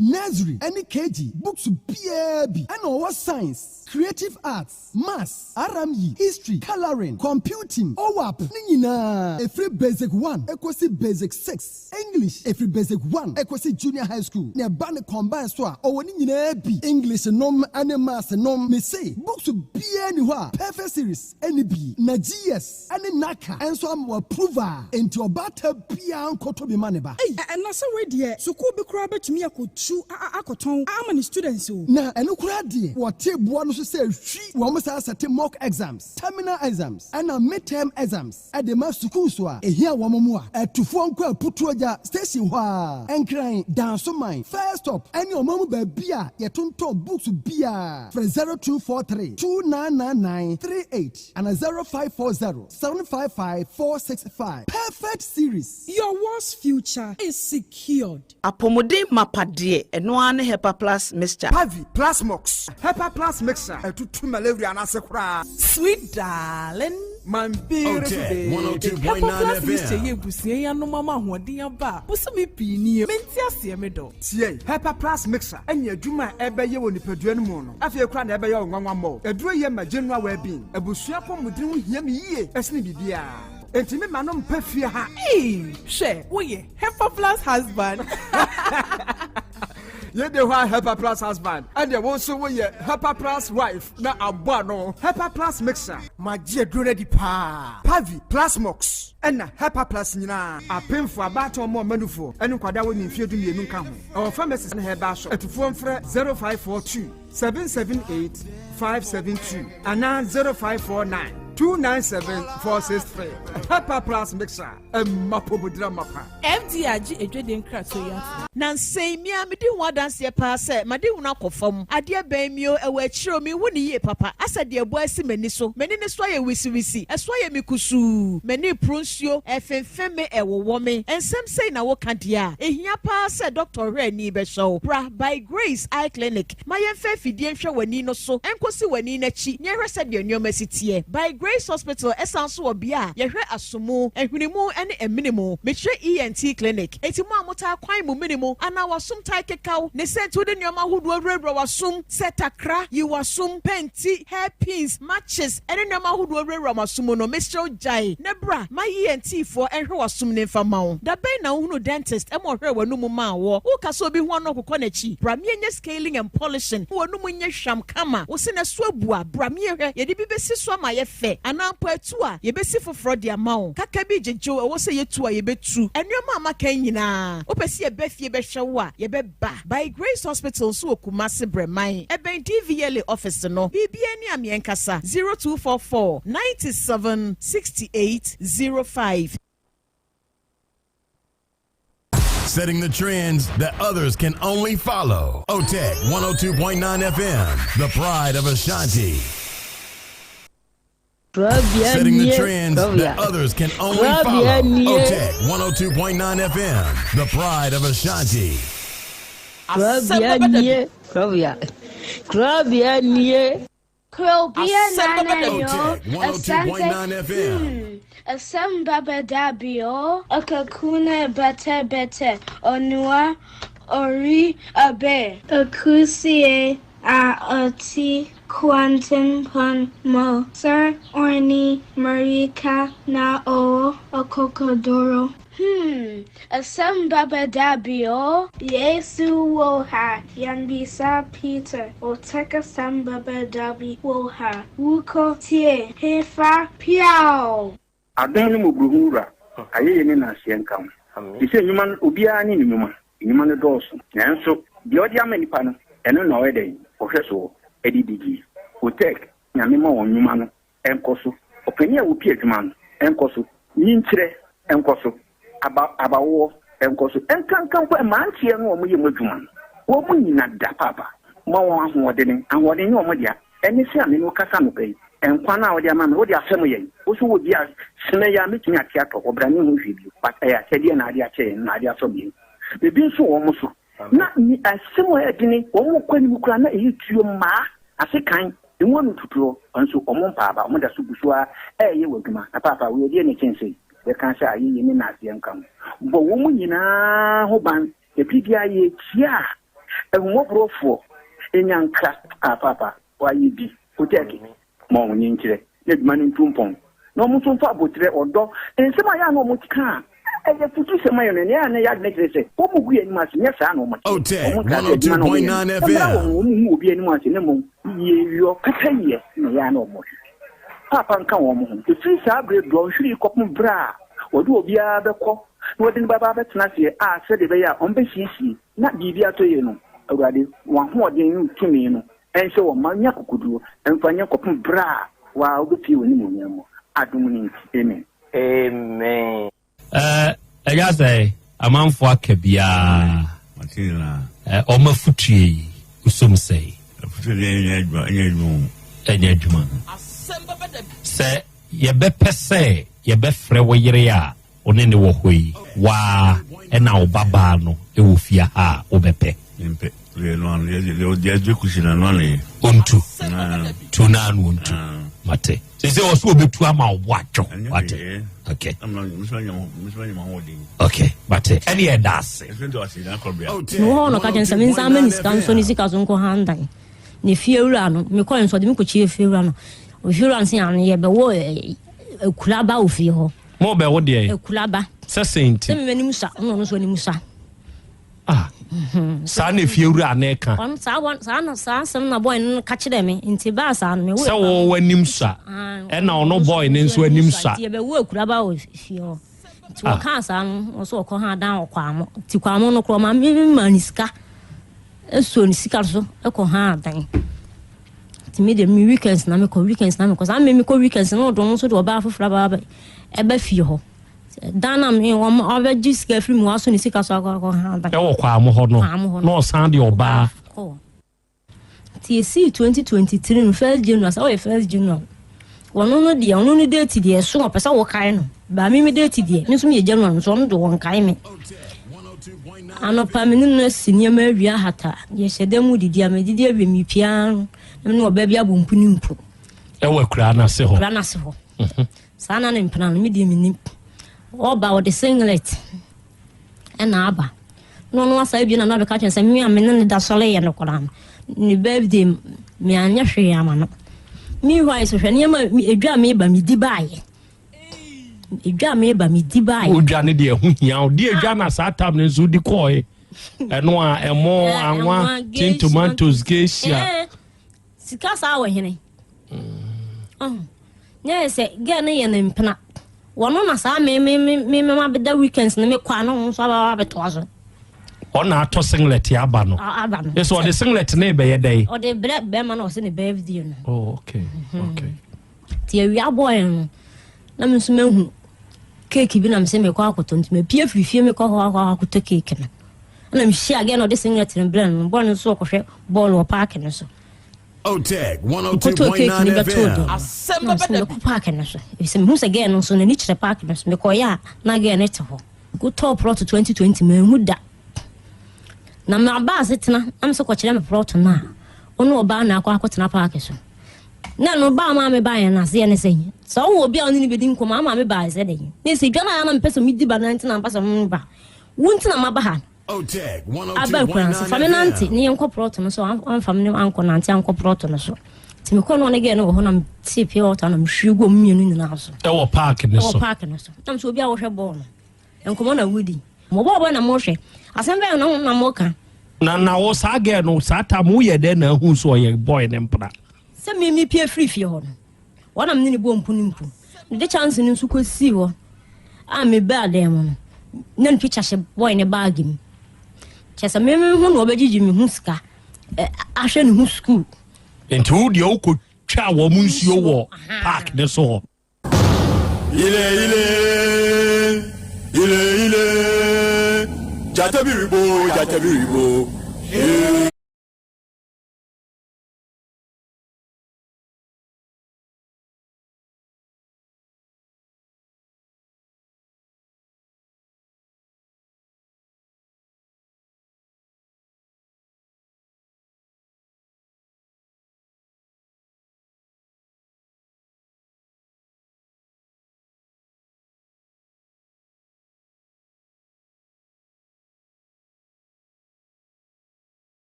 Nursery ɛne KG books biara bi. Ɛna ɔwɔ Science, Creative Arts, Maths, RME, History, Colouring, Computing, OWAP ne nyinaa ɛfiri Basic 1 ɛkɔsi Basic 6, English ɛfiri Basic 1 ɛkɔsi Junior High School. Na ɛba ne combine so a, ɔwɔ ne nyinaa bi, English nom ne Maths nom. Mese books biara ni hɔ a Perfect Series ɛne bi na GS ɛne NaCCA ɛnso ama approval, enti ɔbaata biara nkɔtɔ bi ma ne ba. Ei, ɛna sɛ wei deɛ, sukuu bi koraa bɛtumi akɔtu akɔtɔn ama ne students o. Na ɛno koraa deɛ, wɔte boa no so sɛ hwi wɔn saa sɛte mock exams, terminal exams ɛna midterm exams ɛde ma sukuu so a ehia wɔn mu a ɛtufoɔ nkɔ Aputuo Gya station hɔ a Ɛnkran Dansoman first stop ɛne ɔman mu baabi a yɛtontɔn books biara. Frɛ 0243 299938 ana 0540 755 465. Perfect Series. Your world's future is secured. Apɔmuden mapadeɛ, ɛno ara ne Hepa Plus Mixture. Pavi Plasmox, Hepa Plus Mixture ɛtutu malaria n'ase koraa. Sweet darling. Man beautiful OTEC baby. 102.9 Hepa Plus Mixture FM. yɛ ebusua yi anom ama ahoɔden aba a bosome pii nie mente aseɛ me dɔ. Tie, Hepa Plus Mixture ɛnyɛ adwuma a ɛbɛyɛ wɔ nipadua no mu no, afei koraa na ɛbɛyɛ wɔ nwanwa mmɔ. Aduro yɛ ma general well-being. Abusua pɔmuden ho hia me yie ɛsene biribiara, enti me ma no mpɛ fie ha. Ee, hwɛ, woyɛ Hepa Plus husband. Yɛde hɔ a Hepa Plus husband, ɛdeɛ wo nso woyɛ Hepa Plus wife na abɔ ano Hepa Plus Mixture. Magye aduro no adi paa. Pavi Plasmox ɛna Hepa Plus nyinaa, apemfo, abaatan, ɔmo ɔmanufoɔ ɛne nkwadaa wɔ ne mfeɛ 12 nka ho. Ɛwɔ pharmacies ne herbal shop. Atufoɔ mfrɛ 0542 778 572 anaa 0549 297 463. Hepa Plus Mixture, ɛmma pomodira mapa. FDA agye edwede nkratoɔ yi ato. Na nsɛn mia mede ho adanseɛ paa sɛ made hunu akɔ fam adeɛ bɛn mio ɛwɔ akyire o. Mehu ne yie papa asɛ deɛ ɛbɔ asi m'ani so, m'ani ne so ayɛ wisiwisi, ɛso ayɛ me kusuu, m'ani poro nsuo, ɛfemfem me, ɛwowɔ me. Nsɛm sei na woka deɛ a ɛhia paa sɛ dɔkta ɔhwɛ ani bɛhyɛ wo. Bra By Grace Eye Clinic ma yɛmfa afidie nhwɛ w'ani no so ɛnkɔsi w'ani n'akyi na yɛhwɛ sɛdeɛ nneɛma si teɛ. By Grace Hospital ɛsan so wɔ bea a yɛhwɛ asomu, ahwenimu ne aminimu, mekyerɛ ENT clinic. Eti mo a motaa kwan mu minimu anaa wasom tae kekaw ne sɛ nti wode nneɛma ahodoɔ wurawura wasom sɛ takra yi wasom, pɛnti, hairpins, matches ɛne nneɛma ahodoɔ wurawura wasom no, mesrɛ wo gyae ne bra ma ENT foɔ ɛhwɛ wasom ne mfa ma wo. Dabɛn na wohunu dentist ɛma ɔhwɛ w'anum maa wɔ woka sɛ obi ho ano ɔkokɔ n'akyi? Bra miɛnyɛ scaling and polishing, w'anum nyɛ hwam kama, wo se na so abu a, bra miɛhwɛ yɛde bi bɛsi so ama yɛ fɛ, anaa mpo atu a yɛbɛsi foforɔ de ama wo. Kaka bi gyegyew ɛwɔ sɛ yɛtu a yɛbɛtu. Ɛnneɛma a maka yi nyinaa, wopɛ sɛ yɛbɛ fie bɛhwɛ wo a, yɛbɛba By Grace Hospital nso wɔ Kumase Brɛman, ɛbɛn DVLA office no. Biribia ni a meɛnkasa 0244 97 68 05. Setting the trends that others can only follow. OTEC 102.9 FM, the pride of Ashanti. Setting the trends that others can only follow. OTEC 102.9 FM, the pride of Ashanti. Krobia nie, Krobia. Krobia nie. Krobia nana yo. OTEC 102.9 FM. Asem baba dabio. Akakuna bete bete. Onua ori abe. Akusie a oti quantum pon mo. Sir Orni Marika na o okokodoro. Asem baba dabio. Yesu woha. Yanbisa Peter. Oteka sam baba dabi woha. Wuko tie. Hefa piao. Adan no mmɔborɔhu wura, ayɛyɛ ne naaseɛ nka ho te sɛ nnwuma no. Obiara ne ne nnwuma, nnwuma no dɔɔso, nanso deɛ ɔde ama nipa no, ɛno na ɔyɛ dɛn ɔhwɛ soɔ ɛde didie. Otec, Nyame ma wɔn nnwuma no ɛnkɔ so. Ɔpanin a wɔpi adwuma no ɛnkɔ so, nyinkyerɛ ɛnkɔ so, aba abawoɔ ɛnkɔ so, ɛnkanka mpo mmeranteɛ no a wɔyɛ mu adwuma no, wɔn mu nyina da paapa ma wɔn ahoɔdene. Ahoɔden nyɛ wɔn dea, ɛne sɛ ame no kasa no pɛ yi, nkwa no a wɔde ama me, wode asɛm yɛn wo so wɔ bi a sene yɛ a mɛtumi ate atɔ ɔbra ne ho hwee bio, but ɛyɛ akyɛdeɛ na ade akyɛ yɛn na ade asɔ yɛn. Biribi nso wɔ mo so na ni asɛm a ɛdene wɔn mo kɔ anim koraa na ɛyɛ tuo mmaa ase kan emu anu tutuo nso ɔmo mpaaba ɔmo da so gu so a ɛɛyɛ wɔ adwuma. Na paapa wɔyɛ deɛ ne kyɛnse yɛka sɛ ayɛyɛ ne naaseɛ nka ho bɔ wɔn mu nyinaa ho ban. Ebi bia yɛkyia a Ahummɔborɔfoɔ nya nkra a paapa wayɛ bi. Otɛɛke ma wɔn nkyerɛ na adwuma no ntu mpɔn na wɔn nso mfa aboterɛ, ɔdɔ, nsɛm a ɛyɛ a na wɔka a ɛyɛ afutusɛm ma yɛn no, nea ɛyɛ a na ɛyɛ adwene kyerɛ sɛ wɔgu yɛn anim ase, nyɛ saa na wɔteɛ. Otec Wɔnkaa sɛ adwuma no a wɔyɛ no, 102.9 ɛmmra wɔn, FM. wɔnhu obi anim ase, na mmom yieyɔ, pɛpɛyɛ na ɛyɛ a na wɔhwehwɛ. Paapa nka wɔn ho. Ɛfiri saa berɛ dɔnhwere yi kɔpem berɛ a wɔde obiara bɛkɔ na wɔde no bɛba abɛtena aseɛ a sɛdeɛ ɛbɛyɛ a wɔbɛsiesie na biribi atɔ yie no, Awurade, w'ahoɔden ne wo tumi no nhyɛ wɔn ma nya akokoduo mfa nyɛ kɔpem berɛ a wo ara wobɛpue w'animuonyam mu, adom no nti, amen. Amen. Ɛɛ ɛyɛ sɛ amanfoɔ aka biara ɛɛ wɔn afutue yi wosom sɛe. Afutuo deɛ ɛnyɛ adwuma ɛnyɛ adwuma o. Ɛnyɛ adwuma. Sɛ yɛbɛpɛ sɛ yɛbɛfrɛ wo yere a wo ne ne wɔ hɔ yi waa ɛna wo ba baa no wɔ fie ha a wobɛpɛ. Mempɛ. Deɛ no ano deɛ deɛ deɛ deɛ kusi na no ano yɛ. Ontu. Tu na ano ontu. Mate. Sese ɔso obetu ama wo bo adwo. Wate. Okay. Okay. Mate. Ɛne ɛda ase. Mewɔ hɔ na ɔka kyerɛ me sɛ mensan mma ne sika nsɔ ne sika so nkɔ handan. Ne fiewura no, mekɔe nso ɔde me kɔkyerɛɛ fiewura no. Fiewura no sɛ ano yɛbɛwɔ akuraba wɔ fie hɔ. Mo bɛwo deɛ? Akuraba. Sɛ sɛn nti? Sɛ me m'anim sa, ɔno nso anim sa. Ah, saa na efiewura no ka. Ɔno saa wɔn saa na saa asɛm na boy no ka kyerɛ me nti baa saa no me wo. Sɛ wo w'anim sua ɛna ɔno boy no nso anim sua. Nti yɛbɛwo akuraba wɔ fie hɔ. Nti wɔkaa saa no wɔn nso wɔkɔ ha dan wɔ Kwamo. Nti Kwamo no korɔ ma me ma ne sika ɛsuo ne sika so ɛkɔ ha dan. Nti me deɛ me weekends na mekɔ weekends na mekɔ saa me mekɔ weekends na ɔdɔn nso de ɔbaa foforɔ aba ɛba fie hɔ. Dan na me wɔn ɔbɛgye sika firi mu waso ne sika so akɔ akɔ ha dan. Ɛwɔ Kwamo hɔ no na ɔsan de ɔbaa. Kɔ. Nti esii 2023 no first January sɛ ɔyɛ first January. Wɔn no deɛ ɔno no date deɛ ɛso ɔpɛ sɛ wɔkae no. Baa me me date deɛ me nso meyɛ January nso ɔno de wɔnkae me. Anɔpa me ne no asi nneɛma awie ahata yɛhyɛ dan mu didi a medidi awie mepia no na me ne ɔbaa bi abɔ mpu ne mpu. Ɛwɔ akuraa no ase hɔ. Akuraa no ase hɔ. Saa na ne mpena no, me deɛ mennim. Ɔba ɔde singlet ɛna aba. Na ɔno asa abie na na ɔbɛka kyerɛ sɛ me a me ne ne da sɔre yɛ no koraa no, ne birthday me anyɛ hwee ama no. Meanwhile so hwɛ nneɛma edwa a meba medi baayɛ. Edwa a meba medi baayɛ. Odwa ne deɛ ɛho hia wo. Deɛ edwa na saa tam no nso di kɔɔe. Ɛno a ɛmo, anwa, tin tomatoes, geisha. Sika saa wɔ hene. Mm. Nyɛ sɛ girl no yɛ ne mpena. Wɔno na saa me me me me me mabɛda weekends no me kɔ ano nso aba abɛtoa so. Ɔna atɔ singlet aba no. Aba no. Ɛsɛ ɔde singlet ne bɛyɛ dɛn? Ɔde brɛ bɛrima na ɔsɛ ne birthday no. Oh okay mm-hmm. okay. Ti awia bɔɔl no na me nso mahu keeki bi na me sɛ mekɔ akɔtɔ nti mapie firi fie mekɔ hɔ akɔ akɔtɔ keeki no. Ɛna mehyia girl na ɔde singlet no brɛ no bɔɔl no nso ɔkɔhwɛ bɔɔl wɔ paaki no so. Otec Mekɔtɔɔ keeki no 102.9 bɛtoo do FM. no, na ɔse mɛkɔ paaki no so. Efisɛ mehu sɛ girl no nso n'ani kyerɛ paaki no so. Mekɔeɛ a, na girl no te hɔ. Mekɔtɔɔ prɔto 2020, manhu da. Na maba asetena na mesɛ kɔkyerɛ me prɔto no a, ɔne ɔbaa na akɔ akɔtena paaki so. Na ɛno baa maa me baeɛ no aseɛ ne sɛ, sɛ wowɔ obi a ɔne no bɛdi nkɔmmɔ ama me baeɛ sɛ dɛn? Na ɛsɛ dwa no a na mepɛ sɛ medi ba no nti na mpɛ sɛ meba. Wo nti na maba ha. Otec Aba akura nso fa me 102.9 nante FM. ne yɛnkɔ prɔto no so amfa me ankɔ nante ankɔ prɔto no so nti mekɔ no ɔne gɛɛ no wɔ hɔ na metee pure water na mehwie gu ɔmo mmienu nyinaa so Ɛwɔ park no ɛwɔ so. park no so na mesɛ obi a wɔhwɛ bɔɔl no nkɔmmɔ na wodi mobɔɔ bɔɔl na mohwɛ asɛm bɛn na na moka Na na wo saa girl no saa tam woyɛ dɛn na ahu so ɔyɛ boy ne mpena? Sɛ me mepue firi fie hɔ no, wɔn na me ne no bɔɔ mpu ne mpu. Mede kyɛnse no nso kɔsii hɔ a mebaa dan mu no, na ne picture hyɛ boy ne baage mu. Kyerɛ sɛ me me ho na ɔbɛgyegye me ho sika ahwɛ ne ho sukuu. Nti wo deɛ wokɔtwaa wɔn nsuo wɔ park ne so hɔ? Ile ile ile ile gyata bi rebo gyata bi rebo.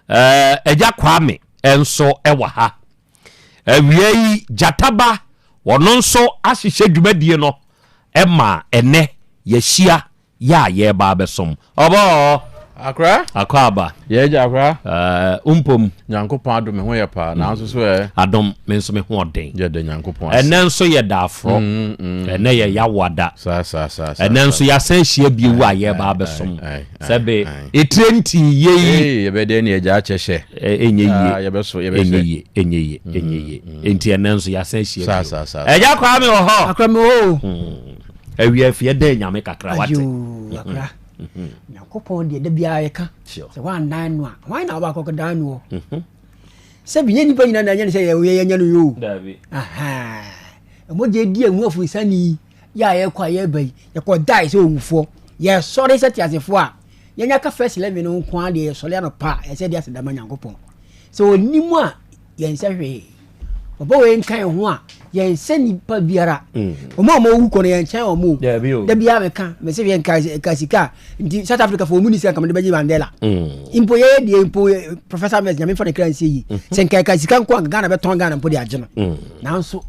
Agya Kwame nso wɔ ha. Awia yi Gyataba ɔno nso ahyehyɛ dwumadie no ma ɛnɛ yɛahyia yɛ a yɛreba abɛsom. Ɔbɔɔ! Akora. Akɔ aba. Yɛ agya akora. Ɛɛ mpom. Nyankopɔn adom me ho yɛ paa nanso so ɛ. Adom me nso me ho ɔden. Yɛda Nyankopɔn ase. Ɛnɛ nso yɛ da aforɔ. Ɛnɛ yɛ yawoada. Saa saa saa. Ɛnɛ nso yɛasan ahyia bio a yɛreba abɛsom. Sɛbe etire nti yie yi. Ee yɛbɛ deɛ ne agya akyɛ hyɛ. Ɛnyɛ yie. Yɛbɛso yɛbɛhyɛ. Ɛnyɛ yie ɛnyɛ yie ɛnyɛ yie. Nti ɛnɛ nso yɛasan ahyia bio. Saa saa saa. Agya Kwame wɔ hɔ. Akora me wɔ hɔ. Awia afie dɛn nyame kakra wate. Ayoo akora. Nyankopɔn deɛ da biara yɛka sɛ woandan no a hwan na wobɛakɔkɔdan noɔ? Mhm. Sɛ bi nyɛ nnipa nyina na ɛnyɛ no sɛ yɛnya no yɛ o. Ɛmɔgya di ɛmu afunsani yɛ a yɛkɔ a yɛba yi yɛkɔ dae sɛ owufoɔ yɛsɔre sɛ teasefoɔ a yɛnya ka first 11 no nko ara deɛ yɛsɔre anɔpa a ɛsɛ de aseda ma Nyankopɔn sɛ ɔnim a yɛnsɛ hwee Ɔbɔ wei nka yɛn ho a yɛnsɛ nipa biara. Mm. Wɔn a wɔn wu kɔ no yɛn nkyɛn wɔn o. Da biara meka mese yɛn nka nka sika nti South Africa fo wɔn ni sika nka wɔn de bɛgye Mandela. Mm. Mpo yɛyɛ deɛ mpo eh, Professor Mills nyame nfa ne kra nsie yi. Mm. Sɛ nka nka sika nko a Ghana bɛtɔn Ghana mpo de agye no. Mm. Nanso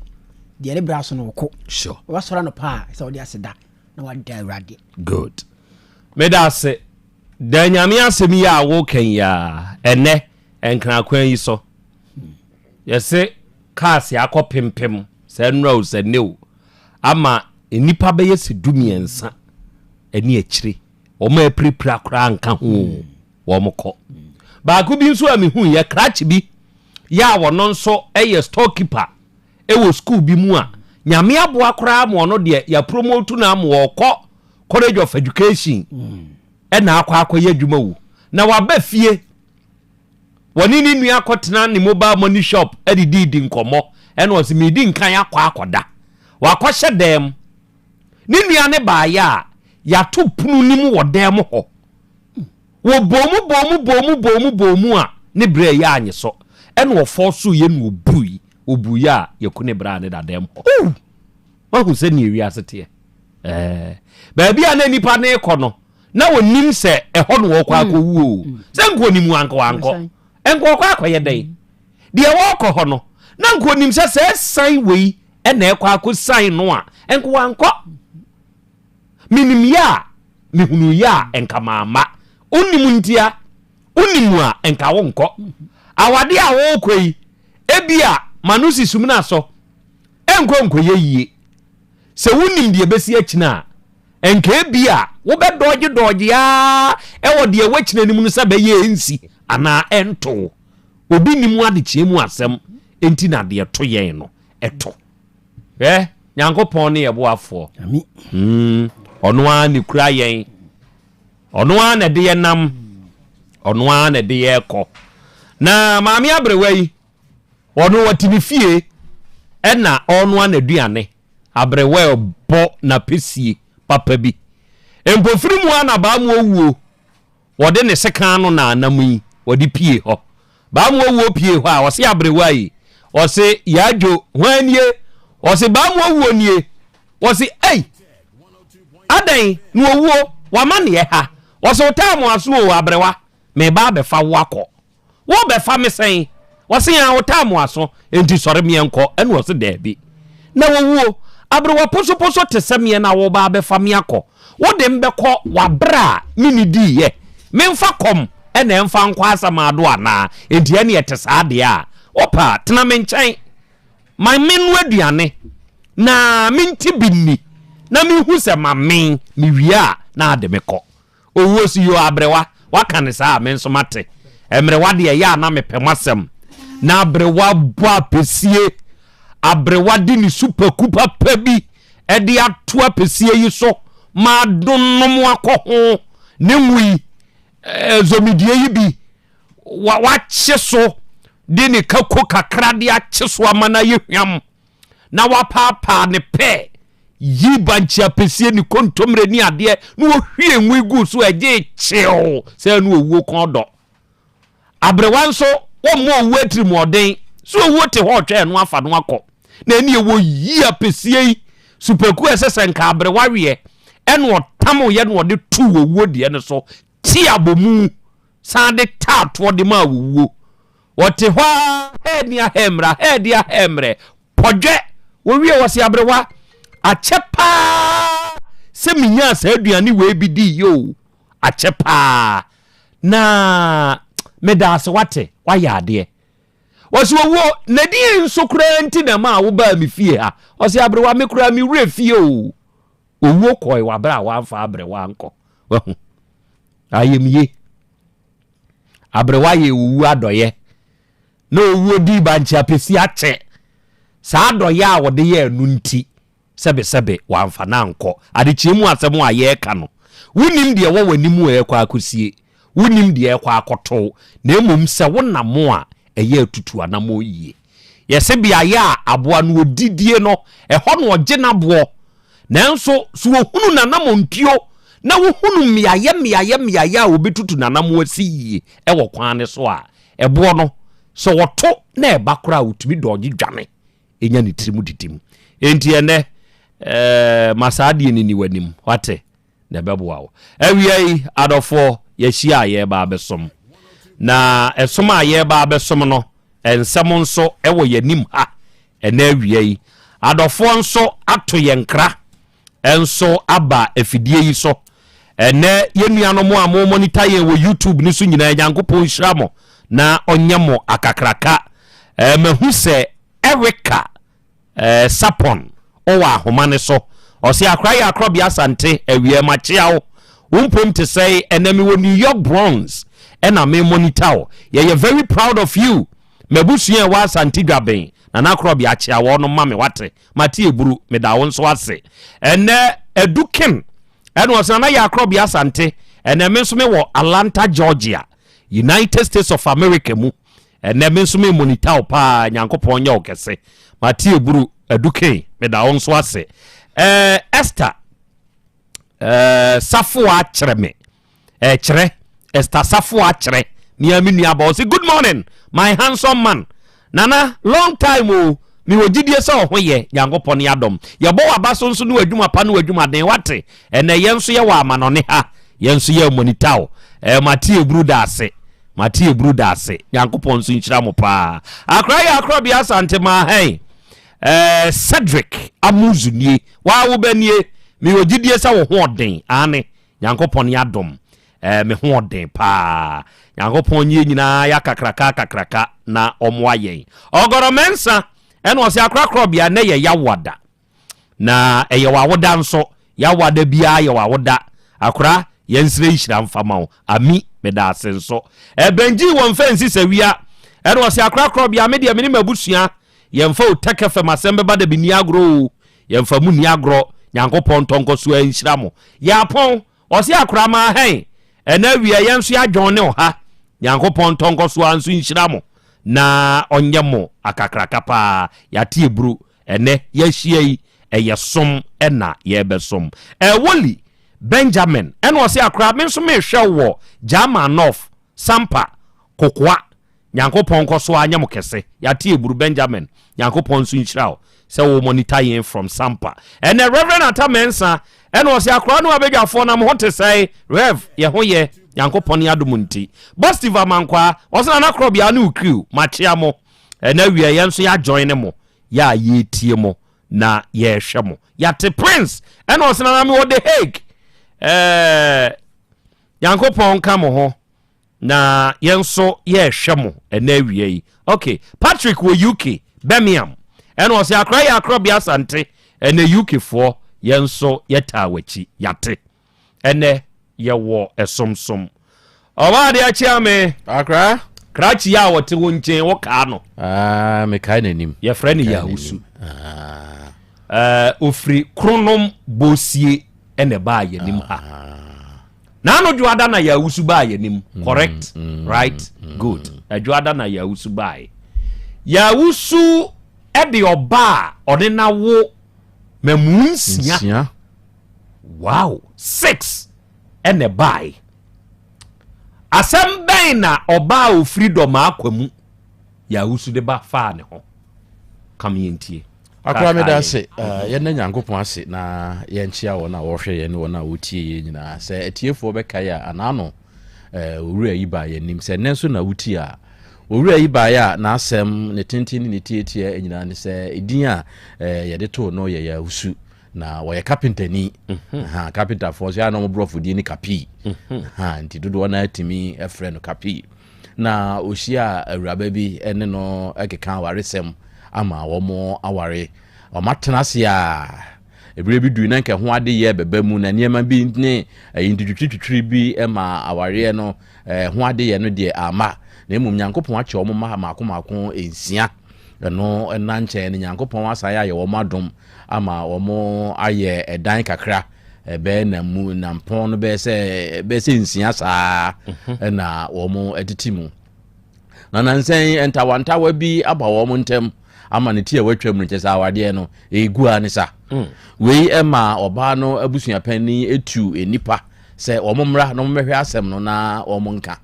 deɛ ne bra so no ɔkɔ. Sure. Wasɔre anɔpa a sɛ ɔde aseda na wada Awurade. Good. Meda ase. Da nyame asɛm yi a woka yi a ɛnɛ nkran yi so. Yɛse cars akɔ pempem sɛ nnora o sɛ nnɛ o ama nnipa bɛyɛ sɛ du mmiɛnsa ɛne akyire wɔn a apirapira koraa nka ho o wɔn kɔ. Baako bi nso a mehu yɛ krakye bi yɛ a wɔno nso yɛ storekeeper ɛwɔ school bi mu a nyame aboa koraa ma ɔno deɛ yɛapromote no ama ɔkɔ college of education ɛna akɔ akɔyɛ adwuma wo na waba fie. Wɔne ne nua kɔtena ne mobile money shop de dii nkɔmmɔ, ɛna ɔse meredi nkan akɔ akɔda. Wakɔhyɛ dan mu. Ne nua no baeɛ a, yɛato pono no mu wɔ dan mu hɔ. Wɔbɔɔ mu bɔɔ mu bɔɔ mu bɔɔ mu bɔɔ mu a, ne berɛ yɛ anye so. Ɛna ɔfɔɔsoeɛ na ɔbui. Ɔbuiɛ a, yɛku ne berɛ a ne da dan mu hɔ. Wahu sɛdeɛ wiase teɛ. Ɛɛ, baabi a na nipa no rekɔ no, na ɔnim sɛ ɛhɔ na ɔrekɔ akɔwu o. Sɛ nka ɔnim a, anka wankɔ. Nka ɔkɔ akɔyɛ dɛn? Deɛ ɔrekɔ hɔ no, na nka ɔnim sɛ sɛ ɛsan wei na ɛkɔ akɔsan no a, nka wankɔ. Menim yɛ a, mehunu yɛ a, nka mamma. Wonim ntia, wonim a, nka wonkɔ. Awadeɛ a worekɔ yi, ebia ma no si sumina so, ɛnkɔ nkɔyɛ yie. Sɛ wonim deɛ ɛbɛsi akyina a, nka ebia wobɛdɔɔgyedɔɔgye ara wɔ deɛ ɛwɔ akyina no mu no sɛ ɛbɛyɛ ɛnsi anaa ɛnto wo. Obi nnim adekyeɛ mu asɛm nti na deɛ ɛto yɛn no ɛto. Hwɛ, Nyankopɔn ne yɛn boafoɔ. Mm, ɔno ara na ɛkura yɛn. Ɔno ara na ɛde yɛn nam. Ɔno ara na ɛde yɛn kɔ. Na maame aberewa yi, Ɔno ɔte ne fie ɛna ɔrenoa n'aduane, aberewa rebɔ n'apɛsie papa bi. Mpofiri mu ara na Baamuo wuo, wɔde ne sekan ano na anam yi, wɔde pie hɔ. Baamuo wuo pie hɔ a, ɔse aberewa yi, ɔse Yaadwo, hwan nie? Ɔse Baamuo wuo nie. Ɔse ei, adɛn na owuo, w'amaneɛ ha? Ɔse wo taamoaso o aberewa, mereba abɛfa wo akɔ. Worebɛfa me sɛn? Ɔse, Aa, wotaa mo aso, enti sɔre meɛnkɔ. Ɛna ɔse, Daabi. Na wɔwuo, aberewa posoposo te sɛ meɛ na woreba abɛfa me akɔ? Wode me bɛkɔ w'aberɛ a mennidiiɛ? Memfa kɔm na ɛmfa nkɔ asamado anaa? Enti ɛne ɛte saa deɛ a, wopɛ a, tena me nkyɛn ma mennoa aduane na mente bi nni, na menhu sɛ mamen, mewie a, na ade me kɔ. Owuo so yoo aberewa waka no saa a me nso mate. Mmerewa deɛ ɛyɛ a na mepɛ mo asɛm. Na aberewa bɔ apɛsie. Aberewa de ne supaku papa bi de ato apɛsie yi so ma adonom akɔ ho. Ne ngo yi, zomidie yi bi, wakye so de ne kako kakra de akye so ama no ayɛ hwam. Na wapaapaa ne pɛ Yi bankye apɛsie ne kontommire ne adeɛ na wɔhwie ngo guu so ɛgyee kyew sɛ ɛne owuo kɔn dɔ. Aberewa nso wɔmmɔ owuo atirimuɔden sɛ owuo te hɔ ɔtwɛn no afa no akɔ. Na ɛne ɛwɔ yi apɛsie yi supaku a ɛsɛ sɛ nka aberewa weɛ ɛna ɔtamoyɛ na ɔde too owuo deɛ no so te abomu. san de taa toɔ de maa owuo. Wɔte hɔ ara, hɛɛ ni ahɛɛ mmra, hɛɛ di ahɛɛ mmerɛ, pɔdwɛ, wɔwie wɔse aberewa, akyɛ paa sɛ menyaa saa aduane wei bi dii yɛ o, akyɛ paa, na meda ase wate, wayɛ adeɛ. Wɔse owuo, na deɛn nso koraa nti na ɛmaa wobaa me fie ha? Ɔse aberewa, me koraa me werɛ fie o. Owuo kɔe wɔ aberɛ a wamfa aberewa ankɔ. Wahu? Ayamye. Aberewa yɛ owuo adɔyɛ. Na owuo dii bankye apɛsi akyɛ. Saa adɔyɛ a wɔde yɛɛ no nti, sɛbesɛbe wamfa no ankɔ. Adekyeɛ mu asɛm a yɛreka no, wonnim deɛ ɛwɔ w'anim a ɛrekɔ akɔsie, wonnim deɛ ɛrekɔ akɔto wo, na mmom sɛ wonam a, ɛyɛ atutu anammɔn yie. Yɛse beaeɛ a aboa no ɔdidie no, ɛhɔ na ɔgye n'aboɔ. Nanso sɛ wɔhunu n'anammɔntuo na wɔhunu mmeaeɛ mmeaeɛ mmeaeɛ a ɔbɛtutu n'anammɔn asi yie wɔ kwan no so a, ɛboɔ no, sɛ ɔto na ɛba koraa a, ɔtumi dɔɔgye dwane nya ne tirim didim. Enti ɛnnɛ, eh, ma saa adeɛ no nni w'anim, wate, na ɛbɛboa wo. Awia yi, adɔfoɔ, yɛahyia a yɛreba abɛsom. Na ɛsom a yɛreba abɛsom no, nsɛm nso wɔ yɛn anim ha ɛnɛ awia yi. Adɔfoɔ nso ato yɛn nkra nso aba afidie yi so. Ɛnɛ yɛn nuanom a mo monitor yɛn wɔ YouTube no so nyinaa, Nyankopɔn nhyira mo na ɔnyɛ mo akakraka. Eh, mahu sɛ Erica eh, Sapon ɔwɔ ahoma no so. Ɔse akora yɛ akorɔbea Asante, awia makyea wo. Wo mpom te sɛe, ɛnɛ mewɔ New York Bronx ɛna me monitor wo. Yɛyɛ very proud of you. M'abusua ɛwɔ Asante Dwaben, Nana Akorɔbea kyea wɔnom ma me wate. Mate eburu, meda wo nso ase. Ɛnɛ Adu Ken ɛna ɔse Nana yɛ akorɔbea Asante, ɛnɛ me nso mewɔ Atlanta, Georgia. United States of America mu. Ɛnɛ me nso me monitor wo paa, Nyankopɔn nyɛ wo kɛse. Mate eburu, Aduke, meda wo nso ase. Eh, Esther, eh, Safoa kyerɛ me. Eh, kyerɛ, Esther Safoa kyerɛ. Mia me nua ba, ɔse good morning, my handsome man. Nana, long time o, mewɔ gyidie sɛ ɔho yɛ, Nyankopɔn ne adom. Yɛbɔ w'aba so nso ne w'adwuma pa ne w'adwumaden, wate? Ɛnɛ yɛn nso yɛwɔ amanɔne ha, yɛn nso yɛ monitor wo. Eh, mate eburu da ase. Mate eburu da ase. Nyankopɔn nso nhyira mo paa. Akora yɛ akorɔbea Asante maa hɛn. Eh, Cedric Amuzu nie. Waa wo bɛ nie. Mewɔ gyidie sɛ wo ho ɔden. Aane, Nyankopɔn ne adom. Eh, me ho ɔden paa. Nyankopɔn nye nyinaa yɛ akakraka akakraka na ɔmoa yɛn. Ɔgɔrɔ Mɛnsa, ɛna ɔse akora korɔbea nɛ yɛ yawoada. Na ɛyɛ w'awoda nso. Y'awoada biara yɛ w'awoda. Akora, yɛnsrɛ nhyira mfa ma wo. Ami, meda ase nso. Ɛbɛngyii wɔ mfa nsi sawia. Ɛna ɔse akora korɔbea, me deɛ me ne m'abusua, yɛmfa o Tech FM asɛm bɛba da bi nni agorɔ o. Yɛmfa mu nni agorɔ. Nyankopɔn ntɔ nkɔso ara nhyira mo. Yɛapɔn. Ɔse akora maa hɛn. Ɛna awia yɛn nso yɛadwɔn ne ɔha. Nyankopɔn ntɔ nkɔso ara nso nhyira mo. Na ɔnyɛ mo akakraka paa. Yɛate aburu. Ɛnnɛ yɛahyia yi, ɛyɛ som na yɛrebɛsom. Ɛwoli Benjamin ɛna ɔse akora me nso mehwɛ wo wɔ German North, Sampa, Kokoa. Nyankopɔn nkɔ so ara nyɛ mo kɛse. Yɛate aburu Benjamin. Nyankopɔn nso nhyira wo sɛ wo monitor yɛn from Sampa. Ɛnɛ Rev. Atta Mensah ɛna ɔse akora ne wabadwafoɔ na mo ho te sɛn? Rev. Yɛ ho yɛ, Nyankopɔn adom nti. Bostive Amankwaa ɔse Nana Korɔbea ne wo crew makyea mo. Ɛnɛ awia yɛn nso yɛajoin mo. Yɛ a yɛretie mo na yɛrehwɛ mo. Yɛate Prince ɛna ɔsena na mewɔ The Hague. Ɛɛ Nyankopɔn nka mo ho na yɛn nso yɛrehwɛ mo ɛnɛ awia yi. Okay, Patrick wɔ UK, Birmingham. Ɛna ɔsɛ akora yɛ akorɔbea Asante. Ɛnɛ UK foɔ yɛn nso yɛtaa w'akyi. Yɛate. Ɛnɛ yɛwɔ ɛsomsom. Ɔbaa adeɛ akyea me. Akra. Krakye a ɔte wo nkyɛn wo kaa no. Ah, mekae n'anim. Yɛfrɛ no Yawusu. Ah. Uh, ofiri Kronom Bosie ɛna ɛbaa yɛnim ha. Ah. N'ano dwoada na Yawusu baa yɛnim. Mm, Correct? Right? Good. Adwoada na Yawusu baa. Yawusu ɛde ɔbaa ɔne n'awo mamu nsia. Wow! 6 ɛna ɛbae. Asɛm bɛn na ɔbaa a ofiri Dɔmaa mu Yawusu de ba faa ne ho? Kam yɛntie. Akora meda ase. Eh, yɛnna Nyankopɔn ase na yɛnkyea wɔn a wɔhwɛ yɛn ne wɔn a wɔtie yɛn nyinaa. Sɛ atiefoɔ bɛkae a, anaano Owura yi baa yɛn anim. Sɛ nnɛ nso na wotie a, owura yi baeɛ a n'asɛm ne tenten ne ne tietia nyinaa ne sɛ edin a yɛde too no yɛ Yawusu. Na wɔyɛ kapentani. Mhm. Kapentafoɔ nso yɛ a na wɔn borɔfo din ne Kapii. Mhm. Nti dodoɔ no atumi frɛ no Kapii. Na ɔhyia awuraba bi ne no keka awaresɛm ama wɔn aware. Wɔn atena ase a Ɛberɛ bi dui na nka ɛho adeyɛ bɛba mu na nneɛma bi ne ɛyi ntwitwitwitwiri bi ma awareɛ no ho adeyɛ no deɛ amma. Na mmom Nyankopɔn akyɛ wɔn mma mmaako mmaako nsia. Ɛno nna nkyɛn no Nyankopɔn asan ayɛ wɔn adom ama wɔn ayɛ ɛdan kakra ɛbɛyɛ na mu nampɔn no bɛyɛ sɛ bɛyɛ sɛ nsia saa ɛna wɔn ɛtete mu. Na nansa yi ntawantawa bi aba wɔn ntam ama ne ti a watwam no kyɛ sɛ awadeɛ no ɛgu a ne sa. Mm. Wei ma ɔbaa no abusuapanin etu nnipa sɛ wɔn mmra na wɔmmɛhwɛ asɛm no na wɔn nka.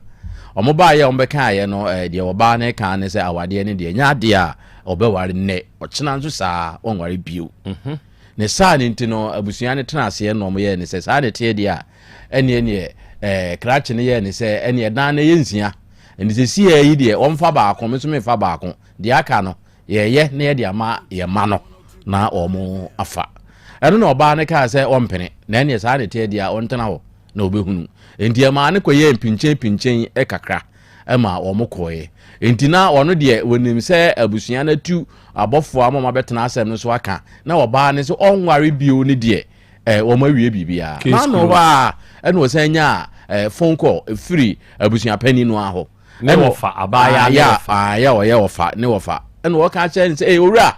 Wɔn baayɛ a wɔn bɛkaeɛ no eh, deɛ ɔbaa no ka ne sɛ awadeɛ no deɛ nyɛ adeɛ a ɔbɛware nnɛ ɔkyena nso saa wɔnware bio. Mhm. Ne saa no nti no abusua no tena aseɛ na wɔn yɛɛ ne sɛ saa ne teɛ deɛ a ɛneɛ neɛ eh, krakye no yɛɛ ne sɛ ɛneɛ dan no yɛ nsia Nti sesiaa yi deɛ wɔmfa baako, me nso memfa baako, deɛ aka no yɛyɛ na yɛde ama yɛn mma no na wɔn afa. Ɛno na ɔbaa no kaa sɛ ɔmpene, na ɛneɛ saa na ɛteɛ deɛ a ɔntena hɔ na ɔbɛhunu. Nti ɛmaa no kɔyɛɛ mpinkyen pinkyen kakra ma wɔn kɔeɛ. Nti na ɔno deɛ wɔnim sɛ abusua no atu abɔfoɔ ama wɔn abɛtena asɛm no so aka, na ɔbaa no sɛ ɔnware bio no deɛ eh, wɔn awie biribiara. Case N'ano hɔ closed. a ɛna ɔsan nyaa eh, phone call firi abusuapanin no ara hɔ. Ne Ɛna wɔfa, abaayaa ne Ah, ya, wɔfa. ah, ya ɔyɛ wɔfa, ne wɔfa. Ɛna ɔka kyerɛ no sɛ, ee owura,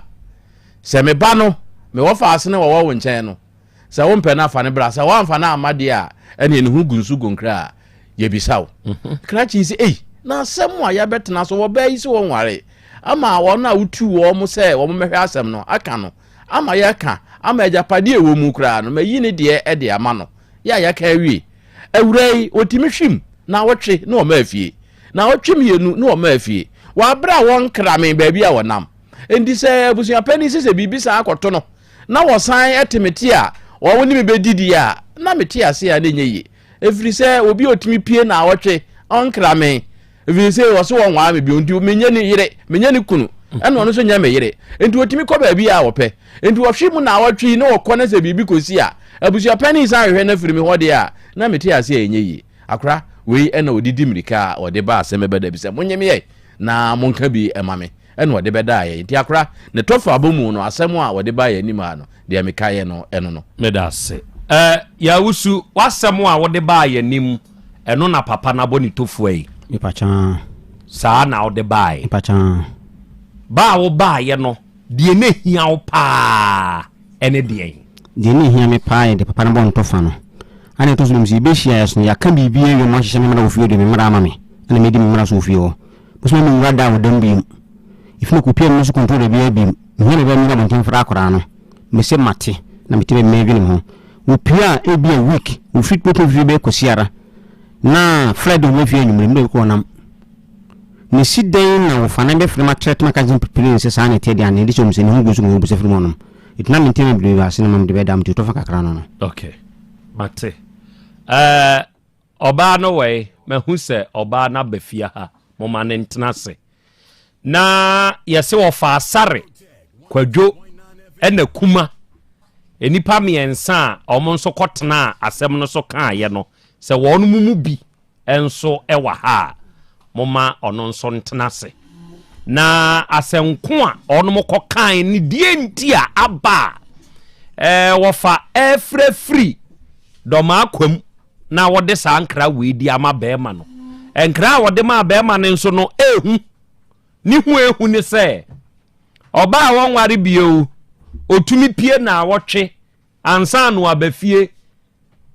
sɛ me ba no, me wɔfa ase ne wɔwɔ wo nkyɛn no, sɛ wompɛ no afa no bra, sɛ woamfa no amma deɛ a, ɛneɛ ne ho gu nso gu nkra a, yɛbisa wo. Krakye yi sɛ, ei, na asɛm a yɛabɛtena so, wɔbaa yi sɛ wɔnware, ama wɔn a wotu wɔn sɛ wɔn mmɛhwɛ asɛm no aka no, ama yɛaka, ama agyapadeɛ a ɛwɔ mu koraa no, mayi ne deɛ de ama no. Yɛ a yɛaka awie. Awuraa yi, ɔtumi hwim naawɔtwe na ɔma afie. Naawɔtwe mmienu na ɔma afie. Wɔ aberɛ a wɔnkra me baabi a wɔnam. Enti sɛ abusuapanin sɛ sɛ biribi san akɔto no na wɔsan te me te a wɔn ne me bɛdidi a, na mete ase a na ɛnyɛ yie. Ɛfiri sɛ obi a ɔtumi pie naawɔtwe ɔnkra me ɛfiri sɛ ɔse wɔnwaa me bio nti menyɛ ne yere menyɛ ne kunu ɛna ɔno nso nyɛ me yere nti ɔtumi kɔ baabi a ɔpɛ nti ɔhwe mu naawɔtwe yi na ɔkɔ na sɛ biribi kɔsi a abusuapanin san hwehwɛ no afiri me hɔ deɛ a na mete ase a ɛnyɛ yie akora wei ɛna ɔde di mmirika a ɔde ba asɛm ɛbɛda bi sɛ monye me yɛ na monka bi ɛma me ɛna ɔde bɛdaa yɛ nti akora ne tɔfo abɔ mu no asɛm a ɔde ba yɛ anim a no deɛ mekaeɛ no ɛno no. Meda ase. Eh, Yawusu, w'asɛm a wode baa yɛn anim, ɛno na papa no abɔ ne tofua yi. Mepakyaa. Saa na wode baeɛ. Mepakyaa. Ba a wobaeɛ no, deɛ na ehia wo paa ɛne deɛn? Deɛ na ehia me paa yɛ deɛ papa no bɔ ntɔfa no. Ana ɛtɔ so biom sɛ yɛbɛhyia yɛ so no, yɛaka biribi awie ma ahyehyɛ me mmara wɔ fie hɔ deɛ me mmara ama me, ɛna medi me mmara so wɔ fie hɔ. Bosome menwura da wɔ dam biom. Efi no kɔpia me so control da biara biom. Mehia baabi a mennyina abɔnten mfrɛ akwadaa no. Mese mate na mete baabi medwene me ho. Wɔpue a ebia week, wɔfiri bɛpue fie bɛyɛ Kwasiara na Friday wɔba fie anwummere, me baabi kɔ wɔnam. Mesi dɛn na wɔfa na bɛfrɛ me atrɛte me aka kyerɛ me pipire sɛ saa na ɛteɛ deɛ anaa ɛde sɛ wɔn sɛ ne ho gu so na wɔbusa firi mu hɔnom. Ɛti na mente me biribi ase na ma mede bɛda mte tɔfa kakra no no. Okay, mate. Uh, Ɔbaa no wɔ he? Mahu sɛ ɔbaa no aba fie ha, momma no ntena ase. Na yɛse wɔfaa Sare, Kwadwo ɛna Kuma, nnipa mmiɛnsa a wɔn nso kɔtenaa asɛm no so kaeɛ no, sɛ wɔn mu bi nso wɔ ha a, momma ɔno nso ntena ase. Na asɛnko a wɔn kɔkae ne deɛ nti a aba a ɛɛ wɔfa ɛrefirafiri dɔmaakwa mu na wɔde saa nkra wei di ama bɛrima no. Nkra a wɔde maa bɛrima no nso no ehu. Ne hu ehu ne sɛ ɔbaa a wɔnware bio, otumi pie naawɔtwe ansa na waba fie.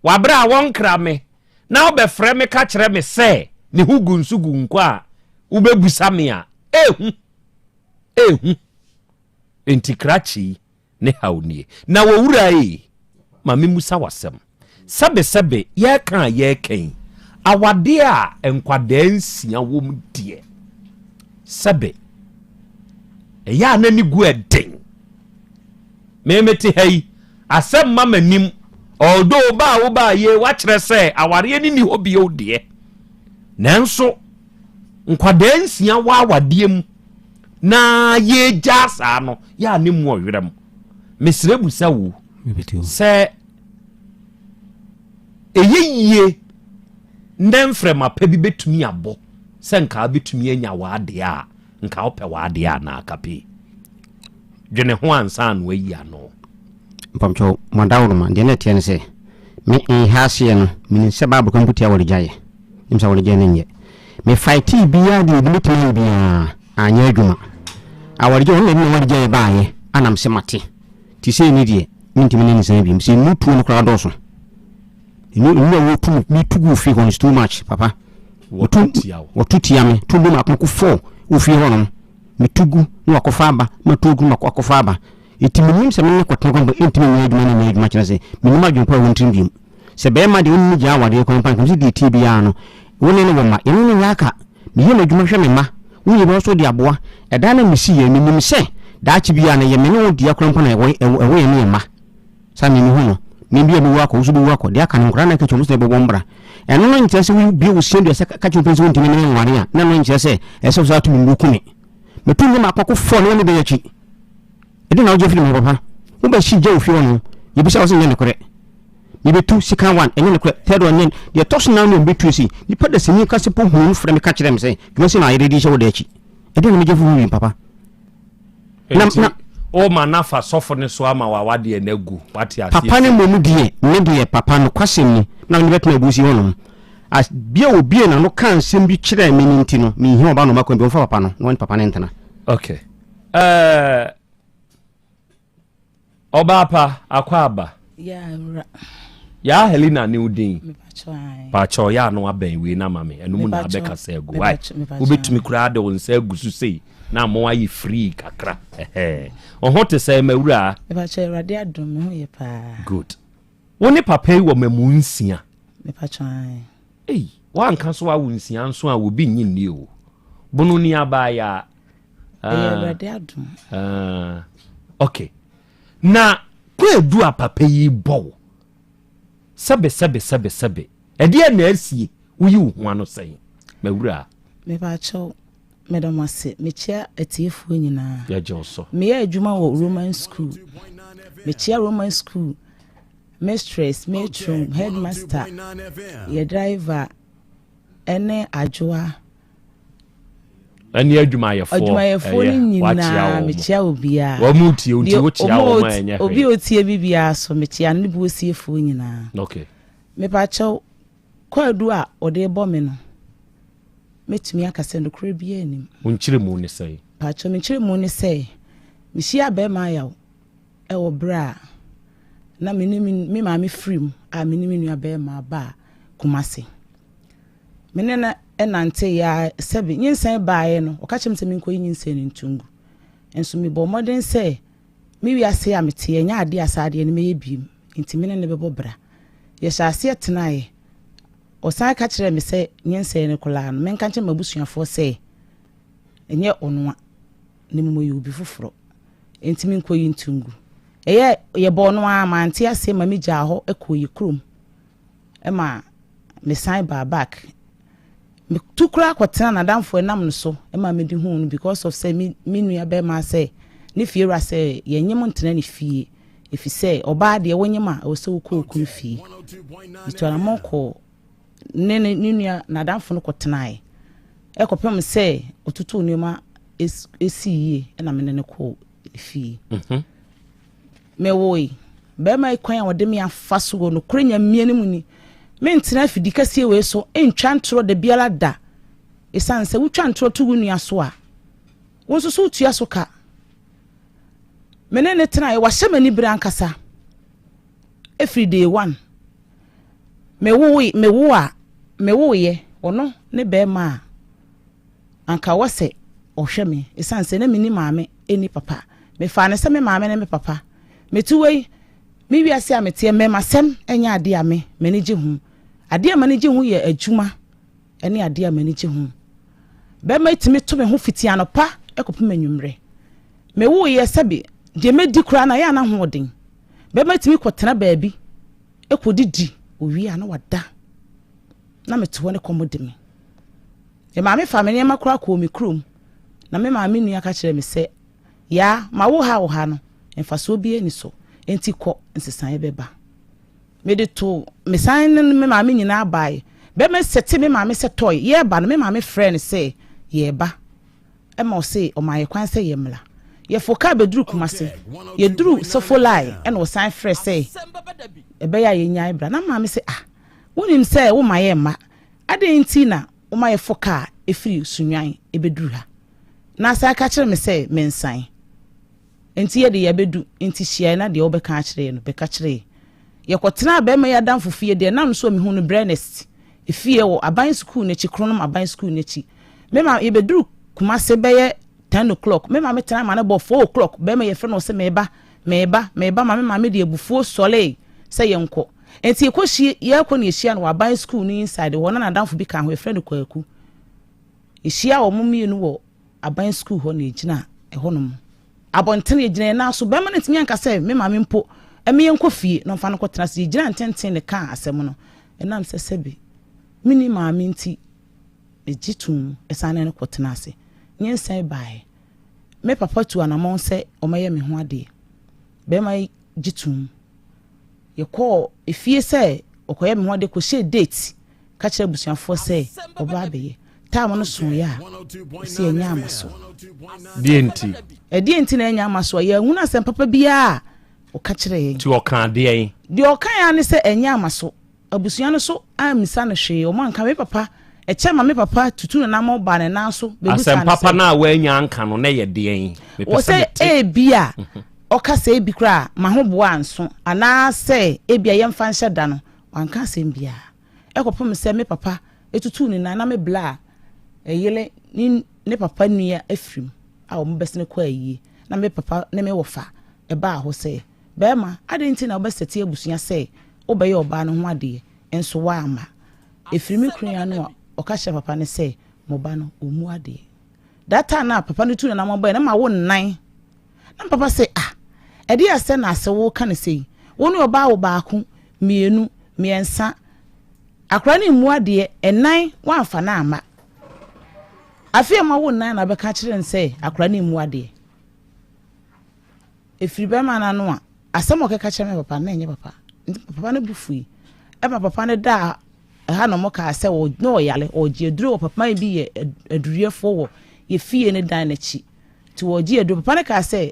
Wabrɛ a wɔnkra me na wobɛfrɛ me ka kyerɛ me sɛ ne ho gu nso gu nkɔ a wobɛbusa me a ehu ehu. Enti krakye yi ne haw nie. Na owura ei, ma memmisa wo asɛm. Sɛbesɛbe yɛreka a yɛreka yi, awadeɛ a nkwadaa nsia wom deɛ, sɛbe, ɛyɛ a na ne gu ɛden. Me mete ha yi, asɛm mma m'anim, although ba a wobaa yie, woakyerɛ sɛ awareɛ no nni hɔ bio deɛ. Nanso nkwadaa nsia wɔ awadeɛ mu na yɛgyaa saa no yɛ a ne mu ɔwerɛm. Mesrɛ busa wo sɛ ɛyɛ yie na mframa pa bi bɛtumi abɔ sɛ nka wobɛtumi anya w'adeɛ a nka wopɛ w'adeɛ anaa kape? Dwene ho ansa na wayi ano. Mpakyɛw, mo adaworoma, deɛ na ɛteɛ ne sɛ, me nha aseɛ no, menim sɛ Bible ka mpo tia awaregyaeɛ. Menim sɛ awaregyaeɛ no nyɛ. Me fightee biara deɛ obi bɛtumi ayɛ biara, anyɛ adwuma. Awaregyaeɛ, ɔno na ɛde n'awaregyaeɛ baeɛ, ana mese mate. Nti sei ne deɛ, mentumi ne no nsan bio. Mesɛ nnuru tuo no koraa dɔɔso. Nnuru a wɔtu me, metu gu fie hɔ no is too much, papa. Wɔtu tia wo. Wɔtu tia me. Tu nnuru mako mako four wɔ fie hɔ nom. Metu gu na wakɔfa aba, matu agu na wakɔfa aba. Enti menim sɛ me ne no kɔtena kwan mpo ɛntumi nyɛ adwuma no nyɛ adwuma kyerɛ sɛ menim adwene pa a ɛwɔ ne tirim bio. Sɛ barima deɛ wo ne no gyaa awadeɛ kwan mpo a nka mese deɛ ɛteɛ biara no wo ne no wɔ mma, yɛne no nyɛ aka. Meyɛ m'adwuma hwɛ me mma, woyɛ bi nso de aboa. Ɛdan no a mesiiɛ no menim sɛ daakye biara no ɛyɛ me ne wo dea koraa mpo na ɛwɔ ɛwɔ yɛne yɛn mma. Saa me mehu no, me bi a mɛwu akɔ, wo nso bɛwu akɔ, deɛ aka no nkwadaa no aka kyerɛ wɔn sɛ ɛbɛbɔ mbra. Ɛno no nkyerɛ sɛ wobue wo siadua sɛ ka kyerɛ wo panin sɛ wontumi ne me nware a, na ɛno nkyerɛ sɛ ɛsɛ sɛ wo saa tumi no woku me. Matu nnwom akɔko fɔ ne wɔ me bɛn akyi. Ɛdeɛn na wogye afiri me hɔ papa? Wobɛhye gya wɔ fie hɔ nom. Yɛbisa wo sɛ nyɛ nokorɛ. Mebɛtu second one, ɛnyɛ nokorɛ. Third one, nyɛ. Deɛ ɛtɔ so nan no mebɛtu si. Nipa dasani ka sɛ po hunu no frɛ me ka kyerɛ me sɛ, dwuma sei na ayere de hyɛ wo da akyi. Ɛdeɛn na megye afiri wo papa? Na, na, o ma na fa sɔfo no so ama wawadeɛ no agu. Wate aseɛ? Papa no mmom deɛ, me deɛ papa nokwasɛm ni, na mede bɛtena abusi hɔ nom. As bia obie n'ano kaa nsɛm bi kyerɛɛ me no nti no, menhia ɔba no ɔma kwan bi, ɔmfa papa no na ɔne papa no ntena. Okay. Eh, ɔbaa pa, akɔ aba. Yeah, wura. Yaa Helena ne wo din. Pakyɛ ɔyɛ ano abɛn wei na ma me. Ɛno mu na abɛkasa agu. Why? Wobɛtumi koraa de wo nsa agu so sei na ama wayɛ free kakra. Ɛhɛn. Ɔho te sɛ mawura. Mepakyɛ Awurade adom me ho yɛ paa. Good. Wo ne papa yi wɔ mamu nsia. Mepakyɛ ae. Ei, woanka so awo nsia nso a obi nnye nni o. Bono ni abaayaa. Ɛyɛ Awurade adom. Ah, okay. Na kwaadu a papa yi bɔ wo. Sɛbe sɛbe sɛbe sɛbe. Ɛdeɛ na asie woyi wo ho ano sɛn? Mawura. Mepakyɛw, meda mo ase. Mekyia atiefoɔ nyinaa. Yɛgye wo so. Meyɛ adwuma wɔ Roman school. Mekyia Roman school mistress, matron, headmaster, yɛ driver, ɛne adwoa. Ɛne adwumayɛfoɔ. Adwumayɛfoɔ no nyinaa mekyia obiara. Wɔn mu tie nti wokyia wɔn a ɛnyɛ hwee. Obi a otie bi biara so mekyia ne buosiefoɔ nyinaa. Okay. Mepakyɛw kwaadu a ɔde bɔ me no mɛtumi aka sɛ nokorɛ biara nnim. Wo nkyerɛmu ne sɛn? Pakyɛw me nkyerɛmu ne sɛ mehyia bɛrima ayaw ɛwɔ berɛ a na me ne me maame firi mu a me ne me nua bɛrima baa Kumasi. Me ne no nanteeɛ ara, sɛbe nyinsɛn baeɛ no, ɔka kyerɛɛ me sɛ menkɔyi nyinsɛn no nto ngu. Nso mebɔɔ mmɔden sɛ me wiase a mete ɛnyɛ adeɛ a saa adeɛ no mɛyɛ biem, nti me ne no bɛbɔ bra. Yɛhyɛɛ aseɛ tenaeɛ. Ɔsan ka kyerɛɛ me sɛ nyinsɛn no koraa no, menka nkyerɛ m'abusuafoɔ sɛ ɛnyɛ ɔno a, na mmom ɔyɛ obi foforɔ, enti menkɔyi nto ngu. Ɛyɛ yɛbɔɔ no ara, mante aseɛ ma megyaa hɔ kɔɔ yɛ kurom. ma me san baa back. Me tu koraa kɔ tena n'adamfo ɛnam no so ma me de huu no because of sɛ me me nua bɛrima sɛ ne fie wura sɛ yɛn nyem ntena ne fie efisɛ ɔbaa deɛ wonyem a ɛwɔ sɛ wokɔ okunu fie. Metu anamɔn kɔ ne ne ne nua n'adamfo no kɔ tenaeɛ ɛkɔpem sɛ ɔtotoo nneɛma esii yie ɛna me ne no kɔɔ ne fie. Mm -hmm. Mewoe. Barima yi kwan a ɔde me afa so wɔ nokorɛ Nyamea no mu ni. Mentena afidi kɛseɛ wei so ntwa ntorɔ da biara da. Esiane sɛ wotwa ntorɔ to wo nua so a, wo nso so wotua so ka. Me ne no tenaeɛ, wahyɛ m'ani bere ankasa. Ɛfiri day one. Mewoe, mewo a, mewoeɛ, ɔno ne barima a anka ɔwɔ sɛ ɔhwɛ me esiane sɛ na menni maame nni papa. Mefaa no sɛ me maame ne me papa. Mete wei, me wiase a meteɛ, mmarimasɛm nyɛ adeɛ a me, m'ani gye ho. Adeɛ a m'ani gye ho yɛ adwuma ne adeɛ a m'ani gye ho. Bɛrima yi tumi to me ho fiti anɔpa kɔpem anwummerɛ. Mewoeɛ sɛbe deɛ mɛdi koraa no ayɛ a na ahoɔden. Bɛrima yi tumi kɔtena baabi kɔdidi, ɔwie a na wada. Na mete hɔ ne kɔm de me. Me maame faa me nneɛma koraa kɔɔ me kurom, na me maame nua ka kyerɛɛ me sɛ, Yaa, ma wo ha wo ha no, mfasoɔ biara nni so, enti kɔ, nsesaeɛ bɛba. Mede too, mesan ne me maame nyinaa baeɛ. Bɛrima sɛte me maame sɛ tɔe, yɛreba no, me maame frɛɛ no sɛ yɛreba. Ɛma ɔse ɔmaa yɛ kwan sɛ yɛmmra. Yɛfoo kaa bɛduruu Kumasi. Yɛduruu Sofolai ɛna ɔsan frɛɛ sɛ ɛbɛyɛ a yɛnyae bra. Na maame se, ah, wonim sɛ womma yɛmma, adɛn nti na woma yɛfo kaa firi Sunyani bɛduru ha? Na asan ka kyerɛ me sɛ mensan. Enti yɛ de yɛabɛdu, enti hyia yɛn na deɛ wobɛka akyerɛ yɛn no, bɛka kyerɛ yɛn. Yɛkɔtenaa barima yi adamfo fie, deɛ ɛnam so a mehuu no Brɛnest fie wɔ aban sukuu no akyi, Kronom aban sukuu no akyi. Me maame, yɛbɛduru Kumase bɛyɛ ten o'clock, me maame tena ma no bɔ four o'clock, barima yi yɛfrɛ no ɔse meba, meba, meba, ma me maame de abufuo sɔree sɛ yɛnkɔ. Enti yɛkɔhyia, yɛrekɔ na yɛhyia no wɔ aban sukuu no inside hɔ, na n'adamfo bi ka ho, yɛfrɛ no Kwaku. Yɛhyiaa wɔn mmienu wɔ aban sukuu hɔ na yɛgyina ɛhɔnom. Abɔntene, yɛgyina yɛn nan so. Barima no antumi anka sɛ me maame mpo ɛme yɛnkɔ fie na ɔmfa no nkɔtena ase. Yɛgyinaa ntenten na ɛkaa asɛm no. Ɛnam sɛ sɛbe menni maame nti, megye toom sane ne no kɔtenaa ase. Nyinsɛn baeɛ. Me papa tuu anamɔn sɛ ɔmmɛyɛ me ho adeɛ. Barima yi gye toom. Yɛkɔɔ efie sɛ ɔkɔyɛ me ho adeɛ kɔhyɛɛ date ka kyerɛ abusuafoɔ sɛ ɔba abɛyɛ. Time no soeɛ a, ɔsi ɛnyɛ ama so. Deɛ nti? Ɛdeɛ nti na ɛnyɛ ama so a, yɛanhunu asɛm papa biara a ɔka kyerɛ yɛn. Nti ɔkaa deɛn? Deɛ ɔkaeɛ ara ne sɛ ɛnyɛ ama so. Abusua no so ammisa no hwee, wɔn anka. Me papa, ɛkyɛ ma me papa tutu ne nam baa ne nan so bɛbisaa no sɛ. Asɛm papa no a wannya anka no, na ɛyɛ deɛn? Mepɛ Wɔ sɛ sɛ mete. ebia ɔka sɛ ebi koraa m'ahoboa anso, anaasɛ ebia yɛmfa nhyɛ da no, wanka asɛm biara. Ɛkɔpem sɛ me papa tutuu ne nan na me bla yere ne ne papa nua afirim a wɔbɛsene kɔ ayie, na me papa ne me wɔfa baa hɔ sɛ, Barima, adɛn nti na wobɛsɛte abusua sɛ wobɛyɛ ɔbaa no ho adeɛ, nso woamma? Ɛfiri me kunu ano a ɔka kyerɛɛ papa no sɛ, Mo ba no, ɔmmu adeɛ. That time no a papa no tuu n'anammɔn baeɛ no, na mawo nnan. Na me papa se, Ah, ɛdeɛn asɛm na ase woreka no sei? Wo ne ɔbaa wo baako, mmienu, mmiɛnsa. Akwadaa no mmu adeɛ, nnan woamfa no amma. Afei a moawo nnan na wobɛka akyerɛ no sɛ akwadaa no mmu adeɛ. Ɛfiri bɛrima no ano a, asɛm a ɔkɛka kyerɛ me papa no, na ɛnyɛ papa. Nti papa no bo fui. Ɛma papa no daa ɛha na wɔkaa sɛ na ɔyare, ɔregye aduro wɔ papa bi yɛ aduruyɛfoɔ wɔ yɛ fie ne dan no akyi. Nti wɔregye aduro. Papa no kaa sɛ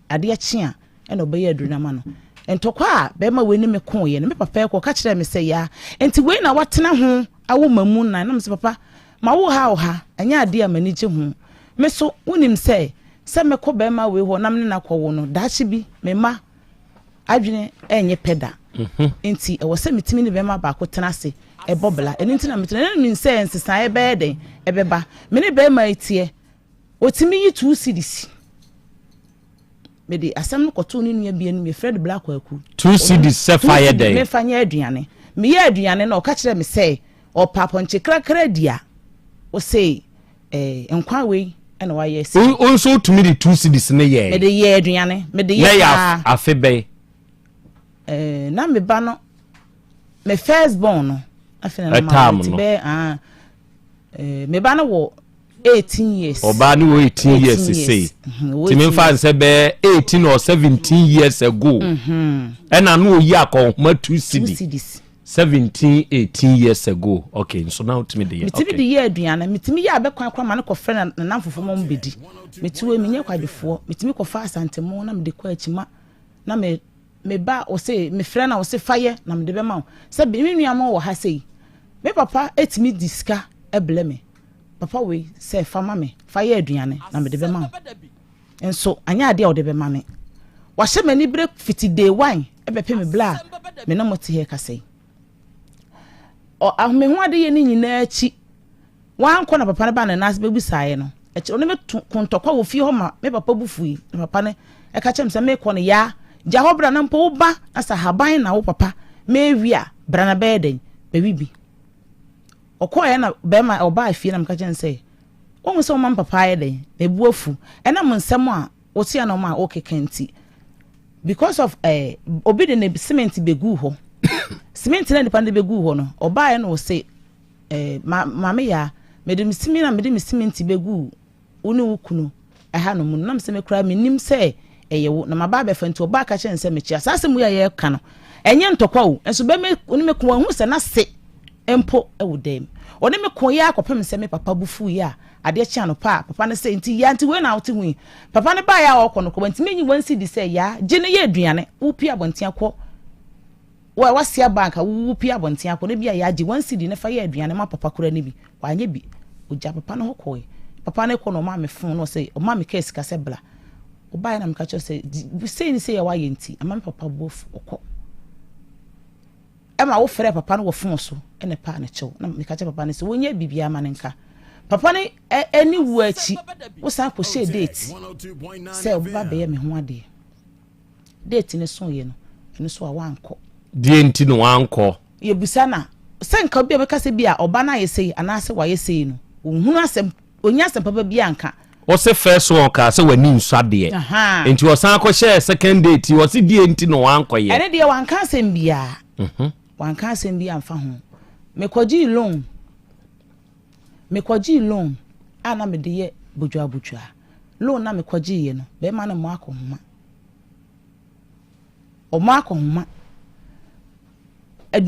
adeɛ kye a ɛna ɔbɛyɛ aduro no ama no. Ntɔkwa a bɛrima wei ne me koeɛ no, me papa kɔ ɔka kyerɛɛ me sɛ yaa, nti wei na watena ho awo ma mu nan. Na me sɛ papa, ma wo ha wo ha, ɛnyɛ adeɛ a m'ani gye ho. Me so, wonim sɛ, sɛ mɛkɔ bɛrima wei hɔ na me ne no akɔwo no, daakye bi me mma adwene ɛnyɛ pɛ da. Mhm. Nti ɛwɔ sɛ metumi ne bɛrima baako tena ase ɛbɔ bla. Ɛno nti na metena. Ɛno nim sɛ nsesaeɛ bɛyɛ dɛn ɛbɛba. Me ne bɛrima yi teɛ, ɔtumi yi two cedis. Mede asɛm no kɔtoo ne nua bi anim, yɛfrɛ no Bla Kwaku. Two cedis sɛ fa yɛ dɛn? Memfa nyɛ aduane. Meyɛɛ aduane no, ɔka kyerɛɛ me sɛ ɔpɛ apɔnkye krakra di a, ɔse eh, nkwa wei ɛna wayɛ asi. Wo nso wotumi de two cedis no yɛɛ? Mede yɛɛ aduane. Mede yɛ paa. Na yɛ afe bɛn? Eh, na me ba no, me first born no, afei na na ma bɛyɛ ah, Eh, me ba no wɔ 18 years. Ɔbaa no wɔ 18 years sesei. Mhm, Ti me nfa nsɛ bɛyɛ 18 or 17 years ago. Mhm. Ɛna no oyi akɔnhoma 2 cedi. 17 18 years ago. Okay, nso na wotumi de yɛ. Metumi de yɛ aduane. Metumi yɛ abɛkwan koraa ma no kɔfrɛ na nanam fufuo ma wɔn bɛdi. Mete wɔ menyɛ kwadwofoɔ. Metumi kɔfa asantemo na mede kɔ akyima na me Me ba, ɔse, mefrɛ no a, ɔse, fa yɛ na mede bɛma wo. Sɛ me nua mo wɔ ha sei, me papa tumi de sika blɛ me. Papa wei sɛ fa ma me, fa yɛ aduane na mede bɛma wo. Nso anyɛ adeɛ a ɔde bɛma me. Wahyɛ m'ani bere fiti day one bɛpem berɛ a me ne mo te ha rekasa yi. Ɔ, ahomeho adeyɛ no nyinaa akyi, wankɔ na papa no baa ne nan ase bɛbisaeɛ no, akyire ɔne me to ko ntɔkwa wɔ fie hɔ ma me papa bu fui. Na papa no ɛka kyerɛ me sɛ mekɔ no, yaa, gya hɔ bra na mpo wo ba na sɛ ahaban na wo papa mewi a, bra na bɛyɛ dɛn, bɛwi bi. Ɔkɔeɛ na bɛrima ɔbaa fie na meka kyerɛ no sɛ, wohu sɛ woma me papa ayɛ dɛn, ne bo afu, ɛnam nsɛm a wote a na ɔma wokeka nti. Because of eh, obi de ne cement bɛguu hɔ. Cement na nipa no de bɛguu hɔ no, ɔbaeɛ na ɔse, eh, ma, maame yaa, Mede me simi na mede me siminti bɛguu wo ne wo kunu ɛhanom no, na mesɛ me koraa mennim sɛ ɛyɛ wo, na maba abɛfa nti ɔbaa ka kyerɛ no sɛ mekyea. Saa asɛm wei a yɛreka no, ɛnyɛ ntɔkwa o, nso bɛma ɔne me ko, wanhu sɛ n'ase mpo wɔ dan mu. Ɔne me ko yɛ ara kɔpem sɛ me papa bo fuiɛ a adeɛ kye anɔpa a papa no sɛ nti yaa nti wei na wote ho yi. Papa no baeɛ a ɔrekɔ no koraa wantumi anyi one cedi sɛ yaa gye no yɛ aduane, wopue abɔnten akɔ Wo a w'ase aba anka wo wo pue abɔnten akɔ no ebia yɛagye one cedi no fa yɛ aduane ma papa koraa no bi wanyɛ bi ogya papa no hɔ kɔe papa no kɔ na ɔmaa me phone na ɔsɛ ɔmaa me kaa sika sɛ bla ɔbaeɛ na meka kyerɛ sɛ sei ne sei a wayɛ nti ama me papa bo afu ɔkɔ ɛma wo frɛ papa no wɔ phone so ɛna paa ne kyɛw na meka kyerɛ papa no sɛ wɔnyɛ biribiara ma ne nka papa no ɛne wu akyi wosan kɔhyɛɛ date sɛ ɔbɛba bɛyɛ me ho adeɛ Date no soeɛ no, ɛno nso a wankɔ. Deɛ nti na wankɔ? Yɛbisa no a, sɛ nka obi a ɔbɛka sɛ bi a ɔba no ayɛ sei anaasɛ wayɛ sei no, ɔnhunu asɛm, ɔnnya asɛm papa biara nka. Ɔse first one ɔkaa sɛ w'ani nsɔ adeɛ. Nti ɔsan kɔhyɛɛ second date yi, ɔse deɛ nti na wankɔyɛ? Ɛno deɛ wanka asɛm biara. Wanka asɛm biara amfa ho. Mekɔgyee loan, mekɔgyee loan a na mede yɛ bodwabodwa. Loan no a mekɔgyeeɛ no, bɛrima no mmɔ akɔnhoma. Ɔmo akɔnhoma.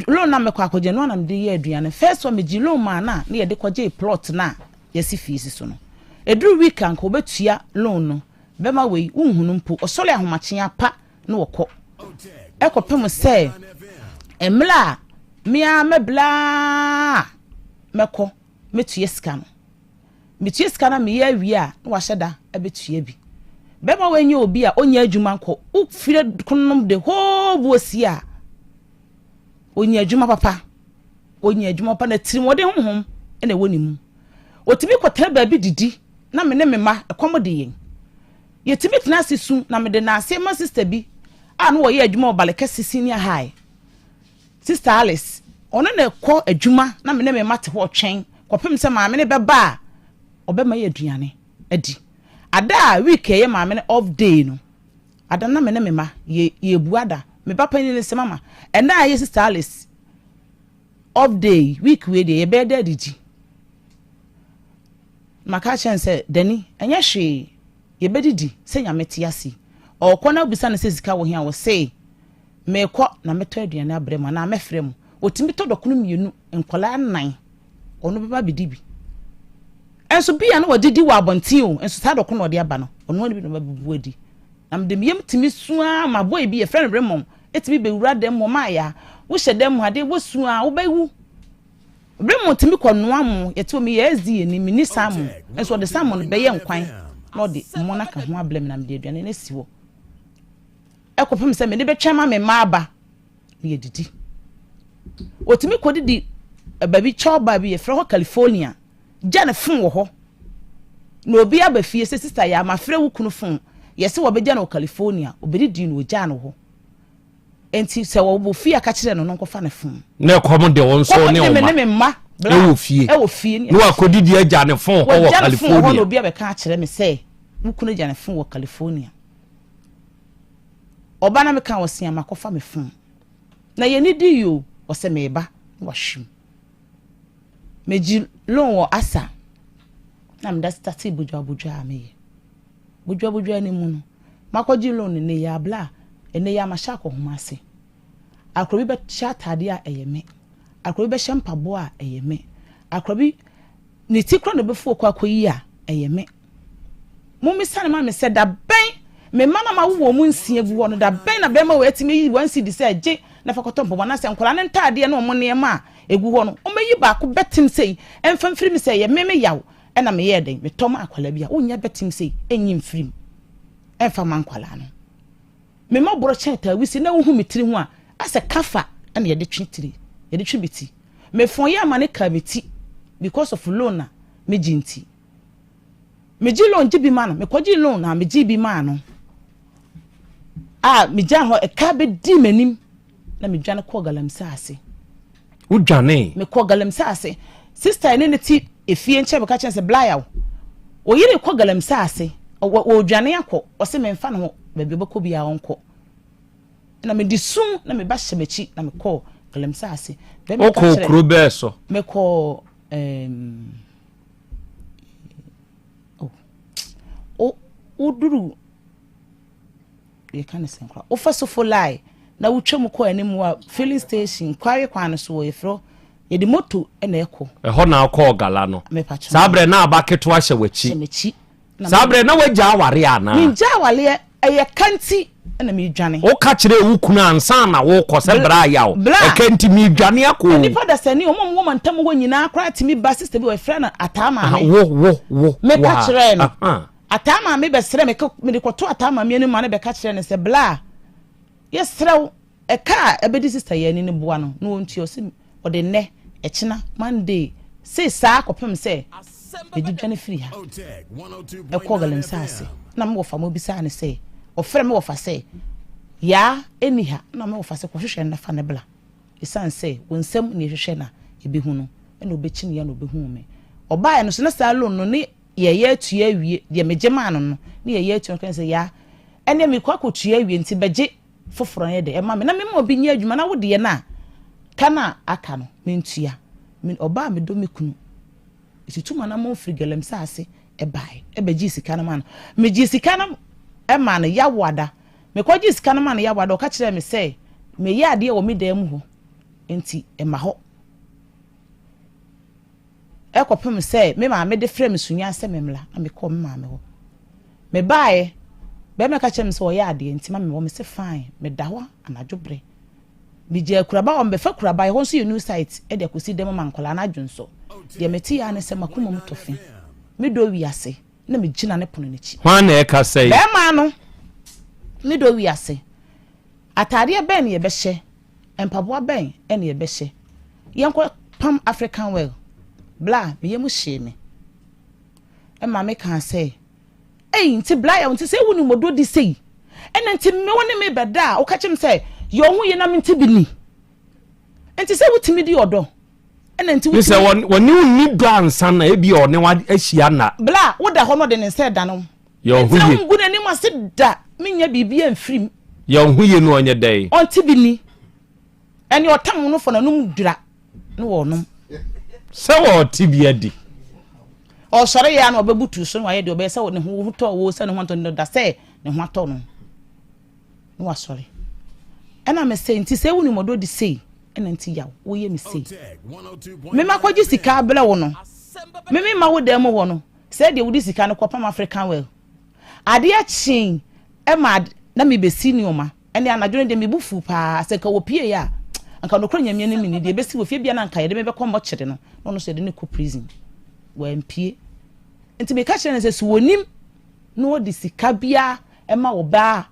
Loan na mekɔ akɔgye no na mede yɛ aduane. First one megye loan maa no a na yɛde kɔgye plot no a yɛsi fie si so no. Ɛduru week a nka wɔbɛtua loan no. Bɛma wei wonhunu mpo. Ɔsɔre ahomakye apa na wɔkɔ. Ɛkɔpem sɛ mmerɛ a me ara mɛbla mɛkɔ mɛtua sika no. Metua sika na meyɛ awie a na wahyɛ da abɛtua bi. Bɛma wei nyɛ obi a ɔnyɛ adwuma nkɔ. Wofiri konom the whole buosi a ɔnya adwuma papa. Ɔnya adwuma papa na tirimɔden honhom na ɛwɔ ne mu. Ɔtumi kɔtena baabi didi na me ne me mma ɛkɔm de yɛn. Yɛtumi tena ase su na mede naaseɛ ma sista bi a na ɔyɛ adwuma wɔ Balekɛse Senior High. Sista Alice, ɔno na ɛkɔ adwuma na me ne me mma te hɔ retwɛn kɔpem sɛ maame no bɛba a ɔbɛma yɛ aduane adi. Ada a week a ɛyɛ maame no off day no, ada na me ne me mma yɛ yɛbu ada. Me ba panyin no sɛ mama, ɛnna a ɛyɛ Sista Alice off day yi, week wei deɛ yɛbɛyɛ dɛ adidi. Maka akyerɛ no sɛ, Dani, ɛnyɛ hwee, yɛbɛdidi sɛ Nyame te ase yi. Ɔrekɔ na wobisa no sɛ sika wɔ he a, ɔse Merekɔ na mɛtɔ aduane abrɛ mo anaa mɛfrɛ mo. Ɔtumi tɔ dɔkono mmienu, nkwadaa nnan, ɔno bɛba abɛdi bi. Nso bi a na wɔde di wɔ abɔnten o, nso saa dɔkono na ɔde aba no, ɔno ara bi na ɔbɛbubu adi. Na mede me yam tumi su ara ma boy bi, yɛfrɛ no Raymond, tumi bɛwura dan mu, ɔma ya, wohyɛ dan mu ha deɛ wosu ara, wobɛwu. Raymond tumi kɔ noa mo, yɛte hɔ, meyɛ SDA ni, menni salmon, nso ɔde salmon bɛyɛ nkwan na ɔde mo no aka ho abrɛ me na mede aduane no asi hɔ. kɔpem sɛ mede bɛtwɛn ma me mma aba na yɛdidi. Wɔtumi kɔdidi baabi kyɛw baa bi yɛfrɛ hɔ California gya ne fon wɔ hɔ na obi aba fie sɛ sista yɛ amafrɛ wo kunu fon yɛsɛ wɔbɛgya no wɔ California obɛdidi na ɔgyaa no hɔ nti sɛ wɔwɔ fie aka kyerɛ no no nkɔfa ne fon. Na ɛkɔm de wɔn nso ne wɔn mma ɛwɔ fie ɛwɔ fie na wakɔdidi agya ne fon hɔ wɔ California. Wɔgya ne fon wɔ hɔ na obi abɛka akyerɛ me sɛ wo kunu agya ne fon wɔ California. Ɔba na meka ɔse a makɔfa me phone na yɛni dii o ɔsɛ meba na wahwim megye loan wɔ asa na meda starte bodwa bodwa a meyɛ bodwa bodwa ne mu no makɔgye loan ne yɛ abla ɛnɛ yɛ amahyɛ akɔhoma ase akora bi bɛhyɛ ataadeɛ a ɛyɛ me akora bi bɛhyɛ mpaboa a ɛyɛ me akora bi ne ti kora na ɔbɛfu ɔkɔ akɔyi a ɛyɛ me Mommisa no ma me sɛ, da bɛn, me mma no a mawo wɔn mu nsia gu hɔ no, da bɛn na bɛrima wei atumi ayi one cedi sɛ gye na fa kɔtɔ mpaboa, anaasɛ nkwadaa no ntaadeɛ ne wɔn nneɛma a ɛgu hɔ no, wɔmmɛyi baako bɛtem sei mfa mfiri me sɛ ɛyɛ me me yaw na meyɛɛ dɛn, metɔ maa akwadaa bi a, wonnya bɛtem sei nyi mfiri mu mfa ma nkwadaa no. Me mmɔborɔ kyɛn taawisi na wohu me tiri ho a, asɛ kafa na yɛde twe tiri, yɛde twe me ti. Mefɔn yɛ ama ne kaa me ti because of loan a megye nti. Megye loan gye bi ma no. Mekɔgyee loan na megyee bi maa no. A megyaa hɔ ɛka bɛdii m'anim na medwane kɔɔ galamsey ase. Wodwanee? Mekɔɔ galamsey ase. Sista ne ne te efie nkyɛn bɛka kyerɛ sɛ Blayaw, oyere kɔ galamsey ase. Ɔredwane akɔ. Ɔse memfa ne ho baabi ɔbɛkɔ biara ɔnkɔ. Na mede sum na me ba hyɛ m'akyi na mekɔɔ galamsey ase. Wokɔɔ kuro bɛɛ so? Mekɔɔ um, Woduru yɛka ne sɛn koraa, wofa Sofo line na wotwa mu kɔ anim a filling station Kware kwan no so wɔ yɛfrɛ yɛde moto na ɛkɔ. Ɛhɔ na wokɔɔ gala no? Saa berɛ na aba ketewa hyɛ w'akyi? Hyɛ m'akyi. Saa berɛ na woagya awareɛ anaa? Mengya awareɛ, ɛyɛ ka nti na medwane. Woka kyerɛɛ wo kunu ansa na worekɔ sɛ bra yaw, ɛka nti medwane akɔ o. Nnipa dasani, wɔn a wɔwɔ mantam hɔ nyinaa koraa tumi ba, sister bi wɔ yɛfrɛ no Ataa Maame. Wo, wo, wo, Meka kyerɛɛ no. Ataa Maame bɛsrɛ me, mede kɔtoo Ataa Maame anim ma no bɛka kyerɛɛ no sɛ, Bla, yɛsrɛ wo, Ɛka a ɛbɛdi sista yi ani no boa no na ɔntua. Ɔse ɔde nnɛ, ɛkyena, Monday, sei saa kɔpem sɛ mede dwane firi ha ɛkɔɔ Galamsey ase. Na me wɔfa mobisaa no sɛ, ɔfrɛ me wɔfa sɛ Yaa ɛnni ha. Na me wɔfa sɛ kɔhwehwɛ no na fa no bla. Ɛsiane sɛ wo nsam na yɛhwehwɛ na yɛbɛhu no. Ɛna ɔbɛkyiniiɛ na ɔbɛhuu me. Ɔbaeɛ no so na saa loan no ne yɛyɛ atua awie, deɛ megye maa no no ne yɛyɛ atua. Ɔka sɛ Yaa ɛneɛ mekɔ akɔtua awie nti bɛgye foforɔ no yɛ dɛ ɛma me na mema obi nyɛ adwuma na wo deɛ no a ka no a aka no mentua. Me ɔbaa a medɔ me kunu ɛtutu m'anammɔn firi galamsey ase ɛbaeɛ ɛbɛgyee sika no maa no. Megyee sika no maa no Yawoada. Mekɔgyee sika no maa no Yawoada ɔka kyerɛɛ me sɛ meyɛ adeɛ wɔ me dan mu hɔ nti ɛma hɔ. Ɛkɔpem sɛ me maame de frɛɛ me Sunyani sɛ memmra na mekɔɔ me maame hɔ. Mebaeɛ, barima ka kyerɛɛ me sɛ ɔyɛ adeɛ nti ma mewɔ. Mese fine, meda hɔ anadwo berɛ. Megyaa akuraba hɔ, mebɛfa akuraba, ɛhɔ nso yɛ new site, de akɔsi dan mu ma nkwadaa no adwonsɔ. Deɛ meteeɛ ara ne sɛ m'akoma mu tɔ fi. Medɔ wiase na megyina ne pono no akyi. Hwan na ɛkasa yi? Barima no, medɔ wiase. Ataadeɛ bɛn na yɛbɛhyɛ? Mpaboa bɛn na yɛbɛhyɛ? Yɛnkɔ pam African wear. Bla, me yam hyee me. Ɛma me kaa sɛ, Ei, nti bla yɛ wo nti sɛ wonim ɔdɔ di sei? Ɛna nti me wo ne me bɛda a woka kyerɛ me sɛ yɛ wo ho yie na mente bi ni? Nti sɛ wotumi di ɔdɔ? Ɛna nti wotumi. Ne sɛ wɔne wo nni dɔ ansa na ebi a ɔne wo ahyia nna. Bla, woda hɔ na ɔde ne nsa ɛdane wo. Yɛ wo ho Nti na yie. wongu n'anim ase da menya biribiara mfiri mu. Yɛ wo ho yie na ɔnyɛ dɛn? Ɔnte bi ni. Ɛne ɔtam no fa n'anom dwira na wɔnom. Sɛ ɔte bi adi. Ɔsɔre yɛ a na ɔbɛbutu so na wayɛ deɛ ɔbɛyɛ sɛ ne ho tɔ wo sɛ ne ho antɔ no da sɛ ne ho atɔ no na wasɔre. Ɛna me sɛ nti sɛ wonim ɔdɔ di sei ɛna nti yaw woyɛ me sei. Me makɔgye sika abrɛ wo no me mema wo dan mu hɔ no Sɛ deɛ wode sika no kɔpam African well. Adeɛ kyee ma na mebɛsi nnoɔma. Ɛnne anadwo no deɛ me bo fuu paa. Sɛ nka wɔpieeɛ a, anka nokorɛ Nyame anim ni, deɛ ɛbɛsi wɔ fie biara na anka yɛde me bɛkɔ mɔkyere no, na ɔno nso yɛde no kɔ prison. Wampie. Nti meka kyerɛɛ no sɛ, sɛ ɔnim na ɔde sika biara ma ɔbaa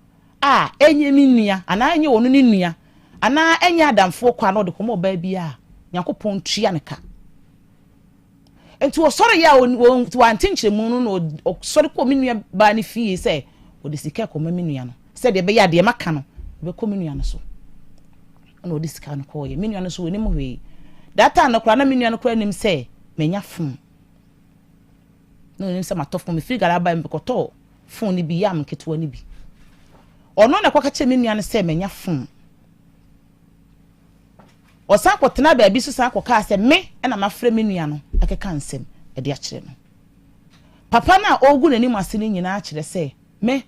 a ɛnyɛ me nua anaa ɛnyɛ ɔno ne nua anaa ɛnyɛ adamfoɔ kwa na ɔde kɔma ɔbaa biara a, Nyankopɔn ntua no ka. Enti ɔsɔreeɛ a wante nkyerɛmu no na ɔsɔre kɔɔ me nua baa no fie sɛ ɔde sika rekɔma me nua no sɛdeɛ ɛbɛyɛ a deɛ maka no ɛbɛkɔ me nua no so. Ɛna ɔde sika no kɔɔeɛ. Me nua no nso ɔnim hwee. That time no koraa na me nua no koraa nim sɛ manya phone. Na ɔnim sɛ matɔ phone. Mefiri Ghana baeɛ mekɔtɔɔ phone no bi, yam nketewa no bi. Ɔno na ɛkɔka kyerɛ me nua no sɛ manya phone. Ɔsan kɔtenaa baabi nso san kɔkaa sɛ me na mafrɛ me nua no akeka nsɛm de akyerɛ no. Papa no a ɔregu n'anim ase no nyinaa kyerɛ sɛ me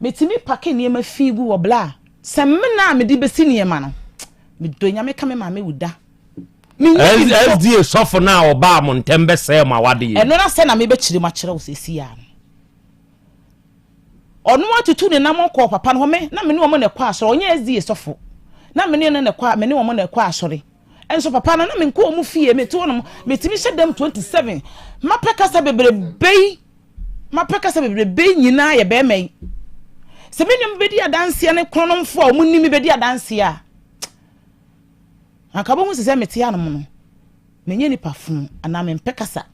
metumi pake nneɛma fi gu wɔ bla a samina a mede bɛsi nneɛma no medɔ Nyame ka me maame wu da. SDA sɔfo no a ɔbaa mo ntɛm bɛsɛɛ mo awade yi. Ɛno na sɛ na mebɛkyerɛ mu akyerɛ wo seesei ara no. Ɔno ara tutuu ne nam kɔɔ papa no hɔ. Me, na me ne wɔn na ɛkɔ asɔre. Ɔnyɛ SDA sɔfo. Na me ne no na ɛkɔ, me ne wɔn na ɛkɔ asɔre. Nso papa no, na menkɔ wɔn fie. Mete hɔnom, metumi hyɛ dɛm 27. Mapɛ kasa bebrebe yi, mapɛ kasa bebrebe yi nyinaa yɛ bɛrima yi. Sɛ me nua bɛdi adanseɛ ne kronomfoɔ a wɔn nim me bɛdi adanseɛ a, anka bɛhu sɛ sɛ mete hanom no, menyɛ nipa fo anaa mempɛ kasa.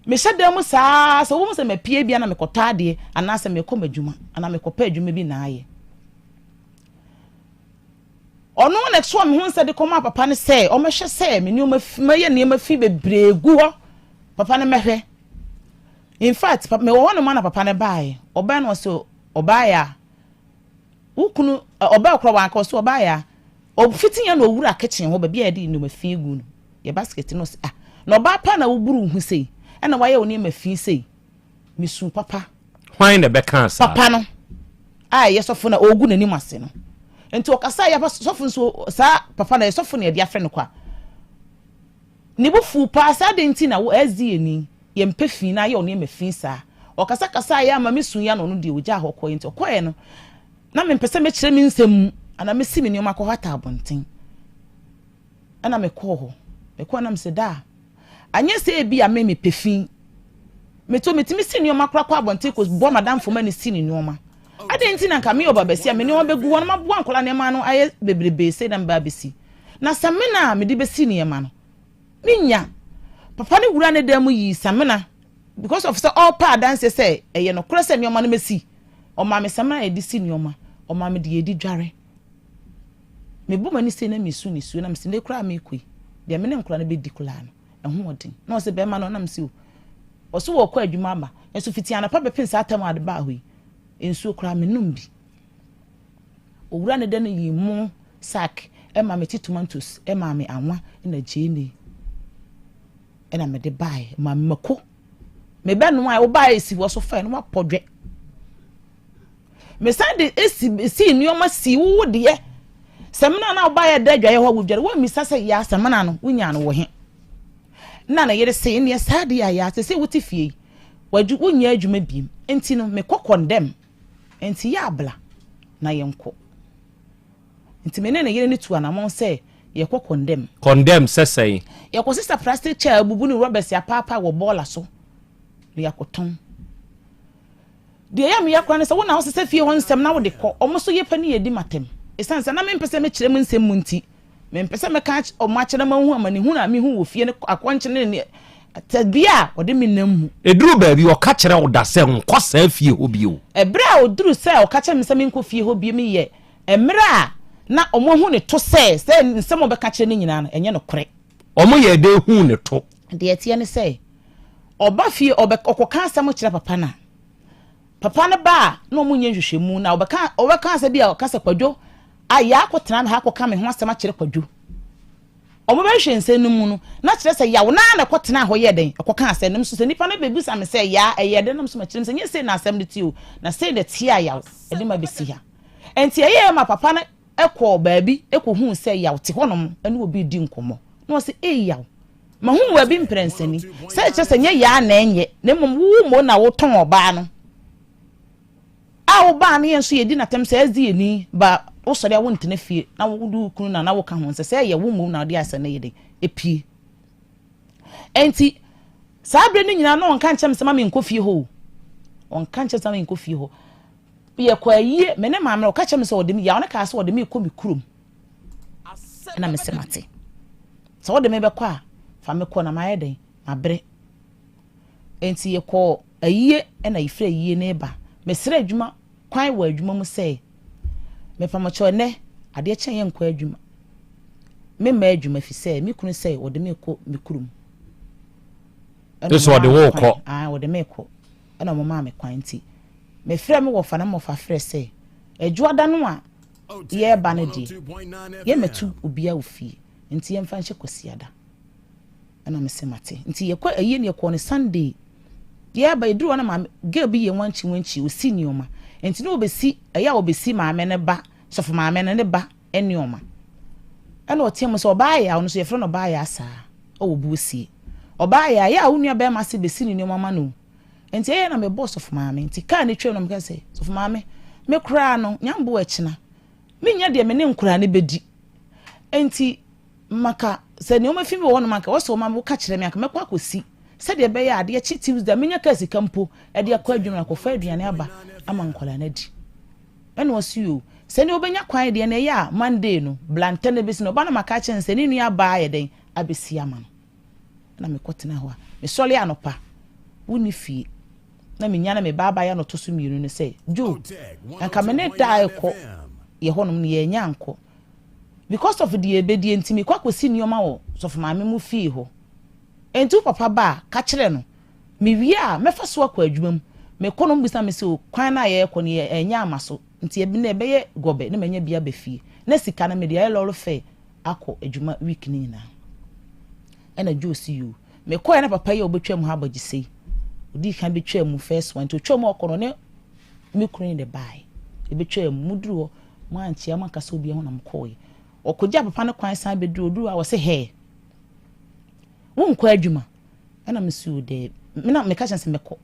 Mehyɛ dan mu saa ara, sɛ wohu sɛ mapue bi a na mekɔtɔ adeɛ anaasɛ mekɔ m'adwuma anaa mekɔpɛ adwuma bi na ayɛ. Ɔno na ɛsoa me ho nsa de kɔmaa papa no sɛ ɔmmɛhwɛ sɛ me nneɛma fi mɛyɛ nneɛma fi bebree gu hɔ. Papa no mmɛhwɛ. In fact, mewɔ hɔ nom na papa no baeɛ. Ɔbaeɛ no ɔsɛ ɔbaeɛ a wo kunu ɔbaeɛ koraa wanka ɔsɛ ɔbaeɛ a ɔfiti yɛn na ɔwura kitchen hɔ baabi a yɛde nneɛma fi gu no. Yɛ basket no ɔse ah na ɔbaa paa na woburu wo ho sei ɛna wayɛ wo nneɛma fi sei mesu papa. Hwan na ɛbɛkaa saa? Papa no a ɛyɛ sɔfo na ɔregu n'anim ase no. Nti ɔkasa yɛ sɔfo nso saa papa no ɛyɛ sɔfo na yɛde afrɛ no kwa. Ne bo fuw paa sɛ adɛn nti na wo SDA ni yɛmpɛ fi na ayɛ wo nneɛma fi saa. Ɔkasa kasaa yɛ ama me su yɛ na ɔno deɛ ɔgyaa hɔ kɔeɛ nti ɔkɔeɛ no na mempɛ sɛ mɛkyerɛ me nsɛm mu anaa mɛsi me nneɛma akɔhata abɔnten. Ɛna mekɔɔ hɔ. Mekɔɔ na mesɛ daa anyɛ sɛ ebi a me mepɛ fi. Meto metumi si nneɛma koraa kɔ abɔnten kɔ boa madamfo ma ne si ne nneɛma. Adɛn nti na nka meyɛ ɔbabasia a me nneɛma bɛgu hɔ na maboa nkwadaa nneɛma ano ayɛ bebrebe sei na meba abɛsi? Na samina a mede bɛsi nneɛma no, mennya. Papa no wuraa ne dan mu yii samina because of sɛ ɔrepɛ adanseɛ sɛ ɛyɛ nokorɛ sɛ nneɛma no mɛsi. Ɔmaa me samina a yɛde si nneɛma, ɔmaa me deɛ yɛde dware. Mebɔ m'ani sei na mesu nisuo na mese nnɛ koraa a merekɔ yi, deɛ me ne nkwadaa no bɛdi koraa no, ɛho wɔ den. Na ɔse bɛrima no na mese o, ɔse wɔrekɔ adwuma aba, nso fiti anɔpa bɛpem saa tam a ɔde baa hɔ yi, nsuo koraa mennom bi. Owura no da no yii mo sack ma me ti tomatoes maa me anwa na gyeene na mede baeɛ ma me mako. Mebɛnoa a wobaeɛ esi hɔ so fɛ na wapɔ dwɛ. Mesan de esi sii nneɛma sii wo deɛ. Samina na wobaeɛ da adwaeɛ hɔ a wodware woammisa sɛ yaa samina no wonyaa no wɔ he. Na ne yere se nneɛ saa deɛ a yaa sɛ wote fie yi wadwu wonyɛ adwuma biem nti no mekɔ kɔndɛm. Enti yɛ abla na yɛnkɔ. Nti me ne ne yere no tuu anamɔn sɛ yɛkɔ kɔndɛm. Kɔndɛm sɛ sɛn? Yɛkɔsesa plastic chair a abubu ne rɔbɛs apaapae wɔ bɔɔla so na yɛakɔtɔn. Deɛ ɛyɛ me ya koraa ne sɛ wo na wosesa fie hɔ nsɛm na wode kɔ. Wɔn nso yɛ pɛ ne yɛdi m'atɛm. Ɛsiane sɛ na mempɛ sɛ mɛkyerɛ mu nsɛm mu nti, Mempɛ sɛ mɛka wɔn akyerɛ na mahu amanehunu a mihu wɔ fie ne akɔnkye ne ne tebea a wɔde me nam mu. Eduru baabi, ɔka kyerɛ wo da sɛ nkɔ saa fie hɔ bio. Bere a oduru sɛ ɔka kyerɛ me sɛ menkɔ fie hɔ bio yɛ mmere a na wɔahu ne to sɛ sɛ nsɛm a ɔbɛka kyerɛ no nyinaa no, ɛnyɛ nokorɛ. Wɔyɛɛ dɛn huu ne to? Deɛ ɛteɛ ne sɛ, ɔba fie, ɔbɛ, ɔkɔka asɛm kyerɛ papa no a, papa no ba a, na wɔnyɛ nhwehwɛmu, na ɔbɛka, ɔbɛka asɛm bi a ɔka sɛ Kwadwo, Ayɛ akɔtena me ha akɔka me ho asɛm akyerɛ Kwadwo. Wɔbɛhwehwɛ nsɛm no mu no, na kyerɛ sɛ Yaw no ara na ɛkɔtenaa hɔ yɛɛ dɛn? Ɛkɔkaa asɛm no. Nso sɛ nnipa no bɛbisa me sɛ, Yaa, ɛyɛɛ dɛn? Na me nso makyerɛ mu sɛ, Nyɛ sei na asɛm no te o, na sei na ɛteɛ a Yaw de ma bɛsi ha. Enti ɛyɛɛ ma papa no kɔɔ baabi kɔhuu sɛ Yaw te hɔnom ne obi redi nkɔmmɔ. Na ɔse, Ei Yaw, mahu wo baabi mprɛnsa ni. Sɛ ɛkyerɛ sɛ nyɛ Yaa na ɛnyɛ, na mmom wo mmom na wotɔn ɔbaa no. A wo baa no yɛn nso yɛdi n'atɛm sɛ SDA ni ba wosɔre a wontena fie na wode wo kunu na na woka ho nsɛ sɛ ɛyɛ wo mmom na wode asɛm no yɛ den epie. Enti saa berɛ no nyinaa na ɔnka nkyerɛ me sɛ ma menkɔ fie hɔ o. Ɔnka nkyerɛ sɛ ma menkɔ fie hɔ. Yɛkɔ ayie me ne maame ɔka kyerɛ me sɛ ɔde me yaw ne kaa sɛ ɔde me kɔ me kurom. Ɛna me sɛ mate. Sɛ wode me bɛkɔ a fa me kɔ na mayɛ dɛn mabrɛ. Enti yɛkɔɔ ayie na yɛfiri ayie no reba. Mesrɛɛ adwuma kwan wɔ adwuma mu sɛ, Mepamokyɛw ɛnnɛ adeɛ kyɛn yɛnkɔ adwuma. Memma adwuma ɛfiri sɛ me kunu sɛ ɔde me rekɔ me kurom. Ɛna sɛ ɔde wo rekɔ? Ae, ɔde me rekɔ. Ɛna wɔn maa me kwan nti mefrɛɛ me wɔfa na me wɔfa frɛ sɛ Adwoada no a yɛreba no deɛ yɛmmɛto obiara wɔ fie nti yɛmfa nhyɛ Kwasiada. Ɛna me se mate. Nti yɛkɔ ayie no yɛkɔɔ no Sunday. Yɛba yɛduru hɔ na maame girl bi yɛ wankyi wankyi osi nneɛma. Nti na obesi ɛyɛ a obesi maame no ba sɔfo maame no ne ba nneɛma. Ɛna ɔteɛ mu sɛ ɔbaa yɛ a ɔno nso yɛfrɛ no ɔbaa yɛ asaa ɔwɔ buosie. Ɔbaa yɛ a ɛyɛ a wo nua bɛrima se besi ne nneɛma ma no. Nti ɛyɛ na mebɔɔ sɔfo maame. Nti kaa no twam na meka sɛ sɔfo maame me koraa no nyambo ɛkyena mennya deɛ me ne nkoraa no bɛdi. Nti Maka, sɛ nneɛma fi bi wɔ hɔnom a, anka ɛwɔ sɛ wɔma woka kyerɛ me, anka mɛkɔ akɔsi, sɛdeɛ ɛbɛyɛ a adeɛ kye Tuesday a, mɛnya kaa sika mpo de akɔ adwuma akɔfa aduane aba ama nkwadaa no adi. Ɛna ɔse yoo, sɛ nea ɔbɛnya kwan deɛ na ɛyɛ a Monday no, bla ntɛm na bɛsi no, ɔba no maka akyerɛ no sɛ ne nua baa ayɛ dɛn abɛsi ama no. Ɛna mekɔtena hɔ a, mesɔre anɔpa, wonni fie, na menya na me ba abaayewa na ɔtɔ so mmienu no sɛ, Joe, anka me ne daa ɛkɔ yɛ hɔnom no yɛanya ankɔ. Because of deɛ ɛbɛdie nti mekɔ akɔsi nnoɔma wɔ sɔfo maame mo fie hɔ. Enti wo papa ba a, ka kyerɛ no. Mewie a, mɛfa so akɔ adwuma mu. Mekɔ no ɔbisa me sɛ o, kwan no a yɛrekɔ no yɛ ɛnyɛ ama so nti ɛnɛ ɛbɛyɛ gɔbɛ na manya bi aba fie. Na sika no mede ayɛ lɔre fare akɔ adwuma week no nyinaa. Ɛna Joe si yoo. Mekɔɛ na papa yi a ɔbɛtwa mu ha abɔgyesɛ yi, ɔdii kan bɛtwaa mu first one nti ɔtwaa mu a ɔkɔ no ɔne. Me kunu ne de baeɛ. Ɛbɛtwaa mu. Moduru hɔ, moankyea, moankasa obiara ho na mokɔeɛ. Ɔkɔgyaa papa no kwan san bɛduru, ɔduru hɔ a ɔse hɛɛ, wonkɔ adwuma? Ɛna mese o daabi. Me na meka kyerɛ no sɛ mɛkɔ.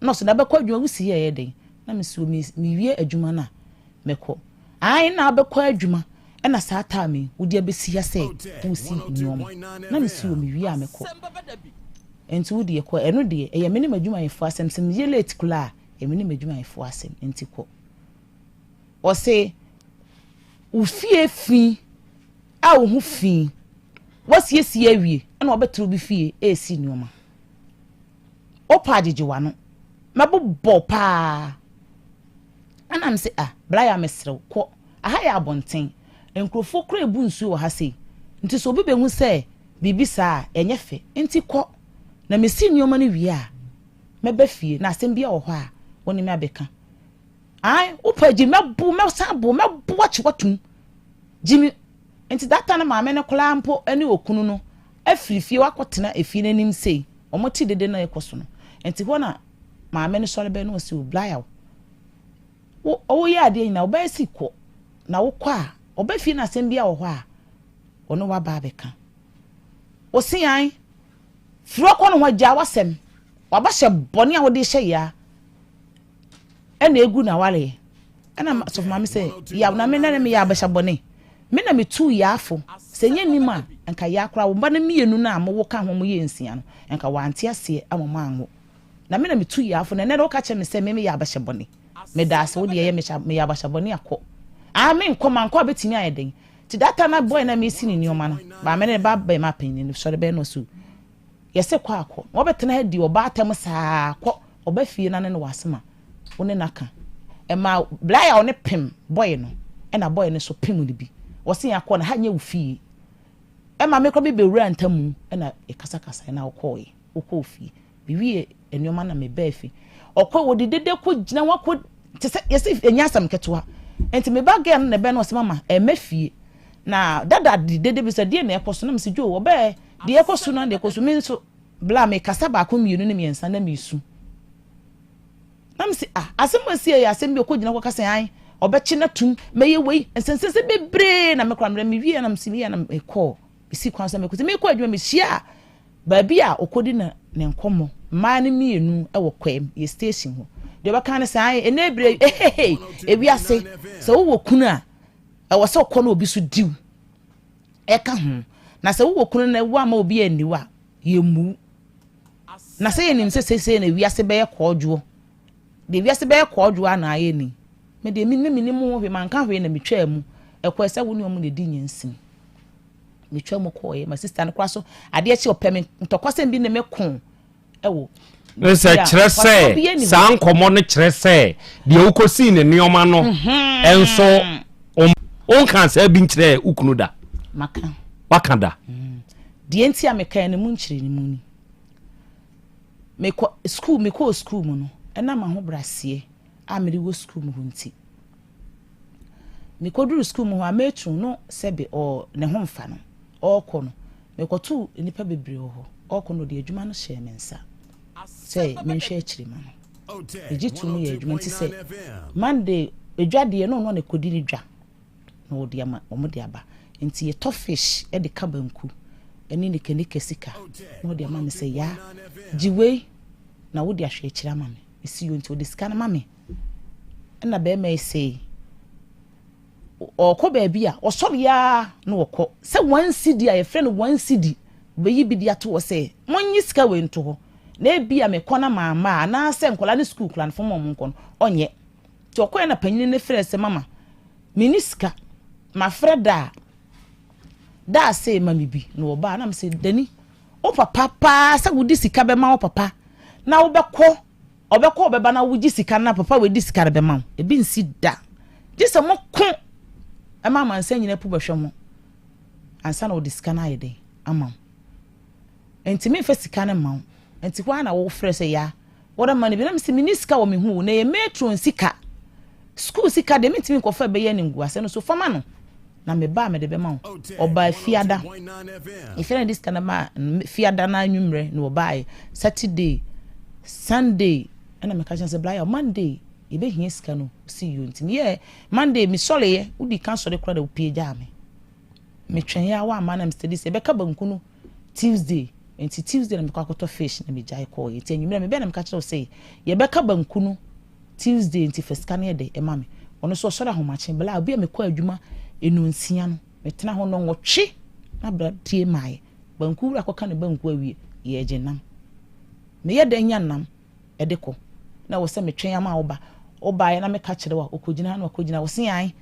Na ɔse na bɛkɔ adwuma, wosi yɛ ɛyɛ dɛn? Na mese o mewie adwuma no a mɛkɔ. Ae na wobɛkɔ adwuma ɛna saa time yi wode abɛsi ha sɛ wosi nneɛma. Na mese o mewie a mɛkɔ. Nti wo deɛ kɔ, ɛno deɛ ɛyɛ me ne m'adwumayɛfoɔ asɛm, sɛ meyɛ late koraa a ɛyɛ me ne m'adwumayɛfoɔ asɛm nti kɔ. Ɔse wo fie fi a wo ho fi, woasiesie awie ɛna wabɛtena obi fie ɛresi nneɛma. Wopɛ agyegye w'ano, mɛbobɔ paa. Ɛna mese ah Blaya mesrɛ wo kɔ, aha yɛ abɔnten, nkurɔfoɔ koraa ɛbu nsuo wɔ ha sei, nti sɛ obi bɛhu sɛ biribi saa a ɛnyɛ fɛ, nti kɔ na mesi nneɛma no wie a mɛba fie na asɛm biara wɔ hɔ a wo ne me abɛka. Ae, wopɛ gye mɛbo, mɛsan bo, mɛbo akye watum. Gyimi. Nti that time no maame no koraa mpo ne okunu no afiri fie wakɔtena efie no anim sei. Wɔn te dede na ɛkɔ so no. Nti hɔ na maame no sɔre bɛn no ɔsi o Blaya wo woyɛ adeɛ nyinaa wobɛyɛ si kɔ na wokɔ a ɔbɛ fie na asɛm bi a wɔ hɔ a ɔne waba abɛka. Ɔsi an firi ɔkɔ no ho agyaa wasɛm waba hyɛ bɔne a wode hyɛ yia ɛna egu n'awareɛ. Ɛna sɔfo maame sɛ, Yaw, na me na meyɛ abasa bɔne? Me na metuu Yaa fo. Sɛ ɛnyɛ nim a, anka Yaa koraa, wo mma no mmienu no a mowo ka ho moyɛ nsia no, anka wɔante aseɛ ama moanwo. Na me na metuu Yaa fo, na ɛnnɛ de woka kyerɛ me sɛ me meyɛ abasa bɔne. Meda ase, wo deɛ ɛyɛ meyɛ abasa bɔne a, kɔ. Aa, menkɔ, mankɔ a bɛtumi ayɛ dɛn? Nti that time na boy no a mesi ne nneɛma no, maame no ne ba bɛrima panin no sɔre bɛn no ɔse o, yɛse kɔ a kɔ. Na wɔbɛtena ha di ɔbaa atɛm saa, kɔ, ɔba fie na ne no wɔ asɛm a, wo ne no aka. Ɛmaa bere a ɔne pem bɔe no, ɛna bɔe no nso pem no bi. Ɔse yɛn akɔ no, ha nyɛ wo fie. Ɛma me koraa me bɛwuraa ntamu ɛna yɛkasakasae na ɔkɔɔe, ɔkɔɔ fie. Mewie nneɛma na mebaa fie. Ɔkɔe, wɔde dede kɔ gyina hɔ akɔ te sɛ yɛse ɛnyɛ asɛm ketewa. Nti me ba girl no na ɛbɛn no ɔse mama ɛmɛ fie. Na dada de dede bi sɛ deɛ na ɛkɔ so na mese Joe ɔbɛɛ deɛ ɛkɔ so na deɛ ɛkɔ so me nso bla mekasa baako mmienu ne mmiɛnsa na mesu. Na mese, ah, asɛm a ɛsi yɛ asɛm bi ɔkɔgyina kɔka sɛ an ɔbɛkye no atum, mɛyɛ wei, nsɛnsɛnsɛm bebree na mekora mmerɛ mewie na mese meyɛ na mekɔɔ, mesi kwan sɛ mekɔ sɛ mekɔ adwuma mehyia a baabi a ɔkɔdi na ne nkɔmmɔ mmaa no mmienu wɔ kwam yɛ station hɔ deɛ ɔbɛka ne sɛ an ɛnɛ ebire ehehe ewiase sɛ wowɔ kunu a ɛwɔ sɛ ɔkɔ na obi so diw ɛka ho na sɛ wowɔ kunu na woama obi anniw a yɛmmu Na sɛ yɛnim sɛ seesei na wiase bɛyɛ kɔɔdwoɔ, deɛ wiase bɛyɛ kɔɔdwoɔ ara na ayɛ ni. Me deɛ me na mennim ho hwee, manka hwee na metwaa mu. Ɛkɔɛ sɛ wo ne wɔn na ɛdi nyansim. Metwaa mu kɔɔeɛ, ma sista no koraa so adeɛ kye ɔpɛ me ntɔkwasɛm bi ne me ko ɛwɔ. Ne sɛ kyerɛ sɛ saa nkɔmmɔ no kyerɛ sɛ deɛ wokɔsii ne nneɛma no mhm. nso wonka saa bi nkyerɛ wo kunu da. Maka. Waka da. Mm. Deɛ nti a mekae no mu nkyerɛnimu ni. Mekɔ sukuu, mekɔɔ sukuu mu no, ɛnam ahobrɛaseɛ a mede wɔ sukuu mu hɔ nti, mekɔduru sukuu mu hɔ a, matron no sɛbe ɔ ne ho mfa no, ɔrekɔ no, mekɔtoo nnipa bebree wɔ hɔ. Ɔrekɔ no, ɔde adwuma no hyɛɛ me nsa sɛ menhwɛ akyiri ma no. Megye to mu yɛ adwuma nti sɛ Monday, edwa deɛ na ɔno na ɛkɔdi ne dwa. na wɔde ama wɔn de aba nti yɛtɔ fish de ka banku ne nika sika na wɔde ama me sɛ yaa gye wei na wode ahwɛ akyire ama me ɛsi yo nti wɔde sika no ma me ɛna bɛrima yi sɛ ɔkɔ baabi a ɔsɔre ya na ɔkɔ sɛ one cedi a yɛfrɛ no one cedi bɛyi bi de ato hɔ sɛ monyi sika wei nto hɔ na ebi a mekɔ na mamma a anaasɛ nkwadaa ne sukuu nkwadaa no fam a wɔn nkɔ no ɔnyɛ nti ɔkɔɛ na panyin no frɛ sɛ mama Menni sika. Mafrɛ da a, da a sei ma me bi. Na ɔbaa na mese, Dani, wo papa paa sɛ wode sika bɛma wo papa na wobɛkɔ, ɔbɛkɔ ɔbɛba na wogye sika na papa wei de sika no bɛma wo. Ebi nsi da. Gye sɛ moko ɛma amansan nyinaa pu bɛhwɛ mo ansa na wɔde sika no ayɛ dɛn ama wo. Nti memfa sika no mma wo. Nti hɔ ara na wofrɛ sɛ ya Wɔde ma no bi na mese menni sika wɔ me ho o, na ɛyɛ matron sika. Sukuu sika deɛ mentumi nkɔfa ɛbɛyɛ animguasɛ no so fa ma no na meba a mede bɛma wo. Ɔbaa fiada. Efiada na de sika no maa fiada no anwummerɛ na ɔbaeɛ. Saturday, Sunday ɛna meka kyerɛ no sɛ Blaya Monday. Yɛbɛhia sika no. Ɔse yoo. Nti meyɛɛ Monday mesɔreeɛ, wodii kan sɔre koraa na wopue gyaa me. Metwɛn a wamma na me steady sɛ yɛbɛka banku no Tuesday. Nti Tuesday na mekɔ akɔtɔ fish na megyae kɔɔeɛ. Nti anwummerɛ mebɛn na meka kyerɛ wo sɛ yɛbɛka banku no Tuesday nti fa sika no yɛ dɛ ma me. Ɔno nso ɔsɔre ahomakye bla obi a mekɔ adwuma nnɔnsia no metena hɔ nnɔnwɔtwe na bra tie maeɛ. Banku wura kɔka ne banku awie yɛregye nam. Meyɛ dɛn nya nam de kɔ na ɛwɔ sɛ metwɛn ama wo ba. Wobaeɛ na meka kyerɛ wo a ɔkɔgyina ha na wakɔgyina ha. Ɔse ae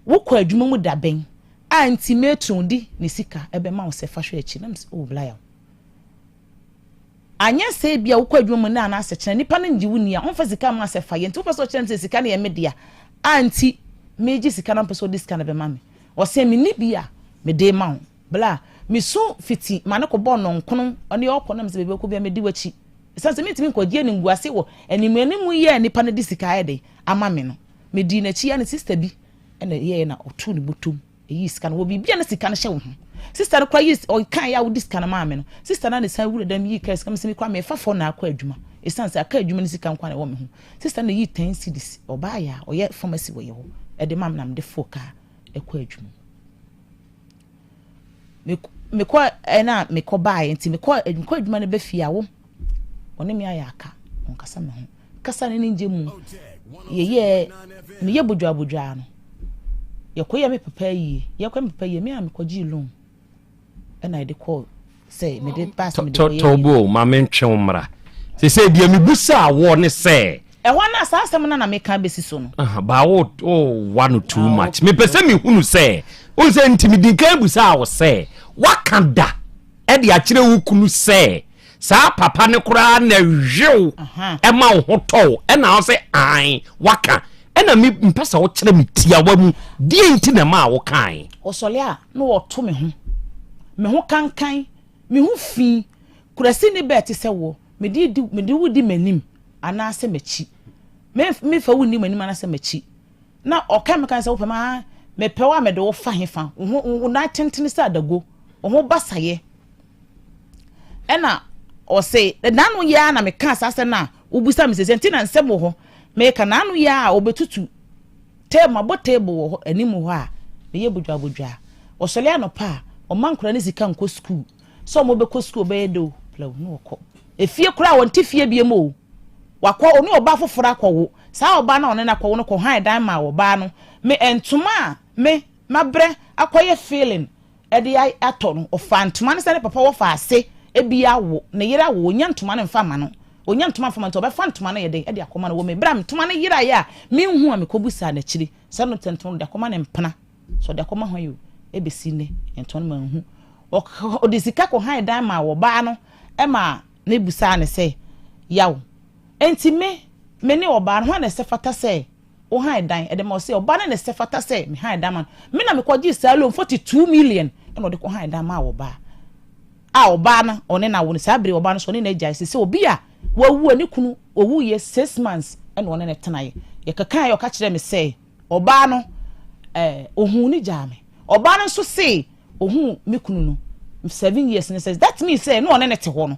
wokɔ adwuma mu da bɛn a nti matron de ne sika bɛma wo sɛ fa hwɛ akyiri na mese oh bla yaw. Anyɛ sɛ ebia wokɔ adwuma mu nnɛ anaasɛ kyena nipa no ngye wo nni a, ɔmfa sika mma sɛ fa yɛ. Nti wopɛ sɛ ɔkyerɛ me sɛ sika no yɛ me dea a nti megye sika no a ɔmpɛ sɛ ɔde sika no bɛma me. Ɔse menni bi a mede rema wo. Bla. Mesu fiti ma no kɔbɔɔ nnɔnkono, ɔne ɔkɔ na mesɛ baabi a wokɔ biara medi w'akyi. Ɛsiane sɛ mentumi nkɔgye animguase wɔ animuanimu yi a nipa no de sika ayɛ dɛn ama me no. Medii n'akyi a ne sista bi na ɛyɛeɛ na ɔtoo ne bɔtɔm. Yii sika no wɔ biribi a na sika no hyɛ wo ho. Sista no koraa yii ɔkae a wode sika no maa me no. Sista no a na san wura dɛm yii kaa sika me sɛ me koraa mefa fɔ na akɔ adwuma. Ɛsiane sɛ aka adwuma no sika nko na ɛwɔ me ho. Sista no na yii 10 cedis. Ɔbaa yɛ a ɔyɛ pharmacy wɔ yɛ hɔ ɛde maa me na mede foo kaa ɛkɔ adwuma. Mekɔ ɛna mekɔ baeɛ nti mekɔ mekɔ adwuma no bɛ fie a wo ɔne me ayɛ aka ɔnkasa me ho. Kasa ne ne ngye mu yɛyɛ meyɛ bodwaabodwaa no yɛkɔyɛ me papa yie yɛkɔ me papa yie me a mekɔgyee loan ɛna yɛde kɔɔ sɛ mede baa sɛ mede kɔyɛ tɔbo ma mentwe wo mmra sɛ sɛ deɛ mebusaa wɔ ne sɛ ɛhɔ no a saa asɛm no na meka bɛsi so no baa wo wa no too ah, much mepɛ sɛ mehunu sɛ wohu sɛ nti medi nkan busaa wo sɛ woaka da ɛde akyerɛ wo kunu sɛ Saa papa no koraa na ɛhwe wo ɛma wo ho tɔ wo ɛna wo sɛ ae waka ɛna me mpɛ sɛ wokyerɛ me tiawa mu deɛ nti na ɛmaa wo kae. Ɔsɔle a na ɔto me ho me ho kankan me ho fi kurasi ne bɛɛ te sɛ woɔ mede di mede wo di m'anim anaasɛ m'akyi me mefa wo nni m'anim anaasɛ m'akyi na ɔka me kan sɛ wopɛ ma mepɛ wo a mede wo fa hefa wo ho wo nan tentene sɛ adago wo ho basayɛ Ɛna ɔse, n'ano yi ara na mekaa saa asɛm no a wobisa me sɛsɛ nti na nsɛm wɔ hɔ. Meka n'ano yi ara a ɔbɛtutu table, mabɔ table wɔ hɔ anim hɔ a meyɛ bodwabodwa. Ɔsɔre anɔpa a, ɔma nkwadaa no sika nkɔ sukuu. Sɛ wɔn bɛkɔ sukuu ɔbɛyɛ dɛ o, plɛw na ɔkɔ. Efie koraa wɔnte fie biom o. Wakɔ, ɔne ɔbaa foforɔ akɔwo. Saa ɔbaa no a ɔne no akɔwo no kɔ han dan maa ɔbaa no. Me ntoma a me mabrɛ akɔyɛ feeling de atɔ no, ɔfaa ntoma no sɛ ne papa wɔfa ase bi awo, ne yere awo, ɔnya ntoma no mfa mma no, ɔnya ntoma mfa ma no nti ɔbɛfa ntoma no yɛ dɛn de akɔma no wɔ me berɛ a ntoma no yeraeɛ a menhu a mekɔbusaa no akyire sɛ no ntoma no ɔde akɔma ne mpena sɛ ɔde akɔma hwan o ɛbɛsi nnɛ ntoma no manhu ɔde sika kɔhan dan maa ɔbaa no ma mebusaa no sɛ yaw enti me me ne ɔbaa no hwan na ɛsɛ fata sɛ Wo han dan de ma ɔse ɔba no na ɛsɛ fata sɛ me han dan ma no. Me na me kɔ gyee saa loan 42 million ɛna ɔde kɔ han dan maa ɔbaa. A ɔbaa no ɔne na wo no saa bere ɔbaa no so ɔne na agyae sese obi a wawu a ne kunu owu yɛ 6 months ɛna ɔne ne tenaeɛ. Yɛ keka yɛ ɔka kyerɛ me sɛ ɔbaa no eh ohun ne gyaa me. Ɔbaa no nso se ohun me kunu no 7 years ne sɛ that means sɛ na ɔne ne te hɔ no.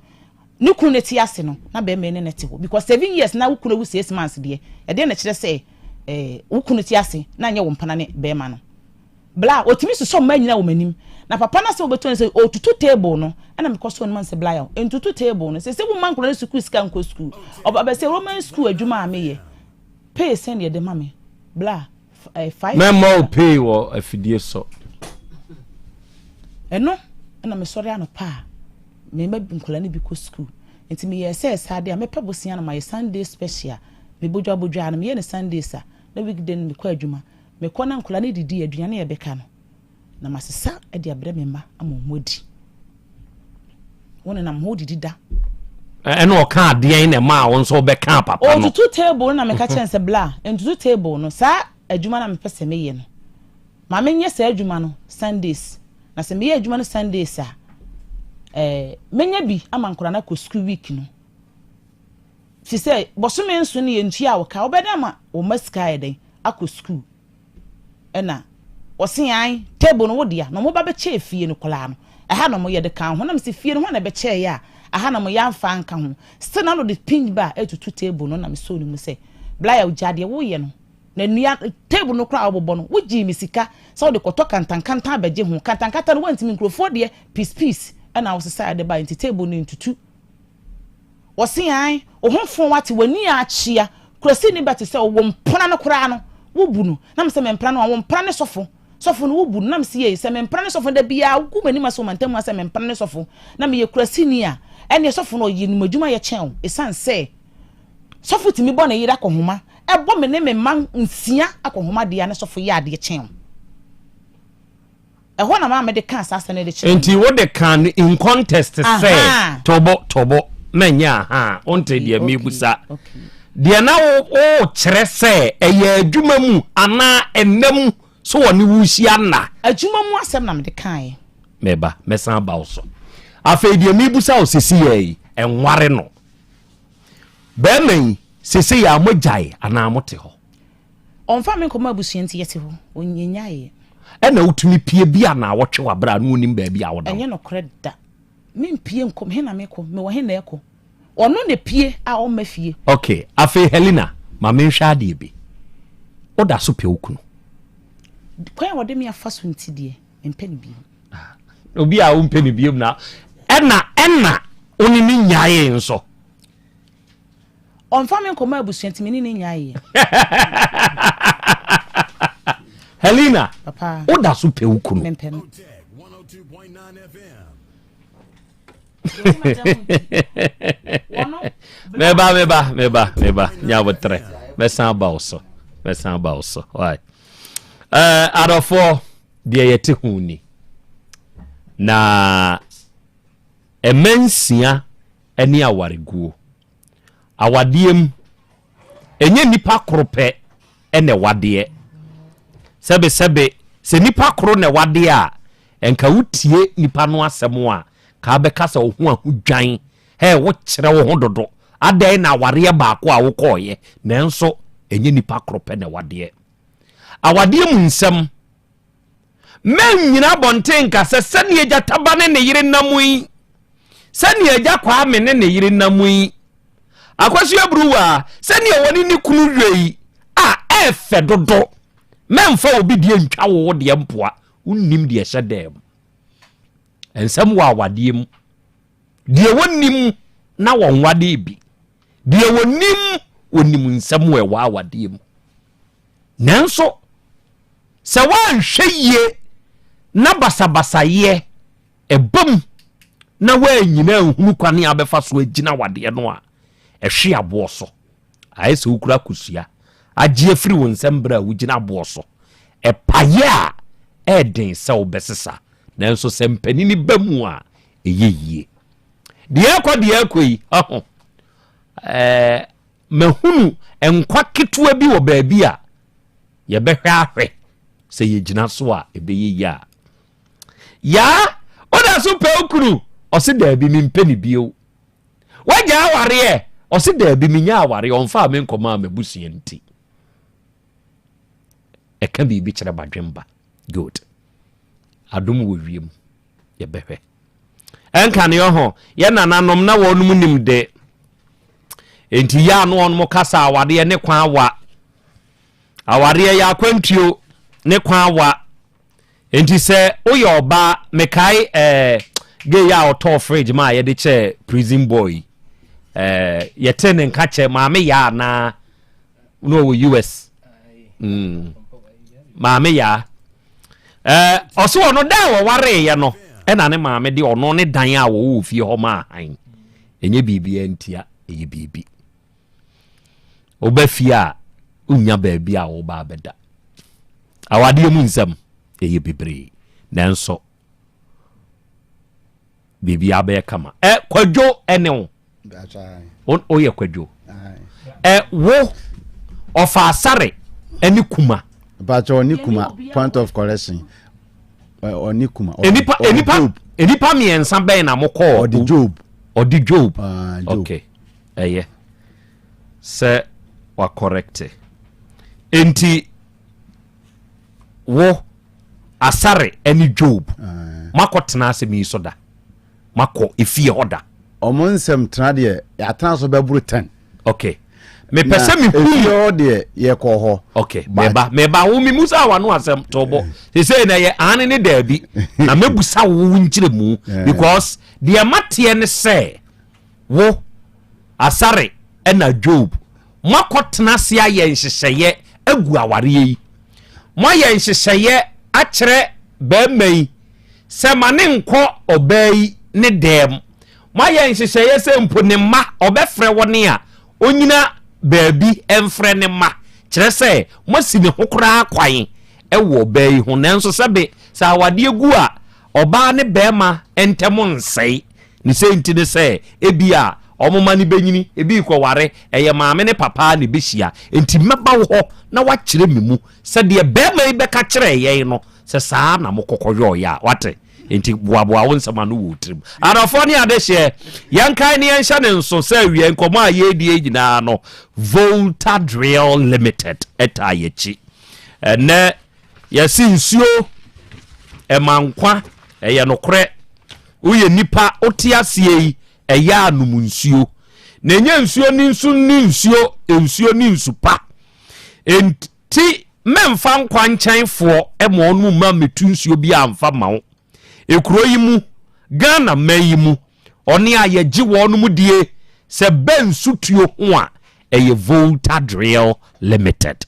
Ne kunu no te ase no na bɛrima yi ne no te hɔ because 7 years na wo kunu awu 6 months deɛ ɛdeɛn na ɛkyerɛ sɛ eh, wo kunu te ase na nyɛ wo mpena ne bɛrima no bla otumi sosɔ mmaa nyinaa wɔ m'anim na papa no asɛm ɔbɛtu no sɛ ɔtutu table no ɛna mekɔ so no ma no sɛ bla yaw ntutu table no sɛ sɛ wo ma nkɔla no sukuu sika nkɔ sukuu ɔba bɛsɛ Roman school adwuma a meyɛ pay sɛn deɛ de ma me bla eh, five mɛmmɔ wo pay wɔ afidie so ɛno ɛna mesɔre anɔpa a Me mma nkwadaa no bi kɔ sukuu, nti meyɛɛ sɛ saa de a mɛpɛ bosea no mayɛ Sunday special. Mebodwabodwaa no, meyɛɛ no Sundays a, na weekday no mekɔ adwuma. Mekɔ na nkwadaa no didi a, aduane a ɛbɛka no, na masesa de abrɛ me mma ama wɔn adi. Wonenam hɔ didi da. Ɛna ɔka adeɛn na ɛmaa wo nso wobɛkaa papa no? Ɔtutu table no na meka kyerɛ no sɛ bla, ntutu table no, saa adwuma no a mepɛ sɛ meyɛ no, Ma menyɛ saa adwuma no Sundays, na sɛ meyɛ adwuma no Sundays a, eh, menya bi ama nkwadaa no akɔ sukuu week no. Fi sɛ bɔsome nso no yɛntua wo ka, wobɛdɛn ama wo mma sika ayɛ dɛn akɔ sukuu. Ɛna ɔse an, table no wo dea, na ɔmo ba bɛkyɛɛ fie no koraa no, ɛha na ɔmo yɛ de ka ho, na mese fie no hwan na ɛbɛkyɛɛyɛ a, aha na mo yɛamfa anka ho. Still na ɔde pin ba a ɛtutu table no, na mesɔɔ ne mu sɛ, Blaya gyaa deɛ woyɛ no na nnua table no koraa a wobobɔ no wogyee me sika sɛ wode kɔtɔ kantankantan abɛgye ho kantankantan no woantumi nkurɔfoɔ deɛ piece piece ɛna wosesaeɛ de baeɛ nti table no ntutu Wɔse ae, wo ho fo wate, w'ani akyea, kurasini ba te sɛ wo, wo mpena no koraa no, wobu no. Na mesɛ mempena no a, wo mpena ne sɔfo, sɔfo no wobu no. Na mese yei, sɛ mempena ne sɔfo no da biara wogu m'anim ase wɔ mantam ha sɛ mempena ne sɔfo, na meyɛ kurasini a, ɛneɛ sɔfo no ɔyɛ nim adwuma yɛ kyɛn wo, ɛsiane sɛ sɔfo tumi bɔ ne yere akɔnhoma, ɛbɔ me ne me mma nsia akɔnhoma deɛ a ne sɔfo yɛ adeɛ kyɛn wo. Ɛhɔ na maame de kaa saa asɛm no de kyerɛɛ Nti me. wode kaa no in contest sɛ Ahaa. tobo tobo na ɛnyɛ ahaa wonte Okay, deɛ okay, mebusa okay. deɛ na wo wokyerɛ sɛ ɛyɛ adwuma mu anaa ɛnna mu so wɔne wo hyia nna. Adwuma mu asɛm na mede kaeɛ. Meba mɛsan aba wo so afei deɛ mebusa wo sisi yɛ yi ɛnware no bɛrima yi sisi yɛ a mogyae anaa mote hɔ. Ɔmfa me nkɔma abusua nti yɛte hɔ, ɔnyaeɛ. Ɛna wotumi pie bi a naawɔtwe wɔ aberɛ a na wonim baabi a woda. Ɛnyɛ nokorɛ da. Mempie nkɔ, he na mekɔ? Mewɔ he na ɛkɔ? Ɔno na pie a ɔmma fie. Ok, afei Helena, ma menhwɛ adeɛ bi. Woda so pɛ wo kunu? Kwan a wɔde me afa so nti deɛ, mempɛ no bio. Ah, obi a wompɛ no bio na ɛna ɛna wo ne no nyaee nso. Ɔmfa me nkɔma abusua nti me ne no nyaeɛ. Helena, Papa. woda so pɛ wo kunu? Mempɛ no. Meba, meba, meba, meba. Nyabotrɛ. Mɛsan aba wo so. Mɛsan aba wo so. Why? Uh, adɔfoɔ, deɛ yɛte ho ni. Na ɛmɛ nsia ne awareguo. Awadeɛ mu, ɛnyɛ nnipa koro pɛ na ɛwadeɛ. Sɛbesɛbe, sɛ nnipa koro na ɛwadeɛ a, nka wotie nnipa no asɛm a, ka bɛka sɛ wo ho ahodwan, hɛ, wokyerɛ wo ho dodo. Adɛn na awareɛ baako a wokɔɔyɛ, nanso ɛnyɛ nnipa koro pɛ na ɛwadeɛ. Awadeɛ mu nsɛm, Mɛnnyina abɔnten nka sɛ, 'Sɛnea gyata ba ne ne yere nam yi, sɛnea agya Kwame ne ne yere nam yi, Akwasu Aburuwa, sɛnea wɔne ne kunu yɛ yi, a ɛyɛ fɛ dodo. Mɛmfa obi deɛ ntwa wo wo deɛ mpoa. Wonnim deɛ ɛhyɛ dan mu. Nsɛm wɔ awadeɛ mu. Deɛ wɔnnim na wɔnwadee bi. Deɛ wɔnim, wɔnim nsɛm wɔ ɛwɔ awadeɛ mu. Nanso, sɛ woanhwɛ yie na basabasayɛ ba mu na woannyina anhunu kwan a wobɛfa so agyina w'adeɛ no a, ɛhwe aboɔ so. Ayɛ sɛ wokura kosua agye afiri wo nsam berɛ a wogyina aboɔ so. Ɛpaeɛ a, ɛyɛ den sɛ wobɛsesa, nanso sɛ mpanini ba mu a, ɛyɛ yie. Deɛ ɛrekɔ deɛ ɛrekɔ yi, ɔho, ɛɛ, Mahunu nkwa ketewa bi wɔ baabi a yɛbɛhwɛ ahwɛ sɛ yɛgyina so a ɛbɛyɛ yie a. Yaa, woda so pɛ wo kunu? Ɔse daabi mempɛ ne bio. Woagya awareɛ? Ɔse daabi menya awareɛ ɔmfaa me nkɔmaa m'abusua nti. Ɛka biribi kyerɛ badwemba. Good. Adom wɔ wiem. Yɛbɛhwɛ. Ɛnka ne ɔho, yɛ nananom na wɔnom nim de. Enti yɛ a na wɔnom kasa awareɛ ne kwan wa. Awareɛ yɛ akwantuo ne kwan wa. Enti sɛ woyɛ ɔbaa, mekae ɛɛ eh, gay a ɔtɔɔ fridge ma a yɛde kyɛɛ prison boy yi. Ɛɛ eh, yɛte ne nka kyɛ maame yaa anaa na ɔwɔ US. Mm. Maame yaa. Ɛɛ ɔso ɔno da a wɔwareeɛ no ɛna ne maame de ɔno ne dan a wɔwɔ wɔ fie hɔ maa han. Ɛnyɛ biribiara ntia, ɛyɛ biribi. Woba fie a wonnya baabi a woba abɛda. Awadeɛ mu nsɛm ɛyɛ bebree nanso biribiara bɛyɛ kama. Ɛ kwadwo ɛne wo. Woyɛ kwadwo. Ɛ wo ɔfa asare ɛne kuma. Mpatsɔ ɔne kuma point of correction ɔne kuma. Enipa enipa enipa mmiɛnsa bɛn na mo kɔɔ. Ɔde Job. Ɔde Job. Ah, Job. Okay. Ɛyɛ sɛ wa correct. Enti wo Asare ɛne Job makɔ tena asɛm yi so da. Makɔ efie hɔ da. Ɔmo nsɛm tena deɛ yɛatena so bɛboro ten. Okay. Mepɛ sɛ mehu. Efie hɔ deɛ yɛkɔ hɔ. Ok, meba meba wo memusa wano asɛm to bɔ. Sesei na ɛyɛ aane ne daabi. Na mɛbusa wo wo nkyerɛmu because deɛ mateɛ ne sɛ wo Asare ɛna Job moakɔtena ase ayɛ nhyehyɛeɛ agu awareɛ yi. Moayɛ nhyehyɛeɛ akyerɛ barima yi sɛ ma ne nkɔ ɔbaa yi ne dɛm. Moayɛ nhyehyɛeɛ sɛ mpo ne mma ɔbɛfrɛ wɔn a ɔnyina baabi mfrɛ ne mma, kyerɛ sɛ moasi ne ho koraa kwan wɔ ɔbaa yi ho. Nanso sɛbe sɛ awadeɛ gu a, ɔbaa ne barima ntam nsɛe. Ne sei nti ne sɛ ebia wɔn mma no bɛnyini, ebi rekɔware, ɛyɛ maame ne papa ara na ɛbɛhyia. Enti mɛba wo hɔ na woakyerɛ me mu sɛ deɛ barima yi bɛka kyerɛɛ yɛn no, sɛ saa na mokɔkɔyɔeɛ a. Woate? Enti boaboa wo nsɛm ano wɔ wo tirim. Adɔfoɔ ne adehyeɛ, yɛnkae ne yɛnhyɛ ne nso sɛ awia nkɔmmɔ a yɛredie nyinaa no, Volta Drill Limited taa yɛakyi. Ɛnnɛ yɛse nsuo ɛma nkwa, ɛyɛ nokorɛ. Woyɛ nipa, wote aseɛ yi, ɛyɛ a nom nsuo. Na ɛnyɛ nsuo ne nsu ne nsuo, nsuo ne nsu pa. Enti Ti mɛmfa nkwankyɛnfoɔ ma wɔn mma mmɛtu nsuo biara mfa mma wo. Ekuro yi mu, Ghana man yi mu, ɔne a yɛgye wɔn die sɛ bɛ nsutuo ho a, ɛyɛ Volta Drill Limited.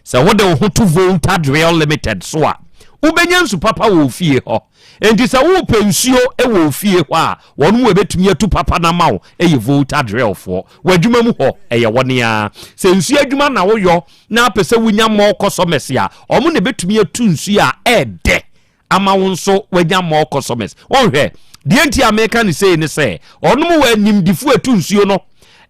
Sɛ wode wo ho to Volta Drill Limited so a, wobɛnya nsu papa wɔ wo fie hɔ. Enti sɛ worepɛ nsuo wɔ wo fie hɔ a, wɔn mu a ɛbɛtumi atu papa no ama wo yɛ Volta Drillfoɔ. W'adwuma mu hɔ, ɛyɛ wɔn ara. Sɛ nsuo adwuma na woyɔ na apɛ sɛ wonya more customers a, wɔn na ɛbɛtumi atu nsuo a ɛɛdɛ ama wo nso woanya more customers. Wonhwɛ, deɛ nti a meka no sei ne sɛ, wɔn wɔ animdefoɔ ɛtu nsuo no,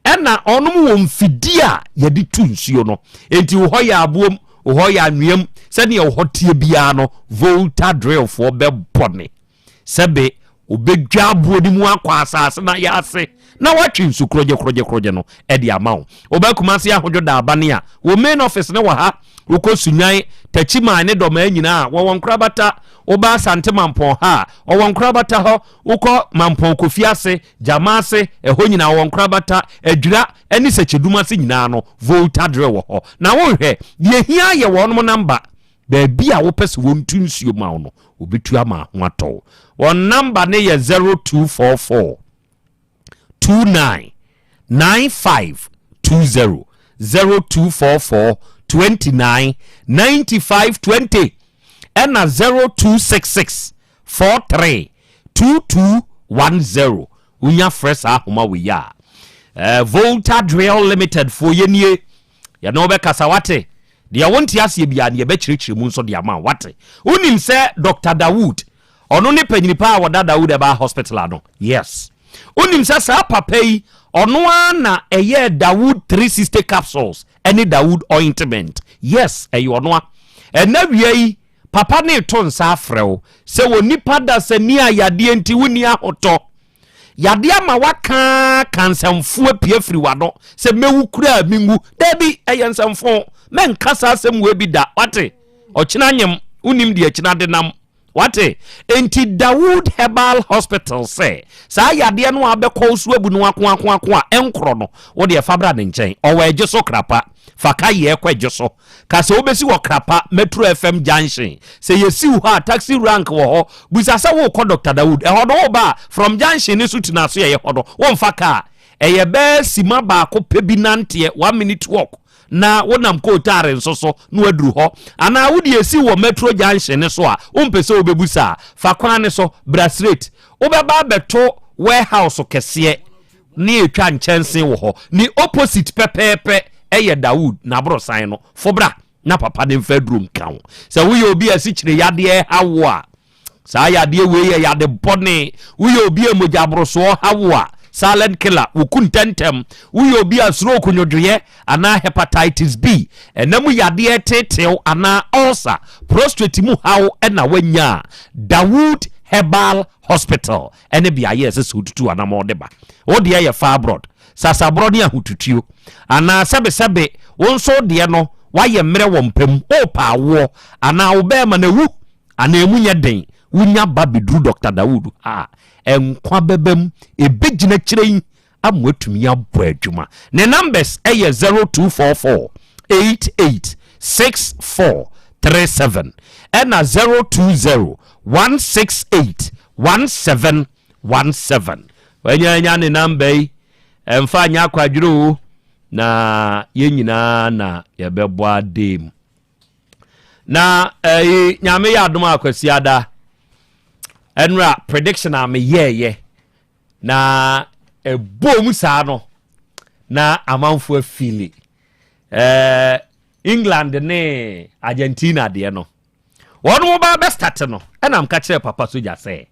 ɛna wɔn wɔ mfidie a yɛde tu nsuo no. Enti wo hɔ yɛ aboom, Wo hɔ yɛ anweam, sɛdeɛ wo hɔ teɛ biara no, Volta drillfoɔ bɛbɔ ne. Sɛbe wɔbɛdwa aboɔ no mu akɔ asase no ayɛ ase na wɔatwe nsu korogye korogye korogye no de ama wo. Woba Kumasi Ahodwo Daabane a, wo main office no wɔ ha. Wokɔ Sunyan, Takyiman ne Dɔmaa nyinaa a, wɔwɔ nkorabata. Woba Asante Mampɔn ha a, wɔwɔ nkorabata hɔ. Wokɔ Mampɔn Kofi ase, Gyama ase, ɛhɔ nyinaa wɔwɔ nkorabata. Adwira ne Sɛkyɛdum ase nyinaa no, Volta Drill wɔ hɔ. Na wonhwɛ, deɛ ɛhia yɛ wɔnom namba. Baabi a wopɛ sɛ wɔntu nsuo ma wo no, wɔbɛtu ama ho atɔ wo. Wɔn namba no yɛ 0244 29 95 20, 0244 29 95 20, ɛna 0266 43 2210. Wonya frɛ saa ahoma wei a, eh, Volta Drill Limited foɔ yɛnie, yɛne wo bɛkasa wate. Deɛ wonte aseɛ biara no yɛbɛkyerɛkyerɛ mu nso de ama wo wate. Wonim sɛ Dr. Dawood, ɔno ne panyini paa a wɔda Dawood Herbal Hospital ano? Yes. Wonim sɛ saa papa yi, ɔno ara na ɛyɛɛ Dawood 360 capsules ɛne Dawood ointment? Yes, ɛyɛ ɔno a. Ɛnɛ wia yi, Papa no reto nsa afrɛ wo sɛ wɔ nipa dasani a yadeɛ nti wonni ahotɔ. Yadeɛ ama waka ka nsɛmfo apue afiri w'ano sɛ mɛwu koraa menwu. Daabi, ɛyɛ nsɛmfo. Mɛnka saa asɛm wei bi da. Wate? Ɔkyena nyem, wonim deɛ kyena de nam. Wate? Enti Dawood Herbal Hospital sɛ saa yadeɛ no a abɛkɔ wo so abu no akoakoako a ɛnkorɔ no, wo deɛ fa bra ne nkyɛn. Ɔwɔ Ɛgye so Krapa. Fa ka yɛ kɔ Ɛgye so. Ka sɛ wobɛsi wɔ Krapa, Metro FM junction. Sɛ yɛsiw hɔ a, taxi rank wɔ hɔ. Bisa sɛ worekɔ Doctor Dawood. Ɛhɔ no woreba a, from junction no so tena so ɛyɛ hɔ no, womfa kaa. Ɛyɛ bɛyɛ sima baako pɛ bi nanteɛ, one minute walk, na wonam kootaare nso so na woaduru hɔ. Anaa wode ɛsiw wɔ Metro junction no so a, wompɛ sɛ wobɛbusa a, fa kwan no so bra straight. Wobɛba abɛto warehouse kɛseɛ. Ne etwa nkyɛnse wɔ hɔ. Ne opposite pɛpɛɛpɛ yɛ Dawood n'aborosan no. Fo bra na papa no mfa aduro nka wo. Sɛ woyɛ obi a asikyire yadeɛ ha wo a, saa yadeɛ wei yɛ yade bɔne. Woyɛ obi a mogya aborosoɔ ha wo a, silent killer, woku ntɛntɛm. Woyɛ obi a stroke nwodwoeɛ anaa hepatitis B, ɛna mu yadeɛ teetew anaa ulcer, prostrate mu haw na woanya a, Dawood Herbal Hospital ne beaeɛ a ɛsɛ sɛ wotutu anammɔn de ba. Wo deɛ yɛ fibroid, sasaborɔ ne ahotutuo, anaa sɛbesɛbe wo nso wo deɛ no woayɛ mmerɛ wɔ mpa mu, worepɛ awoɔ, anaa wo bɛrima no awu anaa emu nyɛ den, wonya ba bɛduru Dɔkta Dawood ha a, nkwa bɛba mu, ɛbɛgyina kyerɛn. ama watumi abɔ adwuma. Ne numbers ɛyɛ 0244 88 64 37 ɛna 020 168 1717. Wanya ne number yi, ɛmfa nyɛ akwadwerɛ o, na yɛn nyinaa na yɛbɛbɔ adee mu. Na ɛyi, Nyame yɛ adom a, Kwasiada ɛnora prediction a meyɛɛyɛ na ɛbɔɔ mu saa no na amanfoɔ afili England ne Argentina deɛ no, wɔn mo ba bɛstart no, ɛna mka kyerɛ Papa Soja sɛ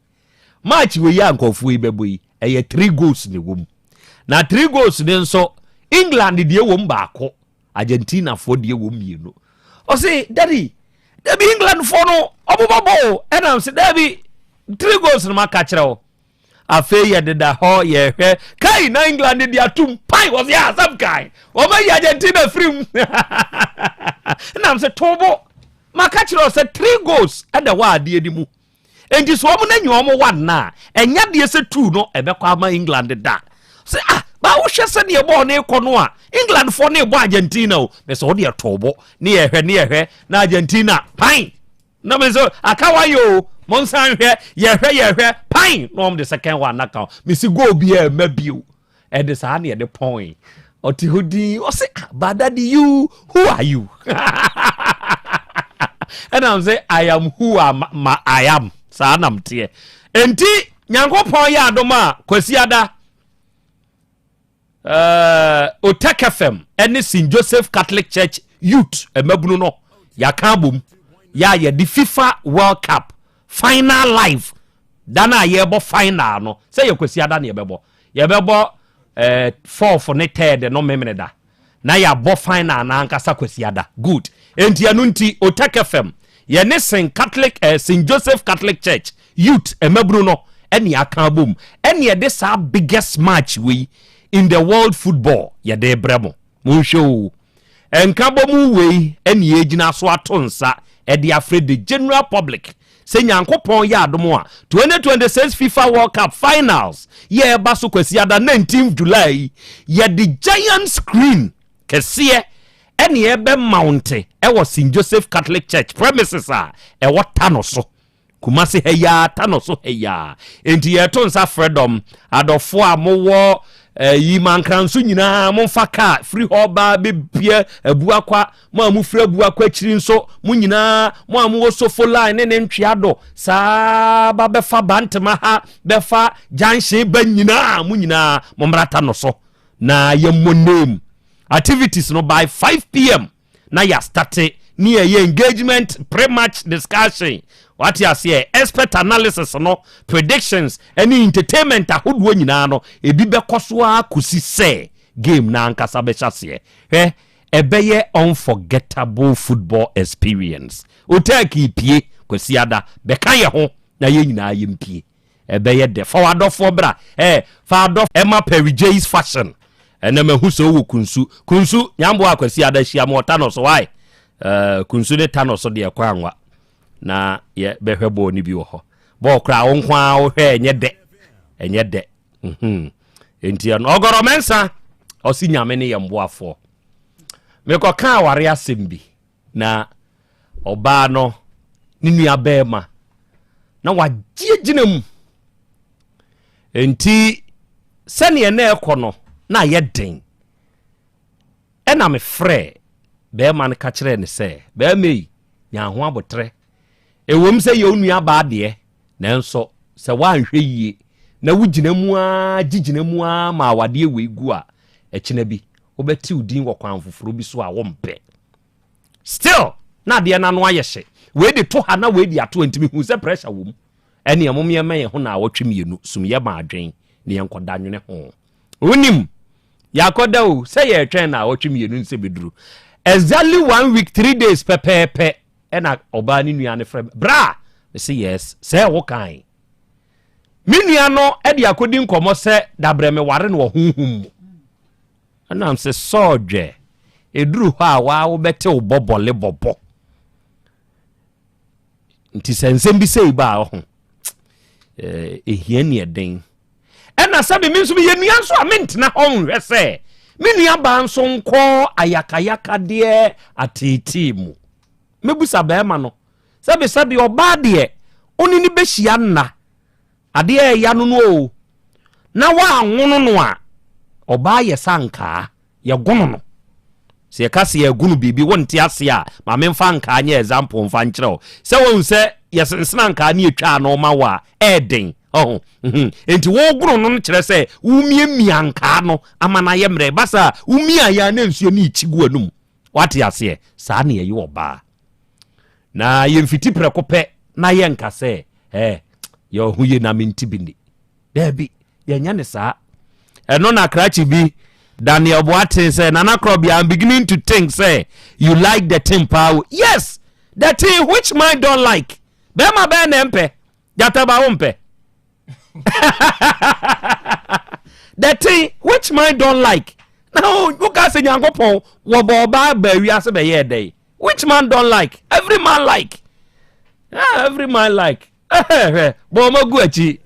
match wei a nkɔfoɔ yi bɛbɔ yi, ɛyɛ three goals ne wɔ mu, na three goals ne nso, England deɛ wɔ mu baako, Argentina foɔ deɛ wɔ mu mmienu. Ɔse, "Daddy, dabi, England foɔ no ɔmo bɛbɔ o." Ɛnam sɛ dabi, three goals no maka kyerɛ wo. Afei yɛdeda hɔ yɛhwɛ kai na England de atum pai, wɔ sɛ asɛm kai wɔmayi Argentina firi mu. Nam sɛ tobo maka kyerɛ wo sɛ three goals ɛda wɔ adeɛ no mu, enti sɛ ɔmo no anya ɔmo one na ɛnya deɛ sɛ two no ɛbɛkɔ ama England da sɛ, ah, ba wohwɛ sɛdeɛ bɔɔl no rekɔ no a, England foɔ no rebɔ Argentina o. Mɛ sɛ wode ɛtoo ne yɛhwɛ ne yɛhwɛ na Argentina pan, na me nso aka wayɛ o, monsan hwɛ, yɛhwɛ yɛhwɛ pan na ɔm de second one naka o. Mesi goal biara ɛma bio, ɛde saa ne yɛde pɔn. Ɔte hɔ din, ɔse, "Ah, but daddy, you, who are you?" Ɛnam sɛ I am who am, ma I am saa nam teɛ. Enti Nyankopɔn yɛ adom a, Kwasiada Otek FM ɛne St Joseph Catholic Church youth mmabunu no yɛaka abom yɛ a yɛde FIFA World Cup final live da no a yɛrebɔ final no, sɛ yɛ Kwasiada ne yɛbɛbɔ fourth ne third no memene da na yɛabɔ final na ankasa Kwasiada. Good. Enti ɛno nti Otek FM yɛne St Joseph Catholic Church youth mmabunu no ɛne aka abom ɛne yɛde saa biggest match wei in the world football yɛde brɛ mo. Monhwɛ o, ɛnka bɔ mu wei ɛne yɛgyina so ato nsa ɛde afrɛ the general public sɛ Nyankopɔn yɛ adom a, 2026 FIFA World Cup finals yɛɛba so Kwasiada 19 July yi, yɛde giant screen kɛseɛ ɛne ɛbɛ mount ɛwɔ St Joseph Catholic Church premises a ɛwɔ Tano so, Kumase ha yaa, Tano so ha yaa. Enti yɛto nsa frɛ dɔm adɔfoɔ a mowɔ yi Mankranso nyinaa, momfa kaa firi hɔ baa bɛpie Abuakwa. Mo a mofiri Abuakwa akyiri nso, mo nyinaa, mo a mowɔ Sofo Line ne ne ntwea do saa ba bɛfa Bantema ha, bɛfa junction ba nyinaa, mo nyinaa mommra Tano so na yɛmmɔ name activities no by 5 p.m. na yɛastart ne yɛyɛ engagement, pre-match discussion, wate aseɛ, expert analysis no, predictions ɛne entertainment ahodoɔ nyinaa no ebi bɛkɔ so a kɔsi sɛ game na ankasa bɛhyɛ aseɛ. Hwɛ, ɛbɛyɛ unforgettable football experience. Otɛɛki pie Kwasiada bɛka yɛ ho na yɛn nyinaa yɛmpie, ɛbɛyɛ dɛ. Fa w'adɔfoɔ bra, fa adɔ ɛma Perry Jays Fashion. Ɛnɛ mahu sɛ wowɔ Kunsu, Kunsu Nyamboa. Kwasiada hyia ma ɔta no so wae. Kunsu ne ta no so deɛ kɔ anwa na yɛbɛhwɛ bɔɔl no bi wɔ hɔ. Bɔɔl koraa wo nko ara wohwɛ, ɛnyɛ dɛ, ɛnyɛ dɛ. Enti ɛno ɔgɔrɔ mɛnsa ɔsi Nyame ne yɛn boafoɔ. Mekɔka aware asɛm bi na ɔbaa no ne nua bɛrima na wagye gyina mu, nti sɛneɛ na ɛkɔ no na ayɛ den. Ɛna mefrɛ bɛrima no ka kyerɛɛ ne sɛ, bɛrima yi, nya ho abotrɛ. Ɛwom sɛ yɛ wo nua baa deɛ, nanso sɛ woanhwɛ yie na wogyina mu a gyegyina mu a ma awadeɛ wei gu a, ɛkyena bi wobɛte wo din wɔ kwan foforɔ bi so a wompɛ. Still na adeɛ no ano ayɛ hye, wei de to ha na wei de ato, ntimi hu sɛ pressure wɔ mu. Ɛne ɛmom yɛma yɛn ho na awɔtwe mmienu sum yɛ ma adwen ne yɛnkɔda nwene ho. Wonim yɛakɔda o sɛ yɛretwɛn na awɔtwe mmienu nsɛ bɛduru exactly one week 3 days pɛpɛɛpɛ, ɛna ɔbaa ne nua no frɛ me, "Bra." Mese, "Yes." Sɛ wo kan me nua no de akɔdi nkɔmmɔ sɛ dabrɛ me ware no wɔ honhom mu, ɛnam sɛ sɔɔdwɛ ɛduru hɔ a waa wobɛte wo bɔbɔle bɔbɔ. Nti sɛ nsɛm bi sɛ ba a ɔho ɛhia ne ɛden. Ɛna sɛbe me nso meyɛ nua nso a mentena hɔ nhwɛ sɛ me nua baa nso nkɔ ayakayakadeɛ ateetee mu. Mɛbusa bɛrima no sɛbe sɛbe ɔbaa deɛ ɔne ne bɛhyia nna adeɛ a ɛya no no o na woanwono no a ɔbaa yɛ sɛ ankaa yɛgono no. Sɛ yɛka sɛ yɛgono biribi wonte ase a ma memfa ankaa nyɛ example mfa nkyerɛ wo. Sɛ woahu sɛ yɛsensene ankaa ne yɛtwa ano ma wo a ɛɛden ɔho mhm. Enti wogono no no kyerɛ sɛ womiamia ankaa no ama no ayɛ mmerɛ. Ɛba saa a womia yɛ a na nsuo no rekyi gu w'anum. Wate aseɛ? Saa na yɛyɛ ɔbaa. Na yɛmfiti prɛko pɛ na yɛnka sɛ eh, yɛ ɔho yie na mente bi ni. Daabi, yɛnyɛ ne saa. Ɛno na krakye bi Daniel Boateng sɛ Nana Krɔbea, I'm beginning to think sɛ you like the thing paa o. Yes, the thing which man don't like. Bɛrima bɛɛ na ɛmpɛ. Gyata ba wo mpɛ. The thing which man don't like. Na woka sɛ Nyankopɔn wɔbɔ ɔbaa baa wiase bɛyɛɛ dɛn? Which man don't like? Every man like. Yeah, every man like. Hwɛ, bɔ ɔma gu akyi.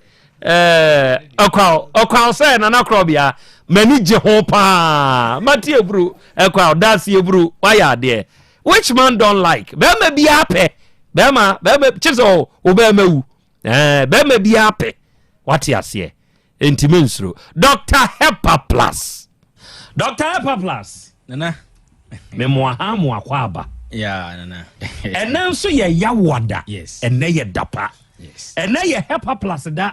Ɔkwaw, ɔkwaw sɛ Nana Korɔbea, m'ani gye ho paa. Mate eburu, ɛkwaw, daase eburu, wayɛ adeɛ. Which man don't like? Bɛrima biara pɛ. Bɛrima, bɛrima, kyerɛ sɛ o bɛrima wu. Bɛrima biara pɛ. Wate aseɛ. Enti mensuro. Dr. Hepa Plus. Dr. Hepa Plus. Nana. Memoa ha mo akɔ aba. Yeah, nana. Ɛnɛ nso yɛ yawoada. Yes. Ɛnɛ yɛ dapa. Yes. Ɛnɛ yɛ Hepa Plus da.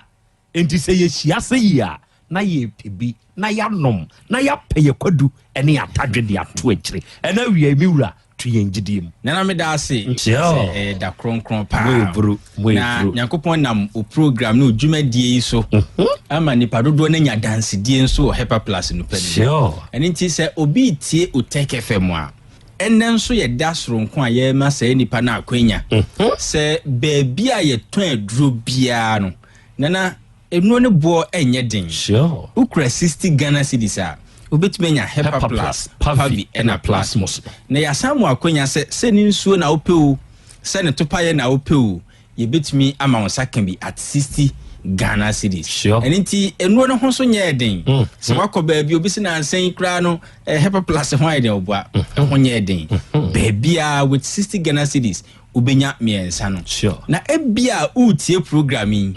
Enti sɛ yɛhyia sɛ yie a, na yɛrepɛ bi na yɛanom na yɛapɛ yɛ kwadu ne yɛn atadwe de ato akyire. Ɛnɛ awia yi, me wura, to yɛn gyidie mu. Nana meda ase Sure. sɛ ɛyɛ da kronkron paa. Mo eburu, mo Na eburu. Nyankopɔn nam o program ne o dwumadie yi so ama nipa dodoɔ no anya dansedie nso wɔ Hepa Plus no pɛ no mu. Sure. Ɛno nti sɛ obi retie Otec FM a, ɛnnɛ nso yɛ da soronko a yɛrema saa nipa no akwanya sɛ baabi a yɛtɔn aduro biara no, Nana, nnuro no boɔ nyɛ den. Sure. Wokura 60 Ghana cedis a, wobɛtumi anya Hepa Plus, Pavi ɛna Plasmos. Na yɛasan mo akwanya sɛ, sɛ ne nsuo na wopɛ o, sɛ ne topayɛ na wopɛ o, yɛbɛtumi ama wo nsa ka bi at 60 Ghana cedis. Sure. Ɛno nti, nnuro no ho nso nyɛɛ den. Sɛ woakɔ baabi, obi se nansa yi koraa no, eh, Hepa Plus ho ayɛ den, ɔboa. Ɛho nyɛɛ den. Baabiara with 60 Ghana cedis, wobɛnya mmiɛnsa no. Sure. Na ebia woretie program yi,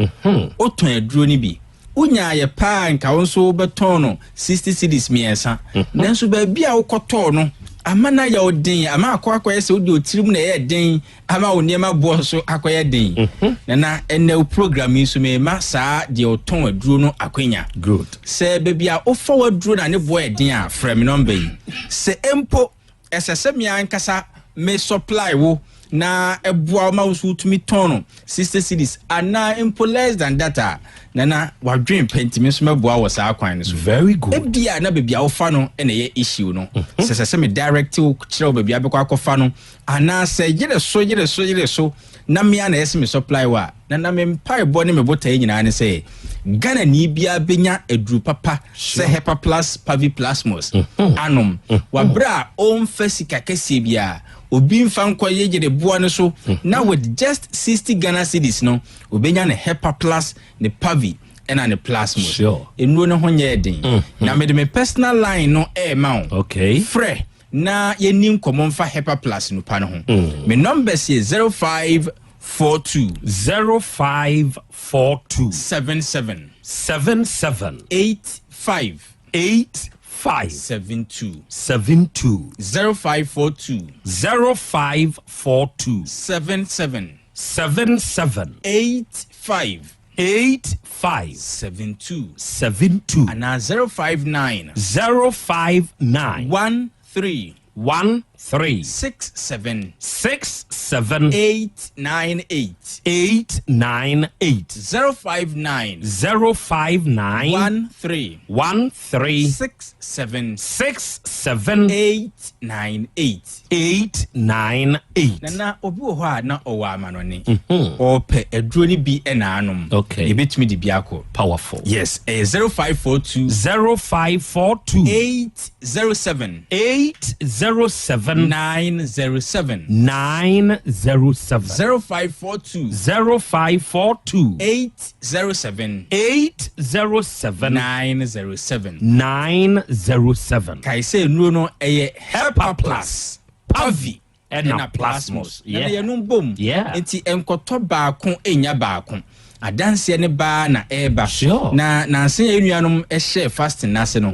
wotɔn aduro no bi. Wonyaayɛ paa nka wo nso wobɛtɔn no 60 cedis mmiɛnsa. Nanso baabi a wokɔtɔɔ no, ama no ayɛ wo den, ama akɔ akɔyɛ sɛ wode otirim na ɛyɛ den, ama wo nneɛma boɔ nso akɔyɛ den. Nana, ɛnnɛ wo program yi nso mema saa deɛ ɔtɔn aduro no akwanya. Good. Sɛ baabi a wofa w'aduro na ne boɔ yɛ den a, frɛ me nɔmba yi. Sɛ mpo Ɛsɛ sɛ me ankasa me supply wo na ɛboa wo ma wo nso wotumi tɔn no 60 cedis anaa mpo less than that a, Nana, wadwen pɛ nti me nso mɛboa wɔ saa kwan no so. Very good. Ebia na baabi a wofa no na ɛyɛ issue no. Sɛ ɛsɛ sɛ me direct wo kyerɛ wo baabi a bɛkɔ akɔfa no anaa sɛ yere so yere so yere so na me ara na ɛyɛ sɛ me supply wo a, Nana, me mpaebɔ ne me botaeɛ nyinaa ne sɛ Ghanani biara bɛnya aduru papa sɛ Hepaplus Paviplasmus anom wɔ berɛ a ɔmfa sika kɛseɛ biara, obi mfa nkɔ yegyere boɔ no so na with just 60 Ghana cedis no ɔbɛnya ne Hepaplus, ne Pavi ɛna ne Plasmus. Nnuro no ho nyɛɛ den. Na mede me personal line no rema wo. Frɛ na yɛnni nkɔmmɔ mfa Hepaplus nupa no ho. Me numbers yɛ 0542. 0542. 77. 77. 85. 85. 72. 72. 0542. 0542. 77. 77. 85. 85. 72. 72. Anaa 059. 059. 13. 13. 67. 67. 898. 898. 059. 059. 13. 13. 67. 67. 898. 898. Nana, obi wɔ hɔ a na ɔwɔ amanɔne. Ɔpɛ aduro no bi na anom. Okay. Yɛbɛtumi de bi akɔ. Powerful. Yes, ɛyɛ 0542. 0542. 807. 807. 7 907 907 0542 0542 807 807 907 907. Kae sɛ nnuro no ɛyɛ Hepa Plus, Pavi ɛna ɛna Plasmos. Yeah. Na yɛnom bom. Yeah. Nti nkɔtɔ baako ɛnya baako. Adanseɛ ne baa na ɛreba. Sure. Na nansa yɛn nuanom ɛhyɛ fasting n'ase no.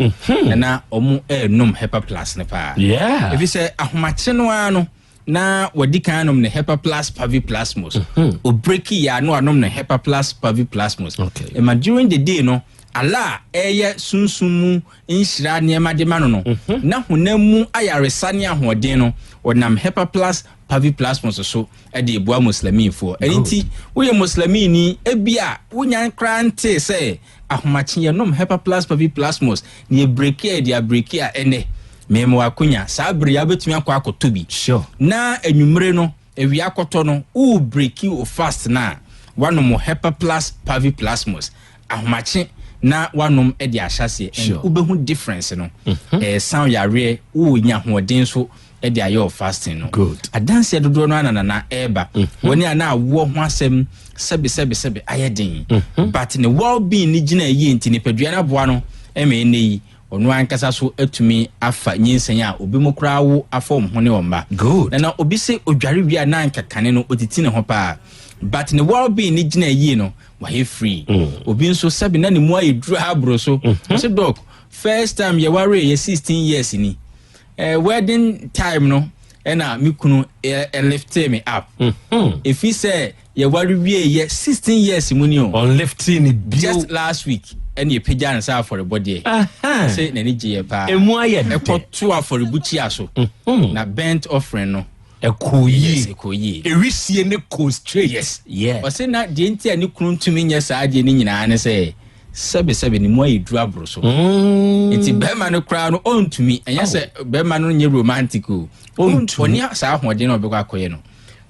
Na na wɔn ɛrenom Hepa Plus no paa. Yeah. Efi sɛ ahomakye no ara no na wɔdi kan nom ne Hepa Plus Pavi Plasmos. Obreki yɛ ano anom ne Hepa Plus Pavi Plasmos. Okay. Ɛma during the day no ala a ɛyɛ sunsun mu nhyira nneɛma de ma no no na honam mu ayaresa ne ahoɔden no ɔnam Hepa Plus Pavi Plasmos so de eboa muslimifoɔ. Ɛno nti woyɛ muslimini ebi a wonya koraa ntee sɛ ahomakye yɛnom Hepa Plus Pavi Plasmos na yɛbreki a yɛde abreki a ɛnɛ mɛma wakonya saa bere yi wobɛtumi akɔ akɔtɔ bi. Sure. Na anwummere no awia akɔtɔ no wo breki wo fast na wanom Hepa Plus Pavi Plasmos ahomakye na wanom de ahyɛ aseɛ and Sure. wobɛhu difference no. Ɛsan yareɛ wonya ahoɔden so de ayɛ wo fasting no. Good. Adanseɛ dodoɔ no ananana ɛreba. Wɔne a na awoɔ ho asɛm sɛbe sɛbe sɛbe ayɛ den. But ne well being ne gyina yie nti nipadua no aboa no ɛma ɛnɛ yi ɔno ankasa so atumi afa nyinsɛn a obi mu koraa wo afa wɔn ho ne wɔn ba. Good. Na na obi sɛ odware wie a na ankakane no otiti ne ho paa. But ne well being ne gyina yie no wayɛ free. Obi nso sɛbe na ne mu ayɛ duru aboro so. Ɔsɛ doc first time yɛware yɛ 16 years ni. Wedding time no ɛna me kunu ɛ lift me up. Efi sɛ yɛware wie yɛ 16 years mu ni o. Ɔnlifting ne bio. Just last week ɛna yɛpagya ne nsa afɔrebɔdeɛ. Sɛ n'ani gye yɛ paa. Emu ayɛ dɛ. Ɛkɔto afɔrebukyia so. Na burnt offering no. Ɛkɔ yie. Yes, ɛkɔ yie. Ewisie ne kɔ straight. Yes. Yeah. Ɔsɛ na deɛ nti a ne kunu ntumi nyɛ saa adeɛ no nyinaa ne sɛ sɛbe sɛbe ne mu ayɛ duru aboro so. Nti bɛrima no koraa no ɔntumi ɛnyɛ sɛ bɛrima no nyɛ romantic o. Ɔntumi. Ɔne saa ahoɔden na ɔbɛkɔ akɔyɛ no.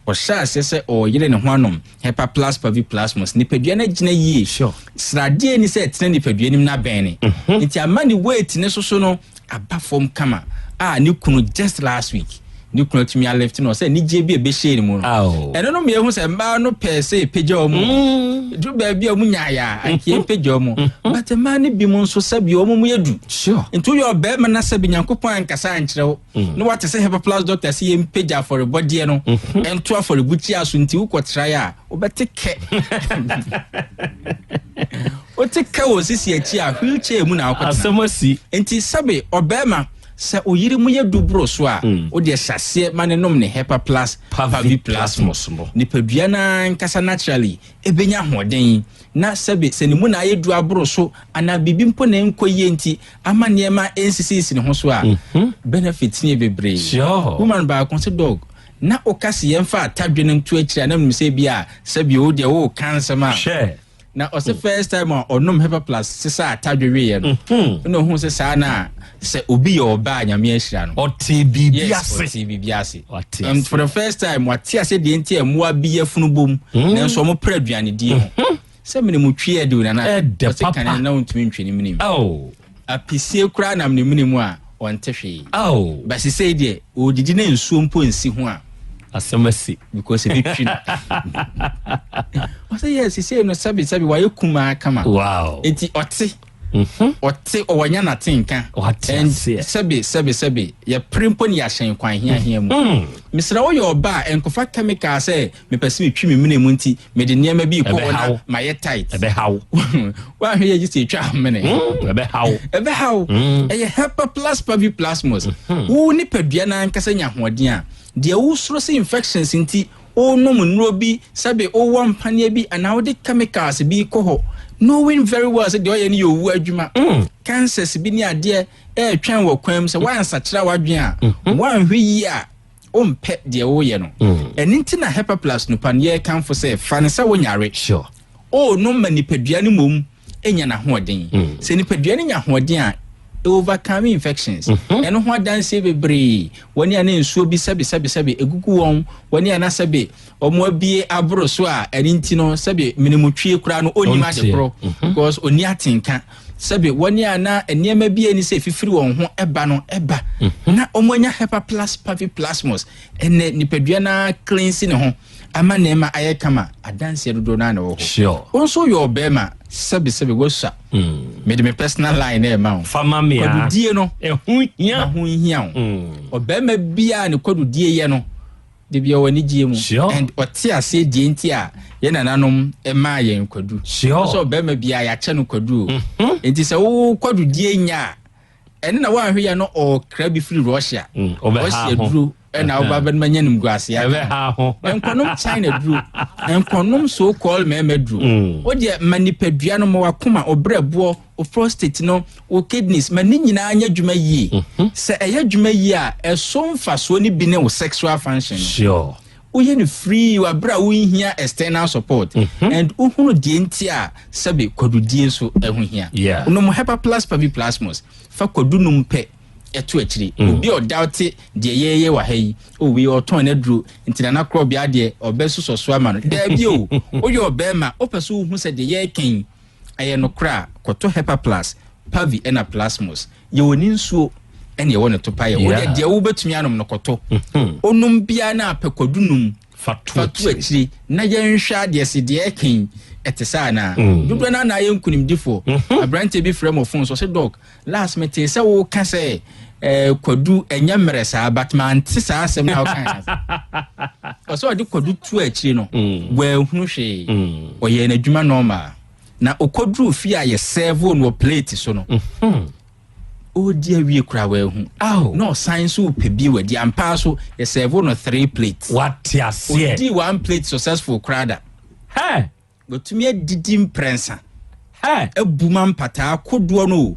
Ɔhyɛ aseɛ sɛ ɔyere ne ho anom Hepa Plus Pavi Plasmos nipadua no agyina yie. Sure. Sradeɛ ni sɛ ɛtena nipadua nim na bɛn ne. Nti ama ne weight ne soso no aba fam kama a ne kunu just last week ne kunu atumi alift no sɛ anigye bi a ɛbɛhyɛ ne mu no. Ɛno no mmiɛhu sɛ mmaa no pɛɛ sɛ ɛpagya wɔn mu. Duru baabi a wɔn nyaayɛ a anka yɛmpagya wɔn. But mmaa no bi mu nso sɛbi wɔn mu yɛ du. Sure. Nti woyɛ ɔbarima na sɛbi Nyankopɔn ankasa ankyerɛ wo. Na wate sɛ Hepa Plus doctor sɛ yɛmpagya afɔrebɔdeɛ no ɛnto afɔrebukyia so nti wokɔtrae a wobɛte kɛ. Wote kɛ wɔ sisi akyi a wheelchair mu na wokɔtena. Asɛm asi. Nti sɛbe ɔbarima sɛ oyere mu yɛ du boro so a wode hyɛ aseɛ ma ne nom ne Hepa Plus Pavi Plasmos. Nipadua no ankasa naturally ɛbɛnya ahoɔden na sɛbe sɛ ne mu na ayɛ du aboro so anaa biribi mpo na ɛnkɔ yie nti ama nneɛma ɛnsisisi ne ho so a benefit ne yɛ bebree. Sure. Woman baako sɛ dog na woka se yɛmfa atadwe no nto akyiri a na menim sɛ bi a sɛbi wo deɛ woka nsɛm a Hwɛ. na ɔsɛ first time a ɔnom Hepa Plus sesa atadwe wieɛ no ɛna ohun sɛ saa na sɛ obi yɛ ɔbaa Nyame ahyira no. Ɔte biribi Yes, ase. ɔte biribi ase. Ɔte And ase. for the first time wate ase deɛ nti a mmoa bi yɛ funu bom nanso ɔmo pere aduanedie ho. Sɛ mene mu twi ɛde o nana. Ɛdɛ Ɔsɛ papa. kane na wontumi ntwe ne menem. Oh. Apisie koraa nam ne mene mu a ɔnte hwee. Oh. But sesei deɛ ɔdidi na nsuo mpo nsi ho a. Asɛm asi. Because ebi twi no. Ɔsɛ yɛ sesei no sɛbi sɛbi wayɛ kumaa kama. Wow. Enti ɔte. Ɔte ɔwɔ nya nate nka. Wate And aseɛ. sɛbi sɛbi sɛbi yɛpere mpo ne yɛahyɛn kwan hiahia mu. Mesrɛ woyɛ ɔba a ɛnkɔfa chemical sɛ mepɛ sɛ metwi me mene mu nti mede nneɛma bi kɔ hɔ na Ɛbɛhaw. mayɛ tight. Ɛbɛhaw. Woahwɛ yɛ gye sɛ ɛtwa amene. Ɛbɛhaw. Ɛbɛhaw. Ɛyɛ Hepa Plus Pavi Plasmos. Wo nipadua no ankasa nya ahoɔden a deɛ wosoro sɛ infections nti wonom nnuro bi sɛbe wowɔ mpaneɛ bi anaa wode chemicals bi kɔ hɔ knowing very well sɛ deɛ ɔyɛ no yɛ owu adwuma. Cancers bi ne adeɛ ɛɛtwɛn wɔ kwan mu sɛ woansakyera w'adwene a woanhwɛ yie a wompɛ deɛ woyɛ no. Ɛno nti na Hepa Plus no pa no yɛrekamfo sɛ fa ne sɛ wonyare. Sure. O no ma nipadua no mmom nya n'ahoɔden. Sɛ nipadua no nya ahoɔden a overcome infections. Ɛno ho adanseɛ bebree. Wɔne a ne nsuo bi sɛbe sɛbe sɛbe egugu wɔn, wɔne a na sɛbe wɔn abie aboro so a ɛne nti no sɛbe menimutwie koraa no ɔnnim ade korɔ because ɔnni atenka. Sɛbe wɔn a na nneɛma bi a ɛni sɛ ɛfifiri wɔn ho ba no ba, na wɔanya Hepaplus paviplasmus. Ɛnnɛ, nipadua no ara cleanse ne ho ama nneɛma ayɛ kama. Adanseɛ dodoɔ no ara na ɛwɔ hɔ. Sure. Wo nso woyɛ ɔbarima, sɛbe sɛbe woasua. Mede me personal line na ɛma wo. Fa ma me a. Kwadudie no, Ɛho hia. ma ho nhia wo. Ɔbarima biara a ne kwadudie yɛ no, Da bi ɔwɔ anigyeɛ mu. Sure. And ɔte aseɛ deɛ nti a yɛn nananom maa yɛn kwadu. Sure. Sɛ ɔbarima biara yɛakyɛ no kwadu o. Nti sɛ wo kwadudie nya a, ɛne na woanhwɛ yɛ no ɔkra bi firi Russia. Ɔbɛha Russia ho. duro ɛna woba bɛnoma nya nimguaseɛ aka. Ɛbɛha ho. Nkɔnom China duro, nkɔnom so called mmarima duro. Wo deɛ ma nipadua no ma wakoma, ɔbrɛboɔ, wo prostate no, wo kidneys, ma ne nyinaa nyɛ adwuma yie. Sɛ ɛyɛ adwuma yie a, ɛso mfasoɔ no bi ne wo sexual function no. Sure. Woyɛ no free wɔ abere a wonhia external support. And wohunu deɛ nti a sɛbe kwadudie nso ɛho hia. Yeah. Nom Hepaplus Paviplasmus, fa kwadu nom pɛ ɛto akyiri. Obi a ɔdaute deɛ yɛyɛ wɔ ha yi, oh wei ɔtɔn n'aduro, nti Nana Korɔbea deɛ ɔbɛsosɔ so ama no. Daabi o, woyɛ ɔbarima, wopɛ sɛ wohu sɛ deɛ yɛreka yi, Ɛyɛ nokorɛ a, kɔtɔ Hepa Plus, Pavi ɛna Plasmos. Yɛwɔ ne nsuo ɛne yɛwɔ ne topaeɛ. Wo deɛ deɛ wobɛtumi anom no kɔtɔ. Onom biara na apɛ kwadu num Fa to fa to akyire na yɛnhwɛ adeɛ se deɛ ɛka yi ɛte saa anaa. Dodoɔ no ara na ayɛ nkunimdifoɔ. Aberanteɛ bi frɛ me wɔ phone so ɔse Doc, last metee sɛ woka sɛ eh, kwadu ɛnyɛ mmerɛ saa but mante saa asɛm no a wokae no ase. Ɔsɛ ɔde kwadu to akyire no wanhunu hwee. Ɔyɛɛ n'adwuma normal. Na ɔkɔduruu fie a yɛsɛɛvoo no wɔ plate so no, ɔredi awie koraa wanhu. Na ɔsan nso repɛ bio adi. Ampa ara so, yɛsɛɛvoo no three plates. Wate aseɛ. Ɔdii one plate successful koraa da. Hɛ! Watumi adidi mprɛnsa. Hɛ! Abu ma mpataa kodoɔ no o.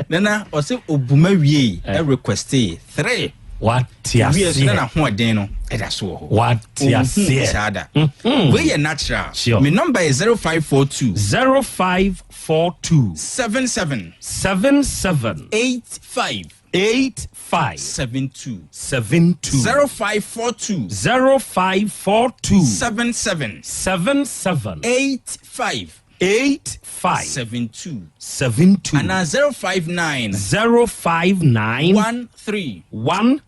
Nana, ɔse ɔbu ma wiei, requestee three. Wate Wie so na aseɛ. n'ahoɔden no ɛda so wɔ hɔ. Wate Ɔnhuu bi aseɛ. saa da. Wei yɛ natural. Sure. Me number yɛ 0542 0542 77 77 85 85 72 72 0542 0542 77 77 85 85 72 72 anaa 059 059 13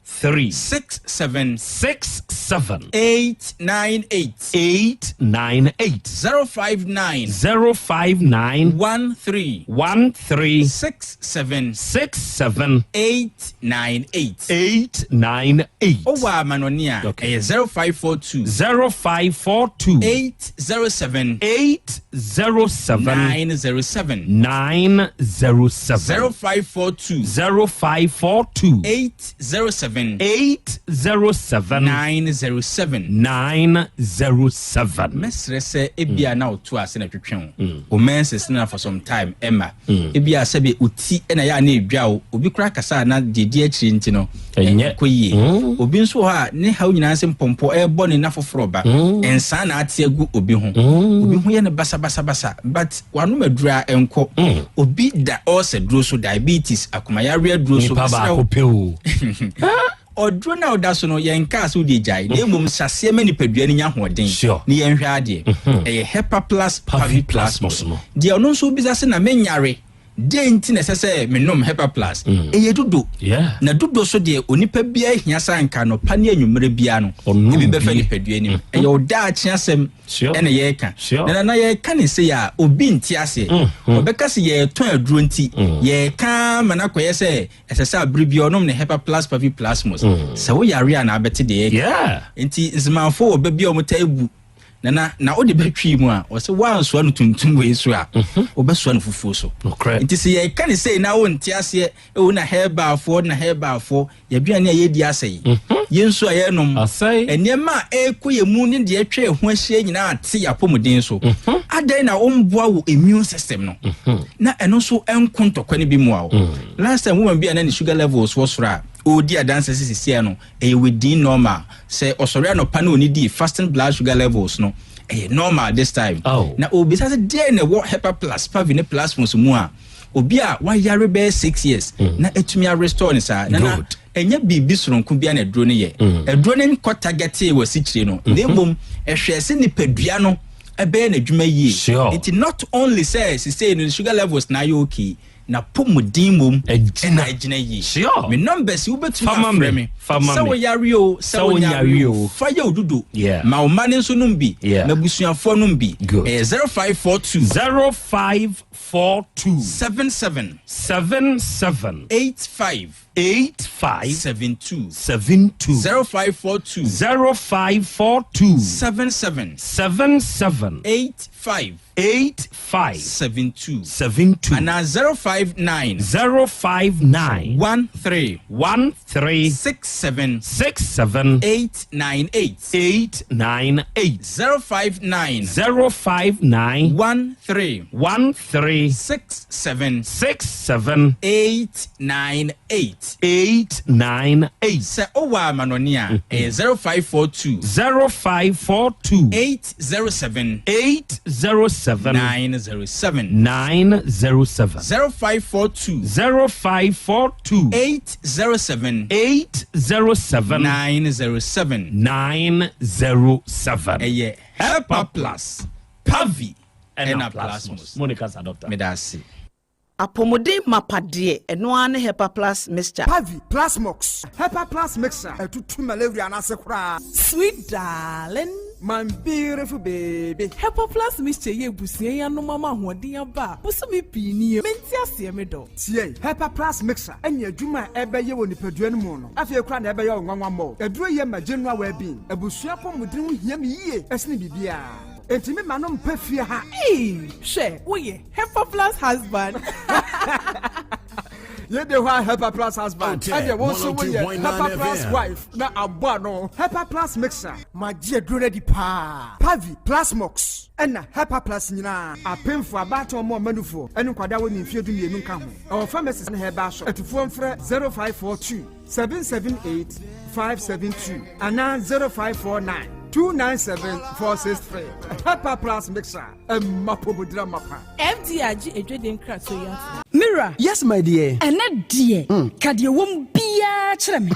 13 67 67 898 898 059 059 13 13 67 67 898 898. Ɔwɔ amanɔne a ɛyɛ 0542 0542 807 807 907 907 0542 0542 807 807 907 907. Mɛsrɛ sɛ ebia na woto ase na twetwe wo wo menses no na for some time ɛma ebia sɛbe wo ti na ɛyɛ a na edwa wo obi koraa kasa a na deɛ di akyire nti no Ɛnyɛ. ɛnkɔ yie obi nso wɔ hɔ a ne haw nyinaa sɛ mpɔmpɔ ɛrebɔ ne na foforɔ ba nsaa na ate agu obi ho obi ho yɛ no basabasabasa but wanom aduro a ɛnkɔ obi da ulcer duro so diabetes akomayareɛ aduro so Nipa mesrɛ wo baako pɛ o. Ɔduro no a ɔda so no, yɛnkaa sɛ wode gyae, na mmom hyɛ aseɛ ma nipadua no nya ahoɔden na yɛnhwɛ adeɛ. Ɛyɛ Hepaplus Paviplasmus. Deɛ ɔno nso wobisa sɛ na menyare, deɛn nti na ɛsɛ sɛ menom Hepaplus? Ɛyɛ dudo. Na dudo so deɛ onipa biara hia sɛ anka anɔpa ne anwummerɛ biara no, ebi bɛfa nipadua no mu. Ɛyɛ wo daakye asɛm ɛna yɛreka. Na nana yɛreka ne sei a, obi nte aseɛ. Ɔbɛka sɛ yɛretɔn aduro nti, yɛreka ma no akɔyɛ sɛ Ɛsɛ sɛ abere biara ɔnom ne Hepa Plus Pavi Plasmos. Sɛ wo yare a na abɛte deɛ yɛka. Nti nsemanfoɔ wɔ bɛ bi a wɔn taa bu. Nana, na wode bɛtwii mu a, ɔsɛ woansoa no tuntum wei so a, wobɛsoa no fufuo so. Nti sɛ yɛka ne sei na wonte aseɛ, ɛwɔ na herbalfoɔ na herbalfoɔ, yɛaduane a yɛdi asɛe, yɛn nsuo a yɛnom, nneɛma a ɛrekɔ yɛn mu ne deɛ atwa yɛn ho ahyia nyinaa ate yɛn apɔmuden so. Adɛn na womboa wo immune system no na ɛno nso nko ntɔkwa no bi mmoa wo? Last time woman bi a na ne sugar levels wɔ soro a ɔredi adanse sɛ sesia no ɛyɛ within normal. Sɛ ɔsɔre anɔpa na ɔnidi fasting blood sugar levels no ɛyɛ normal this time. Na ɔrebisa sɛ deɛn na ɛwɔ Hepa Plus, Pavi ne Plasmos mu a obi a wayare bɛyɛ 6 years na atumi a restore no saa. Na na ɛnyɛ biribi soronko bia na aduro no yɛ. Aduro no nkɔ targetee wɔ asikyire no, na mmom ɛhwɛ sɛ nipadua no Ɛbɛyɛ n'adwuma yie. Nti not only sɛ sesei no sugar levels na ayɛ okay, n'apɔmuden mmom na agyina yie. Me numbers yi wobɛtumi afrɛ me sɛ woyare o, sɛ wonyare o, fa yɛ wo dudo. Ma wo mma no nso nom bi, ma abusuafoɔ nom bi. Ɛyɛ 0542. 0542. 77. 77. 85. 85. 72. 72. 0542. 0542. 77. 77. 85. 85. 72. 72. Anaa 059. 059. 13. 13. 67. 67. 898. 898. 059. 059. 13. 13. 67. 67. 898. 898. Sɛ wowɔ amanɔne a, ɛyɛ 0542. 0542. 807. 807. 907. 907. 0542. 0542. 807. 807. 907. 907. Ɛyɛ Helper Plus, Pavi, ɛna Plasmos. Mo ne kasa, doctor. Meda ase. Apɔmuden mapa deɛ, ɛno ara ne Hepa Plus Mixture. Pavi, Plasmox, Hepa Plus Mixture, ɛtutu malaria no ase koraa. Sweet darling. My beautiful baby. Hepa Plus Mixture yi abusua yi anom ama ahoɔden aba a bosome pii nie. Mente aseɛ me dɔ. Tie, Hepa Plus Mixture ɛne adwuma a ɛbɛyɛ wɔ nipadua no mu no, afei koraa na ɛbɛyɛ wo nwanwa mmɔ. Aduro yi ma general well-being. Abusua apɔmuden ho hia me yie ɛsene biribiara. Enti me ma no mpɛ fie ha. Eii, hwɛ, woyɛ Hepa Plus husband. Yɛde hɔ a Hepa Plus husband. Ɛdeɛ wo nso woyɛ Hepa Plus wife na abɔ ano. Hepa Plus mixer. Magye aduro no adi paa. Pavi, Plasmox, ɛna Hepa Plus nyinaa. Apemfo, abaatan ɔmo ɔmanufoɔ, ɛne nkwadaa wɔ ne mfeɛ 12 nka ho. Ɛwɔ pharmacies ne herbal shop. Atufoɔ mfrɛ 0542 778 572 anaa 0549 297 463. Hepa Plus mixer. Ɛmma pomodira mapa. FDA agye adwadie nkratoɔ yi atom. Me wura. Yes my dear. Ɛnɛ deɛ, ka deɛ ɛwɔ mu biara kyerɛ me.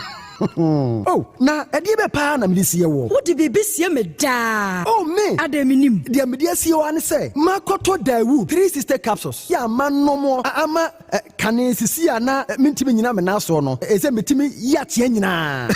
Oh, na ɛdeɛ bɛ paa na mede sie wɔ? Wode biribi sie me daa. Oh, me. Adɛn menim? Deɛ mede asie wɔ ne sɛ, makɔtɔ Daewoo 360 capsules. Yɛ ama nom ama kane sisi a na mentumi nyina me nan soɔ no, ɛsɛ metumi yi ateɛ nyinaa.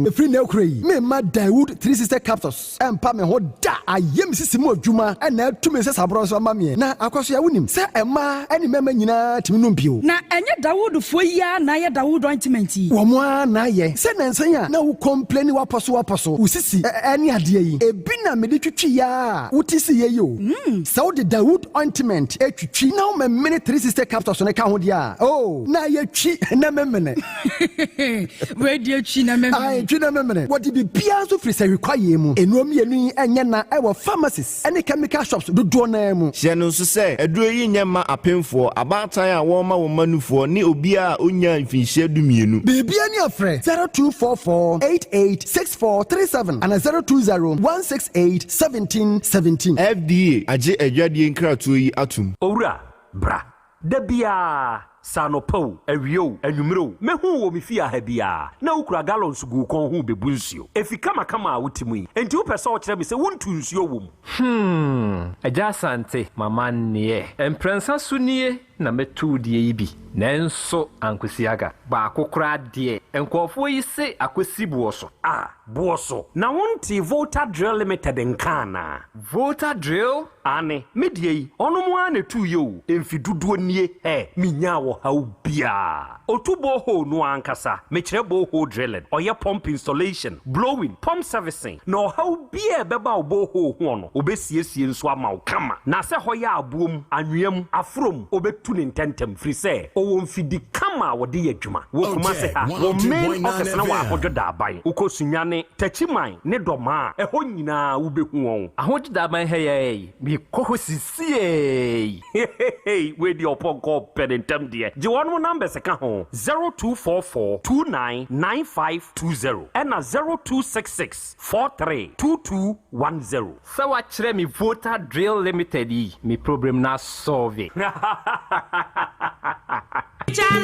Ɛfiri na akura yi, memma Daewoo 360 capsules ɛmpa me ho da. Ayɛ me sisi mu adwuma ɛna atumi sɛ saborɔ nso ama meɛ. Na akɔso a wonim sɛ ɛmaa ne mmarima nyinaa tumi nom bio. Na ɛnyɛ Dawoodfoɔ yi ara na ayɛ Dawood ointment yi? Wɔn ara na ayɛ. Sɛ nansa a na wo complaini wapɔ so wapɔ so, wo sisi ɛne adeɛ yi, ebi na mede twitwi ya a wote si yɛ yi o. Sɛ wode Dawood ointment etwitwi na womemene 360 capsules no ka ho deɛ a, oh, na yɛtwi na memene. Wei deɛ twi na memene. Ae, twi na memene. Wɔde biribiara nso firi sɛhwikwaeɛ mu. Nnuro mmienu yi ɛnyɛ na ɛwɔ pharmacies ne chemical shops dodoɔ naa mu. Hyɛ no nso sɛ, aduro yi nyɛ mma apemfoɔ, abaatan a wɔrema wɔn mma nufoɔ ne obiara a ɔnnyaa mfinhyia 12. Biribiara ni a frɛ 0244 88 64 37 ana 020 168 17 17. FDA agye adwadie nkratoɔ yi atom. Owura, bra. Da biara, sɛ anɔpa o, awia o, anwummere o, mehu wo wɔ me fie ha biara na wokura gallons gu wo kɔn ho bebu nsuo. Efi kamakama a wote mu yi, enti wopɛ sɛ ɔkyerɛ me sɛ wontu nsuo wɔ mu? Agya Asante, mama nneɛ. Mprɛnsa so nie na mɛtu deɛ yi bi. Nanso ankosi aga. Baako koraa deɛ, nkurɔfoɔ yi se akɔsi boɔ so. A, boɔ so. Na wonte Volta Drill Limited nka anaa? Volta Drill? Ane, me deɛ yi, ɔno mo ara na ɛtuu yɛ o. Mfi dodoɔ nie, ɛ, menyaa ɔhaw biara. Otu borehole no ankasa, mekyerɛ borehole drilling, ɔyɛ pump installation, blowing, pump servicing, na ɔhaw biara ɛbɛba wo borehole ho no, obɛsiesie nso ama wo kama. Na sɛ hɔ yɛ aboɔ mu, anwea mu, aforo mu, obɛtu ne ntɛntɛm, firi sɛ ɔwɔ mfidi kama a wɔde yɛ adwuma. Wɔ Kumase ha, wɔ main office na wɔ Ahodwo Daaban. Wokɔ Sunyani, Takyiman ne Dɔmaa, ɛhɔ nyinaa wobɛhu wɔn. Ahodwo Daaban ha yi, mekɔ hɔ sisiei. Hehehe, wei deɛ ɔpɔnkɔ pɛ ne ntɛm deɛ. Gye wɔn numbers ka ho, 0244 29 9520 ɛna 0266 43 2210. Sɛ wakyerɛ me Volta Drill Limited yi, me problem na solve.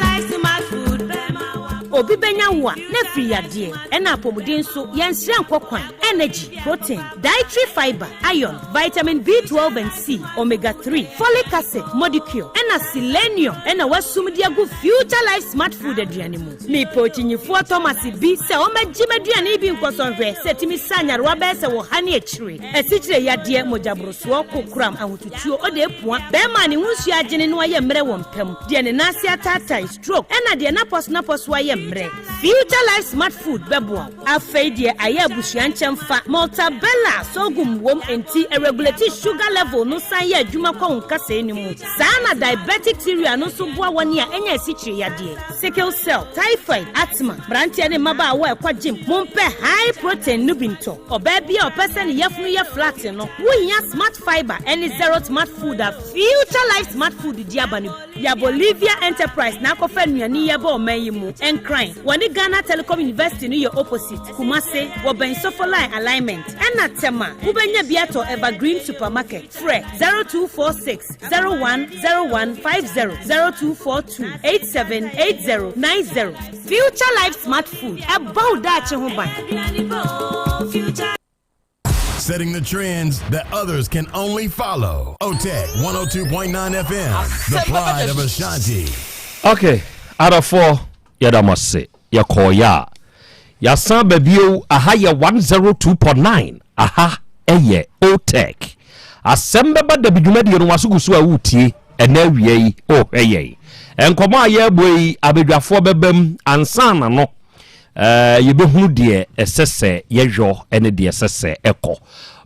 Life smart food. Obi bɛnya wo a, na afiri yadeɛ. Ɛna apɔmuden nso, yɛnsrɛ nkɔ kwan. Energy, protein, dietary fibre, iron, vitamin B12 and C, omega 3, folic acid, modicure, ɛna selenium ɛna wɔasum de agu Future Life Smart Food aduane mu. Mepɛ okyinyifoɔ Thomas bi sɛ ɔmmɛgye m'aduane yi bi nkɔsɔ nhwɛ sɛ ɛtumi sa nyarewa bɛyɛ sɛ wɔ ha ne akyire. Asikyire yadeɛ, mogyaborosoɔ, kokoram, ahotutuo, ɔde apua, bɛrima a ne ho nsuo agyene na wayɛ mmerɛ wɔ mpa mu, deɛ ne nan ase ataatae, stroke, ɛna deɛ n'apɔsonapɔso ayɛ mmerɛ. Future Life Smart Food bɛboa wo. Afei deɛ ayɛ abusua nkyɛmfa, Maltabella sorghum wom enti ɛregulate sugar level no san yɛ adwuma kɔ wo nkasɛɛ no mu. Saa na diabetic cereal no nso boa wɔn a anya asikyire yadeɛ, sickle cell, typhoid, asthma. Mmeranteɛ ne mmabaawa a ɛkɔ gym, mompɛ high protein no bi ntɔ. Ɔbaa bi a ɔpɛ sɛ ne yafunu yɛ flat no, wohia Smart Fibre ne Zero Smart Food a Future Life Smart Food de aba no bi. Ya Bolivia Enterprise na akɔfa nnuane yi aba ɔman yi mu. Nkran, wɔne Ghana Telecom University no yɛ opposite. Kumase, wɔbɛn Sofoline Alignment. Ɛna Tema, wobɛnya bi atɔ Evergreen Supermarket. Frɛ 0246 010150, 0242 878090. Future Life Smart Food, ɛbɔ wo daakye ho ban. Setting the trends that others can only follow. OTEC 102.9 FM, the pride of Ashanti. Okay, adɔfoɔ yɛda mo ase yɛkɔɔyɛ a yɛasan ba bio aha yɛ 102.9 aha ɛyɛ OTEC asɛm bɛba dabi dwumadie no waso gu so a wotie ɛnɛ awia yi ɔhwɛ yɛn nkɔmmɔ a yɛrebɔ yi abadwafoɔ bɛbam ansa na no yɛbɛhunu deɛ ɛsɛ sɛ yɛyɔ ne deɛ ɛsɛ sɛ ɛkɔ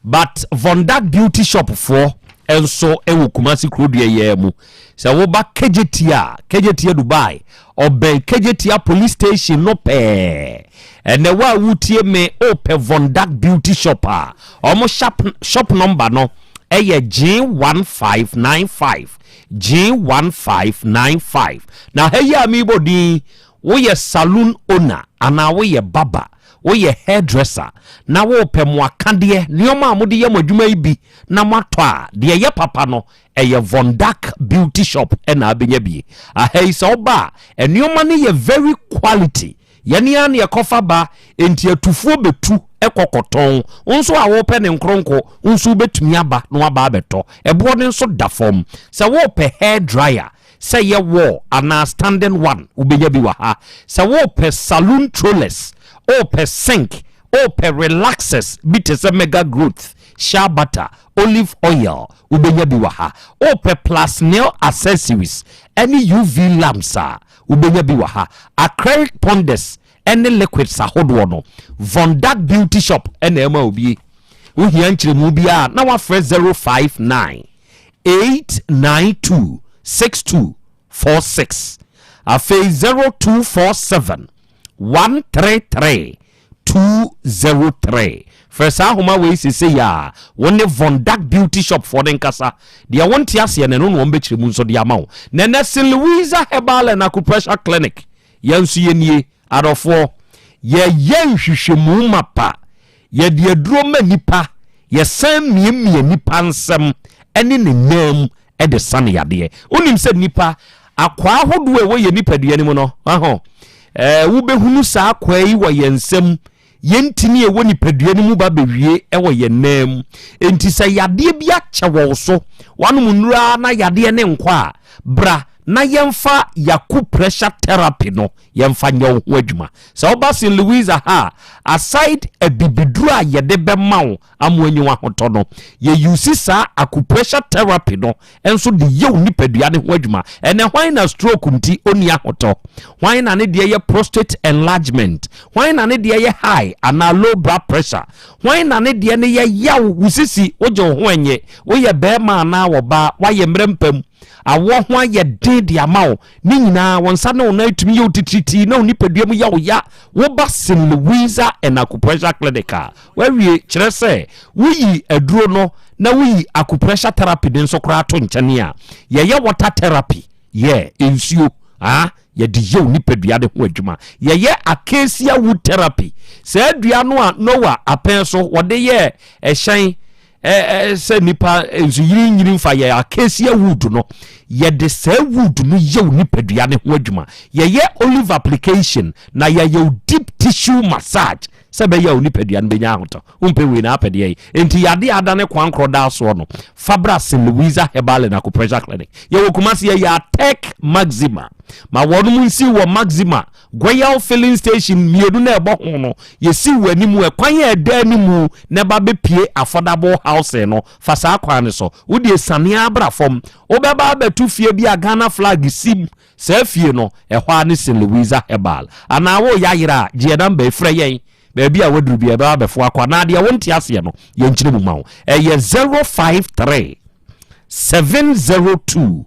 but Vondak Beauty Shop foɔ nso wɔ Kumasi kurodua yɛ mu sɛ woba Kejetia Kejetia Dubai ɔbɛn Kejetia police station no pɛɛ ɛnɛ wo a wotie me wopɛ Vondak Beauty Shop a ɔmo shop, shop number no ɛyɛ G1595 G1595 na ha yi a mebɔ din woyɛ saloon owner anaa woyɛ barber woyɛ hairdresser na wopɛ mo akadeɛ nneɛma a mode yɛ mo adwuma yi bi na moatɔ a deɛ ɛyɛ papa no ɛyɛ Vondak Beauty Shop ɛna abɛnya bie aha yi sɛ woba a nneɛma no yɛ very quality yɛne a ne yɛkɔfa ba enti atufoɔ bɛtu ɛkɔ kɔtɔn nso a wopɛ ne nkronko nso wobɛtumi aba na waba abɛtɔ ɛboɔ no nso da fam sɛ wopɛ hair dryer sɛ yɛ wall anaa standing one wobɛnya bi wɔ ha sɛ wopɛ saloon rollers wopɛ sink wopɛ relaxers bi te sɛ mega growth shea butter olive oil wobɛnya bi wɔ ha wopɛ plus nail accessories ɛne uv lamps a wobɛnya bi wɔ ha acrylic ponders ɛne liquids ahodoɔ no Vondak Beauty Shop ɛna ɛma obie wohia nkyerɛmu biara na wafrɛ 059 892 6246 afei 0247 133 203 frɛ saa ahoma wei sese yi a wo ne Vondak Beauty Shop foɔ ne nkasa deɛ wonte aseɛ no ɛno na wɔn bɛkyerɛ mu nso de ama wo na ɛnɛ St Louisa Herbal and Acupressure Clinic yɛn nso yɛnie adɔfoɔ yɛyɛ nhwehwɛmu mapa yɛde aduro ma nipa yɛsan miamia nipa nsɛm ɛne ne nam ɛde sane yadeɛ wonim sɛ nipa akwaa ahodoɔ a ɛwɔ yɛ nipadua no mu no aho ɛɛ wobɛhunu saa akwaa yi wɔ yɛn nsam yɛntini ɛwɔ nipadua no mu ba bɛwie ɛwɔ yɛn nan mu enti sɛ yadeɛ bi akyɛ wɔ so wanom nnura na yadeɛ ne nkɔ a bra na yɛmfa acupressure therapy no yɛmfa nyɛ wo ho adwuma sɛ woba St Louis ha a aside abibiduro a yɛde bɛma wo ama anyi wo ahotɔ no yɛuse saa acupressure therapy no nso de yɛ wo nipadua ne ho adwuma ɛnɛ hwan na stroke nti ɔni ahotɔ hwan na ne deɛ yɛ prostate enlargement hwan na ne deɛ yɛ high anaa low blood pressure hwan na ne deɛ ne yɛ yaw wo sisi wogye wo ho ɛnyɛ woyɛ bɛrima anaa wɔbaa woayɛ mmerɛ mpam awɔ ho ayɛ den de ama wo ne nyinaa wɔn nsa ne wo nan tumi yɛ wo titiritii na wo nipadua mu yɛ wo ya woba St Louisa and acupressure clinic a wawie kyerɛ sɛ woyi aduro no na woyi acupressure therapy ne nso koraa to nkyɛne a yɛyɛ water therapy yɛ nsuo ah yɛde yɛ wo nipadua ne ho adwuma yɛyɛ acacia wood therapy saa dua no a Noah apɛn so wɔde yɛ ɛhyɛn. Sɛ nipa nsuyiri nyiri mfa yɛ acacia wood no, yɛde saa wood no yɛ wo nipadua ne ho adwuma. Yɛyɛ olive application na yɛyɛ wo deep tissue massage sɛ bɛyɛ wo nipadua no bɛnya ahotɔ. Wompɛ wei na apɛ deɛ yi enti yadeɛ a adane kwan korɔ daa soɔ no, fa bra St. Louisa Herbal and Acupressure Clinic. Yɛwɔ Kumase, yɛyɛ Atec Maxima ma wɔnom nsi wɔ Maxima Goyal filling station mmienu na ɛbɔ ho no, yɛsi wɔ anim ɛkwan a ɛda animu na ɛba bɛpie affordable housing no. Fa saa kwan no so, wode esiane abra fam, wobɛba abɛto fie bi a Ghana flag sim. Saa fie no ɛhɔ a ne St. Louisa Herbal. Anaa woyɛ ayerɛ a, gye yɛ number, frɛ yɛn. Baabi a waduru bi ɛbɛba abɛfo akɔ anaa deɛ wonte aseɛ no, yɛnkyerɛ mu ma wo. Ɛyɛ 053 702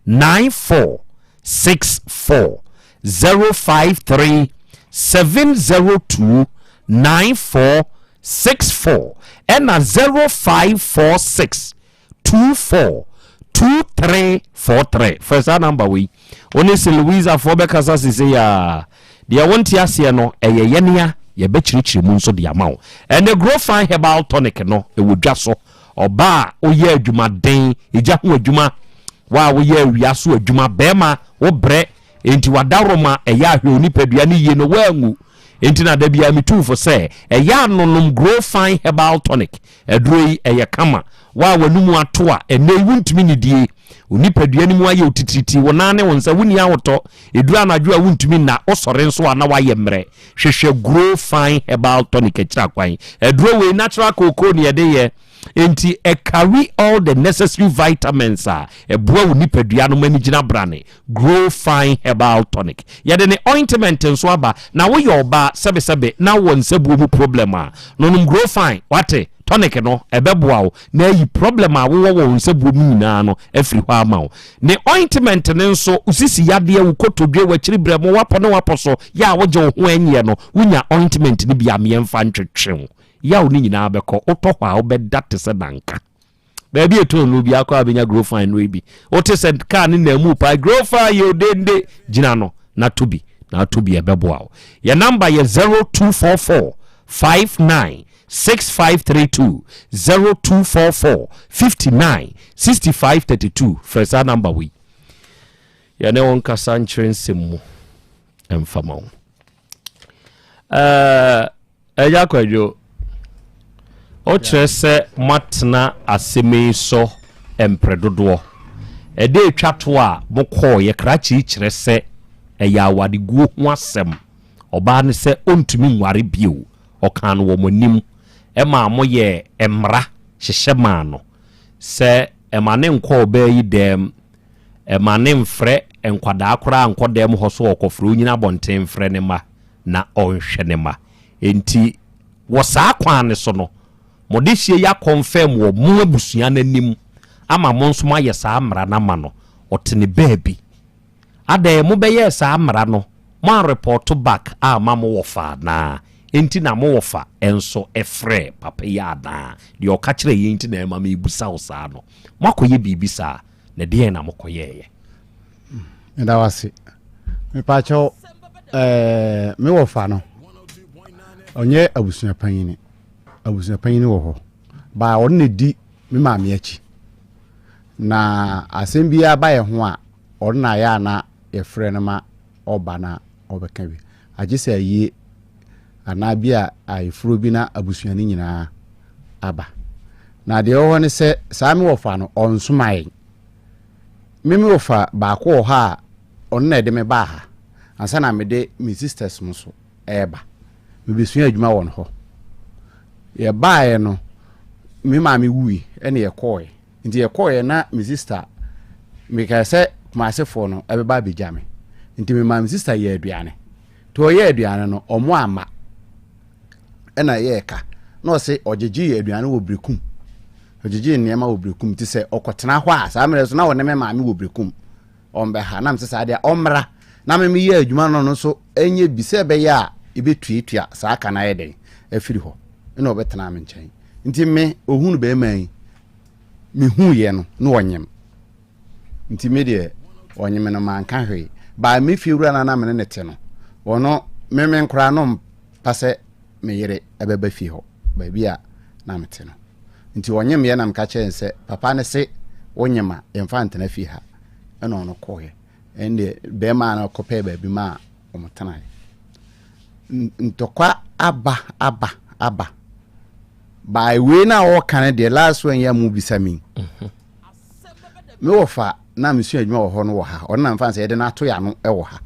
9464, 053 702 9464, ɛna 0546 24 2343. Fɛ saa number wei, wo ne St. Louisa foɔ bɛkasa sese a deɛ wonte aseɛ no, ɛyɛ yɛnea yɛbɛkyerɛkyerɛ mu nso de ama wo. Ɛnɛ Grow Fine Herbal Tonic no ɛwɔ dwa so. Ɔbaa a woyɛ adwumaden, ɛgya ho adwuma, wa a woyɛ awia so adwuma, bɛrima wobrɛ, enti wadaroma ɛyɛ ahwɛ wo nipadua no yie no woangu. Enti na da biara metumfo sɛ ɛyɛ anonom Grow Fine Herbal Tonic aduro yi, ɛyɛ kama. Wa a w'anum ato a ɛnɛ yi wontumi nidie, wo nipadua no mu ayɛ wo titiriti, wo nan ne wo nsa wonni ahotɔ, ɛduru anadwo a wontumi nna, wosɔre nso a na woayɛ mmerɛ, hwehwɛ Grow Fine Herbal Tonic akyiri akwan. Aduro wei, natural cocoa ne yɛde yɛ, enti ɛcarry all the necessary vitamins a ɛboa wo nipadua no ma ani gyina brane. Grow Fine Herbal Tonic, yɛde ne ointment nso aba. Na woyɛ ɔbaa sɛbesɛbe na wɔ nsabuo mu problem a, nonom Grow Fine wate tonic no, ɛbɛboa wo na ayi problem a wowɔ wɔ wo nsabuo mu nyinaa no afiri hɔ ama wo. Ne ointment no nso, wosisi yadeɛ, wo kotodwe, w'akyiri berɛ mo wapɔ ne wapɔ so yɛ a wogye wo ho anyɛ no, wonya ointment no bi a meɛmfa ntwetwe wo yaw no nyinaa bɛkɔ. Wotɔ hɔ a, wobɛda te sɛ nanka. Baabi ɛtɔn no bi akɔ a, bɛnya Grow Fine no bi. Wote sɛ kaa ne namu paa, Grow Fine yɛ odende gyina no na to bi na ato bi, ɛbɛboa wo. Yɛ number yɛ 0244 59 6532, 0244 59 65 32. Frɛ saa number wei, yɛne wo nkasa nkyerɛ nsɛm mu ɛmfama wo. Ɛgya Kwadwo, wokyerɛ sɛ moatena asɛm yi so mprɛ dodoɔ. Ɛde atwa to a mokɔɔyɛ krakye kyerɛ sɛ ɛyɛ awareguo ho asɛm. Ɔbaa no sɛ ɔntumi nware bio. Ɔkaa no wɔ mo anim ɛma moyɛ mmara hyehyɛ maa no sɛ ɛma ne nkɔ ɔbaa yi dɛm, ɛma ne mfrɛ nkwadaa koraa nkɔ dɛm hɔ so. Ɔkɔfrɛ onyina abɔnten mfrɛ ne ma na ɔnhwɛ ne ma. Enti wɔ saa kwan ne so no, mode hyie yi akɔnfɛm wɔ mo abusua no anim ama mo nso moayɛ saa mmara no ama no. Ɔte ne baabi adɛn? Mobɛyɛɛ saa mmara no, mo areport back ama mo wɔfa anaa? Enti na mo wɔfa nso ɛfrɛ papa yi anaa? Deɛ ɔka kyerɛ yɛn nti na ɛma mebusa wo saa no. Moakɔyɛ biribi saa na deɛn na mokɔyɛɛyɛ? Meda wase. Mepakyɛw, me wɔfa no ɔnyɛ abusua panyini. Abusua panyini wɔ hɔ baa, ɔno na di me maame akyi na asɛm biara ba yɛ ho a, ɔno na ayɛ a na yɛfrɛ no ma ɔba na ɔbɛka bi, agye sɛ ayie anaa bi a ayeforo bi na abusua no nyinaa aba. Na deɛ ɛwɔ hɔ ne sɛ saa me wɔfa no ɔnsoma yɛn. Me wɔfa baako wɔ hɔ a ɔno na ɛde me baa ha ansa na mede me sisters mo so ɛreba mebɛsua adwuma wɔ no hɔ. Yɛbaeɛ no, me maame wui ɛne yɛkɔɔɛ. Nti yɛkɔɔɛ na me sister mekae sɛ Kumasefoɔ no ɛbɛba abɛgya me, nti me maa me sister yɛ aduane. Nti ɔyɛ aduane no, ɔmo ama ɛna yɛɛka na ɔse ɔgyegye aduane wɔ Berekum, ɔgyegye nneɛma wɔ Berekum. Nti sɛ ɔkɔtena hɔ a, saa mmerɛ so na ɔne me maame wɔ Berekum, ɔmbɛha na mesɛ saa deɛ ɔmmra na me meyɛ adwuma no no nso ɛnyɛ bi sɛ ɛbɛyɛ a ɛbɛtuatua saa ka no ayɛ dɛn afiri hɔ. Ɛna ɔbɛtena me nkyɛn. Nti me ohunu bɛrima yi mehuiɛ no na ɔnyem. Nti me deɛ ɔnyem no manka hwee baa. Me fie wura no na me ne ne te no, ɔno me me nkoraa no mpa sɛ me yere ɛbɛba fie hɔ baabi a na mete no. Nti ɔnyemeɛ na meka kyerɛɛ no sɛ papa no se wonyem a yɛmfa ntena fie ha. Ɛna ɔno kɔeɛ. Ɛndeɛ bɛrima no kɔpɛɛ baabi maa wɔn tenaeɛ. Ntɔkwa aba aba aba. By wei na ɔreka no deɛ last one yi a mobisa me yi. Me wɔfa na mesua adwuma wɔ hɔ no wɔ ha. Ɔno na mfa no sɛ yɛde no ato yɛn ano wɔ ha.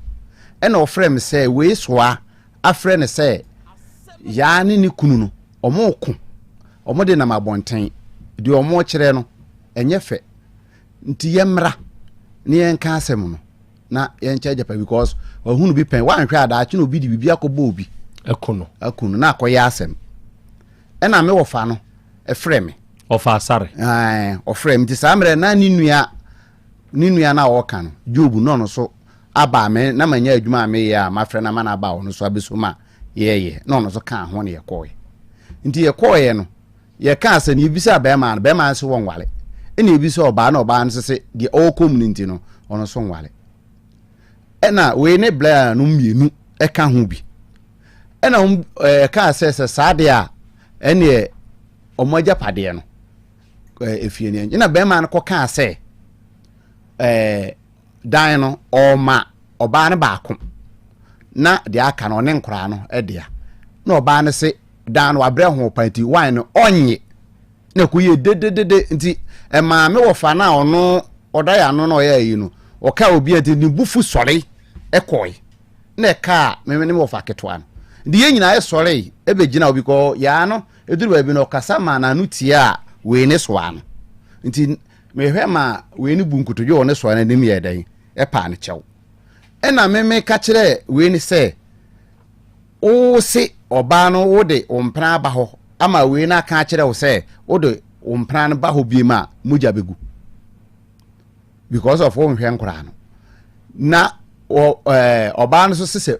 Ɛna ɔfrɛ me sɛ wei soa afrɛ no sɛ Yaa ne ne kunu no wɔreko. Wɔde nam abɔnten. Deɛ wɔrekyerɛ no, ɛnyɛ fɛ. Nti yɛmmra na yɛnka asɛm no na yɛnkyɛ agyapa because wahunu bi pɛn. Woanhwɛ a daakye na obi de biribi akɔbɔ obi. Aku no. Aku no na akɔyɛ asɛm. Ɛna me wɔfa no frɛ me. Ɔfa asare. Ɛɛ, ɔfrɛ me. Nti saa mmerɛ na ne nua ne nua no a ɔka no, Job, na ɔno nso aba a me na manya adwuma a meyɛ a mafrɛ no ama no aba a ɔno nso abɛso ma yɛyɛ na ɔno nso kaa ho na yɛkɔɔeɛ. Nti yɛkɔɔeɛ no, yɛkaa sɛ no yɛbisaa bɛrima no, bɛrima no se wɔnware. Ɛna yɛbisaa ɔbaa na ɔbaa no nso se deɛ ɔrekɔ mu no nti no, ɔno nso nware. Ɛna wei ne blɛ no mmienu ɛka ho bi. Ɛna wɔn ɛkaa sɛ sɛ saa deɛ a ɛneɛ wɔn agyapadeɛ no efie no ɛna bɛrima no kɔkaa sɛ ɛɛ dan no ɔma ɔbaa no baako na deɛ aka no ɔne nkoraa no dea na ɔbaa no se dan no wabrɛ ho pa nti wan no ɔnye na ɛkɔ yie dededede nti ɛmaa me wɔfa no a ɔno ɔda yɛ ano na ɔyɛ ayi no ɔka obi a nti ne bufu sɔre ɛkɔe na ɛkaa me ne me wɔfa ketewa no nti yɛn nyinaa ɛsɔre ɛbɛgyina obi kɔ yaa no ɛduru baabi no ɔkasa maa n'ano tie a wei ne soa no nti Mehwɛ maa wei no bu nkotodwe wɔ ne soa no anim yɛɛ dɛn? Ɛpaa no kyɛw. Ɛna me meka kyerɛɛ wei no sɛ, Wo se ɔbaa no wode wo mpena aba hɔ ama wei no aka akyerɛ wo sɛ wode wo mpena no ba hɔ biem a mogya bɛgu because of wonhwɛ nkoraa no. Na ɔbaa no nso se sɛ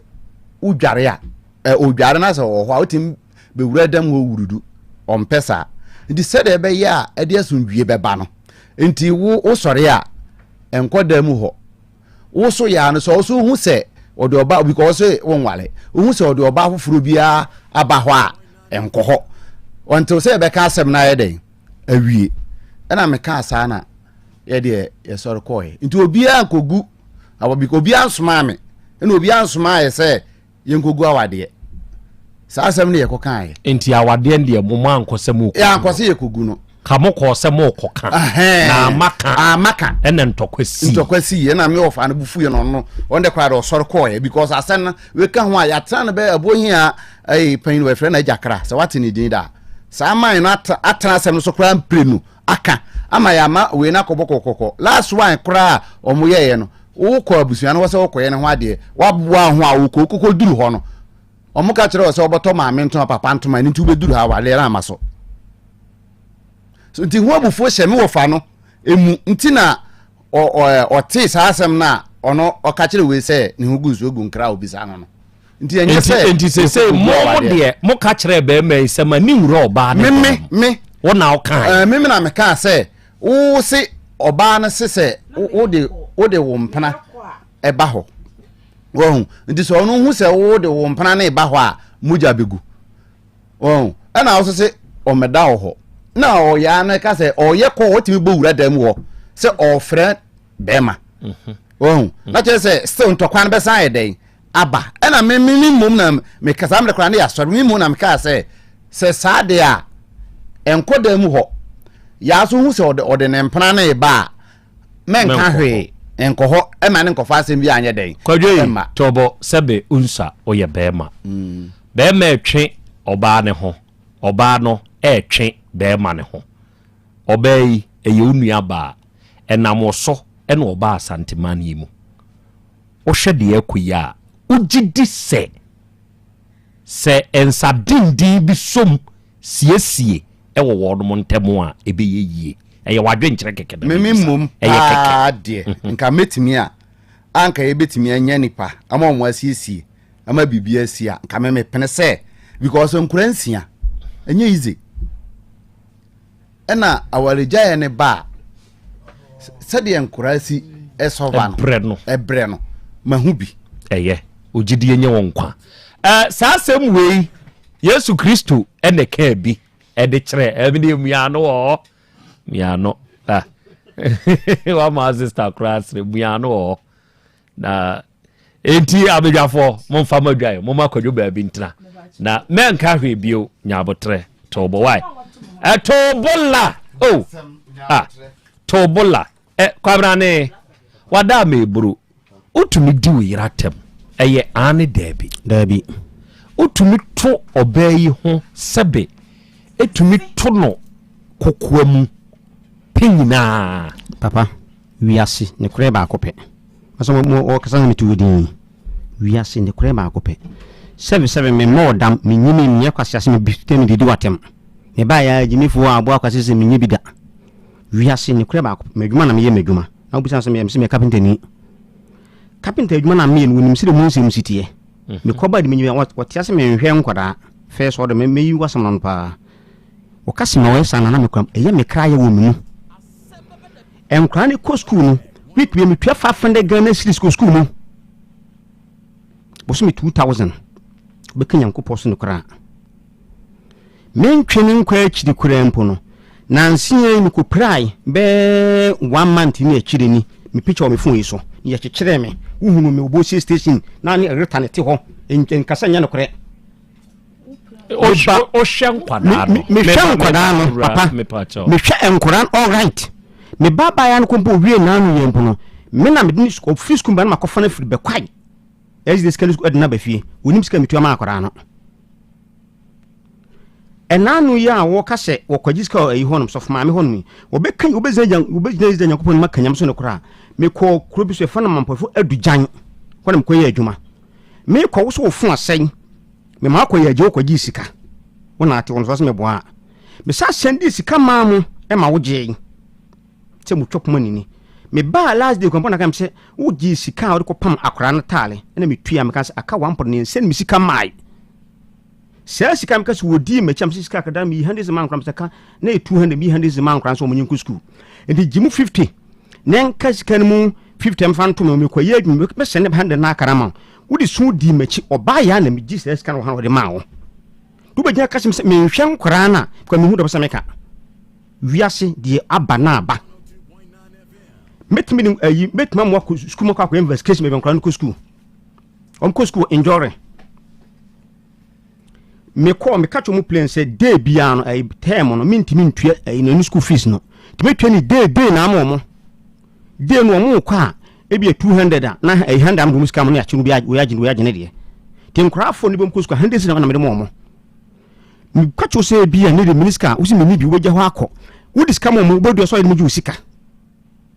wodware a ɛ odware na sɛ ɔwɔ hɔ a wotumi bɛwura dam hɔ wurudu ɔmpɛ saa nti sɛdeɛ ɛbɛyɛ a ɛde asomdwie bɛba no nti wo wosɔre a ɛnkɔ dan mu hɔ wo so yɛ ano sɛ ɔso hu sɛ ɔde ɔba because wonware wohu sɛ ɔde ɔba foforɔ biara aba hɔ a ɛnkɔ hɔ until sɛ yɛbɛka asɛm no ayɛ dɛn awie ɛna mekaa saa na yɛdeɛ yɛsɔre kɔɛ nti obiara nkɔgu obiara nsomaa me ɛna obiara nsomaa yɛ sɛ yɛnkɔgu awadeɛ saa asɛm no yɛkɔ kaeɛ. Nti awadeɛ no deɛ mo mo ankɔ sɛ mo kɔgu no. Yɛankɔ sɛ yɛkɔgu no. Ka mo kɔɔ sɛ mo kɔ ka. Na ama ka. Ama ka. Ɛna ntɔkwa sii. Ntɔkwa sii ɛna me ɔfa no bufu yɛ no ɔno ɔno de koraa de ɔsɔre kɔɔɛ because asɛm no weka ho a yɛatena no bɛ ɛboɔ hia ɛyɛ panyin wɔfrɛ no agya kra sɛ wate ne din da saa man no atena asɛm no so koraa mprenu aka ama yɛama wei no akɔbɔ kɔkɔkɔ last one koraa a wɔn yɛeɛ no wokɔ abusua no hɔ sɛ wokɔyɛ ne ho adeɛ waboa ho a wokɔ wokɔkɔ duru hɔ no wɔn ka kyerɛ wɔ sɛ wɔbɛtɔ maame ntoma papa ntoma ɛno nti wobɛduru ha awareɛ no ama so so nti ho abufuo hyɛ me wɔfa no emu nti na ɔtee saa asɛm no a ɔno ɔka kyerɛ wei sɛ ne ho gu nsuo gu nkra a obisa no no nti ɛnyɛ sɛ nti sese mo mo deɛ mo ka kyerɛ bɛrima yi sɛ ma ne wura ɔbaa ne me me wo na ɔka ɛɛ me me na me kaa sɛ wo se ɔbaa no se sɛ wo de wo de wo mpena ɛba hɔ wɔn nti sɛ ɔno hu sɛ wo de wo mpena no ɛba hɔ a mogya bɛgu wɔn ɛna wo se ɔmɛda wɔ hɔ na ɔyaa no ka sɛ ɔyɛ kɔ ɔtumi bɔ wura dan mu hɔ sɛ ɔfrɛ bɛrima wɔn na kyerɛ sɛ still ntɔkwa no bɛsan ayɛ dɛn aba ɛna me me me mmom na meka saa mmerɛ koraa ne yɛ asɔre me mmom na mekaa sɛ sɛ saa deɛ a ɛnkɔ dan mu hɔ yaa so hu sɛ ɔde ɔde ne mpena ne ba a mɛnka hwee nkɔ hɔ ɛma ne nkɔfa asɛm bi anyɛ dɛn kwadwo yi tɔbɔ sɛbe nsa ɔyɛ bɛrima mm. bɛrima ɛtwe ɔbaa ne ho ɔbaa no ɛɛtwe bɛrima ne ho ɔbaa yi ɛyɛ wo nua baa ɛnam ɔsɔ ɛna ɔbaa asanteman yi mu Wohwɛ deɛ ɛrekɔ yi a, wogye di sɛ sɛ nsa denden bi som siesie wɔ wɔnom ntam a, ɛbɛyɛ yie? Ɛyɛ w'adwenkyerɛ kɛkɛ na Me me mebisa. mmom Ɛyɛ kɛkɛ. paa deɛ nka mɛtumi a anka yɛbɛtumi anya nipa ama wɔn asiesie ama biribi asi a nka me mepene sɛ because nkura nsia ɛnyɛ easy. Ɛna awaregyaeɛ no ba a, sɛdeɛ nkoraa si sɔva no, ɛbrɛ no, ɛbrɛ no, mahu bi. Ɛyɛ, ogyidie nyɛ wo nkwa. Ɛɛ, saa asɛm wei, Yesu Kristo na ɛkaa bi. ɛde kyerɛ ɛmi deɛ muano wɔ hɔ muano ah wama sista koraa sere muano wɔ hɔ na enti abadwafoɔ momfa mo adwae momma kwadwo baabi ntena na mɛnka hwee bio nyaabotrɛ toobo wae ɛtoobo la o ah toobo la ɛ kwabrane wada ama eburo wotumi di wo yere atɛm ɛyɛ aane daabi daabi wotumi to ɔbaa yi ho sɛbe ɛtumi to no kokoa mu pɛ nyinaa papa Wiase nokorɛ baako pɛ. Ɔsɛ mo mo ɔkasa na meto wo din yi. Wiase nokorɛ baako pɛ. Sɛbe sɛbe me mmɔ wo dam, me nyi me nyɛ kwasease me bi tɛ me didi w'atɛm. Me baeɛ ara gyimifoɔ a aboa kwase sɛ me nyɛ bi da. Wiase nokorɛ baako pɛ. M'adwuma na meyɛ m'adwuma. Na wobisa me sɛ meyɛ me sɛ meyɛ kapentani. Kapenta adwuma na meyɛ no wonim sɛdeɛ mu nsɛm si teɛ. Me kɔ ba de me nyi wɔte ase menhwɛ nkwadaa. First order me meyi w'asɛm no paa. Wɔka se ma wɔyɛ saa na na me kura ɛyɛ me kra yɛ wɔ me mu. Nkwadaa no kɔ sukuu no, week bia metua 500 Ghana cedis kɔ sukuu mu. Bosome 2000. Wobɛka Nyankopɔn so no koraa. Mentwe ne nkɔ akyiri koraa mpo no, nanse yi mekɔpirae bɛɛ one month ne akyiri ni, me picture wɔ me phone yi so, ne yɛkyekyeree me, wohunu me wɔ Bosie station, na ne Rita ne te hɔ, nkasa nyɛ nokorɛ. Wohwɛ nkwadaa no. Mehwɛ nkwadaa no papa. Mehwɛ nkwadaa no all right. Me ba abaayewa no kɔmpo owie n'ano yɛ mpo no, me na mede ne ofiri sukuu ba no makɔfa no afiri bɛkwae. Ɛsɛ de sika no sukuu ɛde no aba fie. Onim sika metua ma akwadaa no. Ɛnaano yi a wɔka sɛ wɔkɔgye sika wɔ ayi hɔnom sɔfo maame hɔnom yi, wɔbɛka wɔbɛgyina wɔbɛgyina Israel Nyankopɔn no maka nyam so no koraa. Mekɔɔ kuro bi so yɛfrɛ no Mampɔfo Adugyan hɔ na mekɔyɛ adwuma. Mekɔ wo so wo fon asɛe. Mema wakɔ yɛ agye wokɔ gyee sika. Wo na ate wo no so meboa a. Mesa sɛndee sika maa mo ma wo gyee. Sɛ mo twa poma nini. Me baa last day kwan na ka me sɛ wo gyee sika a wode kɔ pam akwaraa no taale ɛna me tua me ka sɛ aka one pɔt ne nsɛn me sika mae. Saa sika me ka sɛ wɔdii m'akyi a me sɛ sika akada me yi hundred ma nkora me sɛ ka na yɛ 200 me yi hundred ma nkora nso wɔn nyɛ nkɔ school. Nti gye mu 50 na nka sika no mu 50 mfa nto me mekɔ yɛ adwuma mɛsɛne 100 na akara ma wo. Wode su dii m'akyi, ɔbaa yɛ a na megye saa sika no wɔ ha na wɔde maa wo. Wobɛgyina ka kyerɛ me sɛ menhwɛ nkoraa no a, because mehu dɔm sɛ meka. Wiase deɛ aba na aba. Mɛtumi de ayi, mɛtumi amoa kɔ sukuu mu akɔ akɔyɛ investigation baabi nkoraa no kɔ sukuu. Wɔn kɔ sukuu enjoying. Mekɔɔ meka kyerɛ mu plain sɛ day biara no ɛyi term no mentumi ntua ɛyi na ɛne school fees no. Tumi tua ne day day na ama wɔn. Day no wɔn rekɔ a ebi yɛ 200 a na ɛyɛ 100 ama wɔn sika mo ne akyɛ no bi wei agye wei agye ne deɛ. Te nkorafoɔ no bi wɔn kɔ sukuu 100 na mede ma wɔn. Meka kyerɛ sɛ ebi a ne de mene sika a wosi mene bi wobɛgya hɔ akɔ. Wode sika ma wɔn wobɛdua sɛ ɔyɛ de mo gye wo sika.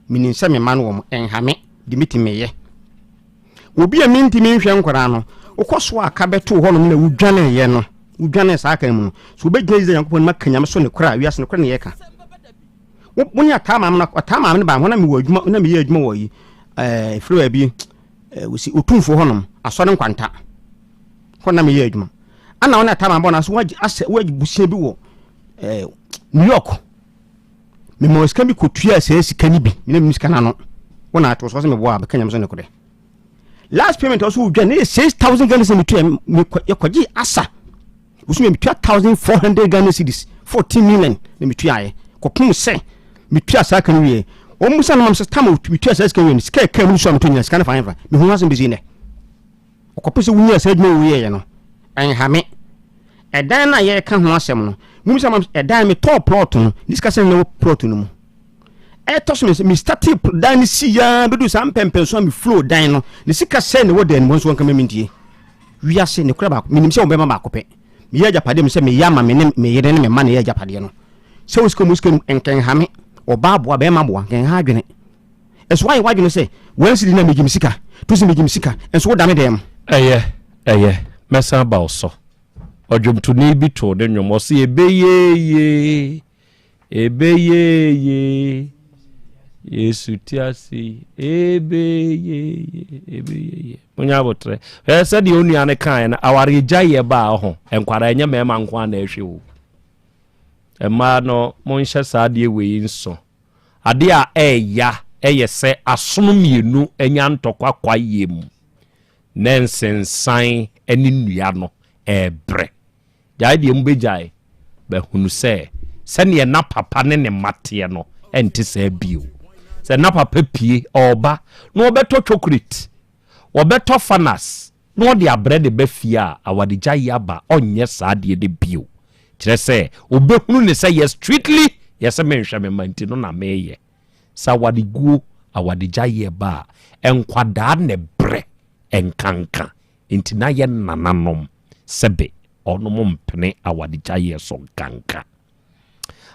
Menim sɛ me mma no wɔn ɛnha me de metumi meyɛ. Obi a mentumi nhwɛ nkwadaa no, wokɔ so a ka bɛtoo hɔnom na wodwaneeɛ no, wodwanee saa kan mu no, so wobɛgyina Israel Nyankopɔn anim aka Nyame so nokorɛ a wiase nokorɛ ne yɛka. Wo wo ne ataa maame no ataa maame no baa hɔ na mewɔ adwuma na meyɛ adwuma wɔ yi ɛɛ efiri baabi ɛɛ wosi otumfoɔ hɔnom asɔre nkwanta hɔ na meyɛ adwuma. Ana wo ne ataa maame bɔ na so wagye asɛ wagye busua bi wɔ ɛɛ New York. Mema sika bi kɔtuaa saa sika no bi mena menu sika no ano. Wo na ato so sɛ meboa a bɛka Nyame so nokorɛ. Last payment ɔso wodwa ne yɛ 6000 Ghana cedis metua yɛkɔgye asa. Bosome metua 1400 Ghana cedis 14 million na metuaeɛ kɔpem sɛ metua saa ka no wieɛ. Wɔn musa no mam sɛ tam metua saa sika wie no sika ɛka mu so a metɔ nyina sika no fa hefa mehu asɛm bɛsi nnɛ. Ɔkɔpem sɛ wonyaa saa adwuma woyɛeɛ no ɛnha me. Ɛdan no a yɛreka ho asɛm no musa mam ɛdan metɔɔ plot no ne sika sɛn na ɛwɔ plot no mu. Ɛtɔ so mmiɛnsa, me startee dan no si yaa bɛdu saa mpɛmpɛnso a me flow dan no ne sika sɛn na ɛwɔ dan no mu nso wɔnka ma mentie. Wiase ne kora baako menim sɛ wɔbɛma baako pɛ. Meyɛ agyapadeɛ mu sɛ meyɛ ama me ne me yere ne me mma na ɛyɛ agyapadeɛ no. Sɛ wo sika mu sika no nkɛnha me, ɔbaa boa bɛrima boa nkɛnha adwene. Ɛso ayɛ w'adwene sɛ wɔn sidi na megye me sika, to sɛ megye me sika, nso woda me dɛm. Ɛyɛ, ɛyɛ, mɛsan aba wo so. Ɔdwomtoni bi too ne nnwom, ɔse ɛbɛyɛ yie. Ebeyeye, Yesu te ase yi. Ebeyeye, ebeyeye. Munya abotrɛ. Hwɛ sɛdeɛ onua no kaeɛ no, awaregya yɛ baa ho. Nkwadaa ɛnyɛ mmarima nko ara na ɛhwɛ o. Mmaa no, monhyɛ saa adeɛ wei nso. Adeɛ a ɛɛya ɛyɛ sɛ asono mmienu anya ntɔkwa kwaeɛ mu na nsensan ne nnua no ɛɛbrɛ. Gyae deɛ mobɛgyae. Bɛhunu sɛ sɛdeɛ na papa ne ne mma teɛ no ɛnte saa bio. Sɛ na papa pie ɔreba na ɔbɛtɔ chocolate, ɔbɛtɔ fanas na ɔde abrɛ ne ba fie a, awaregyaeɛ aba, ɔnyɛ saa adeɛ no bio. Kyerɛ sɛ, ɔbɛhunu no sɛ yɛ strictly yɛ sɛ menhwɛ me mma nti no na meyɛ. Sɛ awareguo, awaregyaeɛ ba a, nkwadaa na ɛbrɛ nkanka. Nti na yɛ nananom sɛbe ɔnom mpene awaregyaeɛ so nkanka.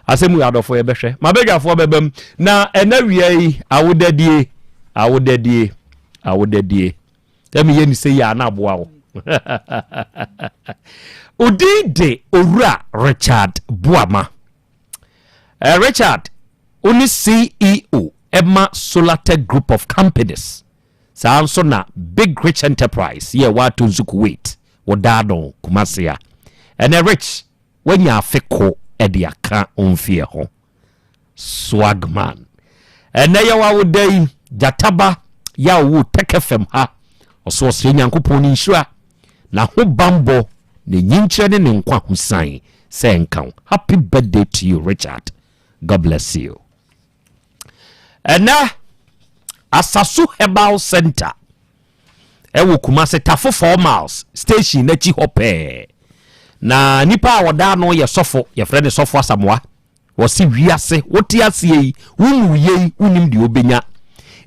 Asɛm wei adɔfo yɛbɛhwɛ. Mabadwafoɔ bɛbam na ɛna wia yi awodadie, awodadie, awodadie. Sɛ meyɛ ne sɛ yi a na aboa wo. Odin de Owura Richard Boama. Eh, Richard, wo ne CEO ɛma Solartech Group of Companies. Saa nso na Big Rich Enterprise yɛ ɛwɔ Atonsu Kuwait wɔ Daano, Kumasi a. Ɛnɛ Rich, woanya afe ko de aka wo mfeɛ ho. Swagman. Ɛnɛ yɛ w'awoda yi, Gyataba yɛ a ɔwɔ Tech FM ha. Ɔso ɔsrɛ Nyankopɔn ne nhyira, n'ahobanbɔ, ne nyinkyerɛ ne ne nkwa ho san sɛ nka wo. Happy birthday to you Richard. God bless you. Ɛnɛ Asasu Herbal Center ɛwɔ Kumase Tafo 4 miles station n'akyi hɔ pɛɛ. Na nipa a ɔda ano yɛ sɔfo, yɛfrɛ no sɔfo Asamoah. Wɔse wiase wote aseɛ yi wonwuiɛ yi wonim deɛ wobɛnya.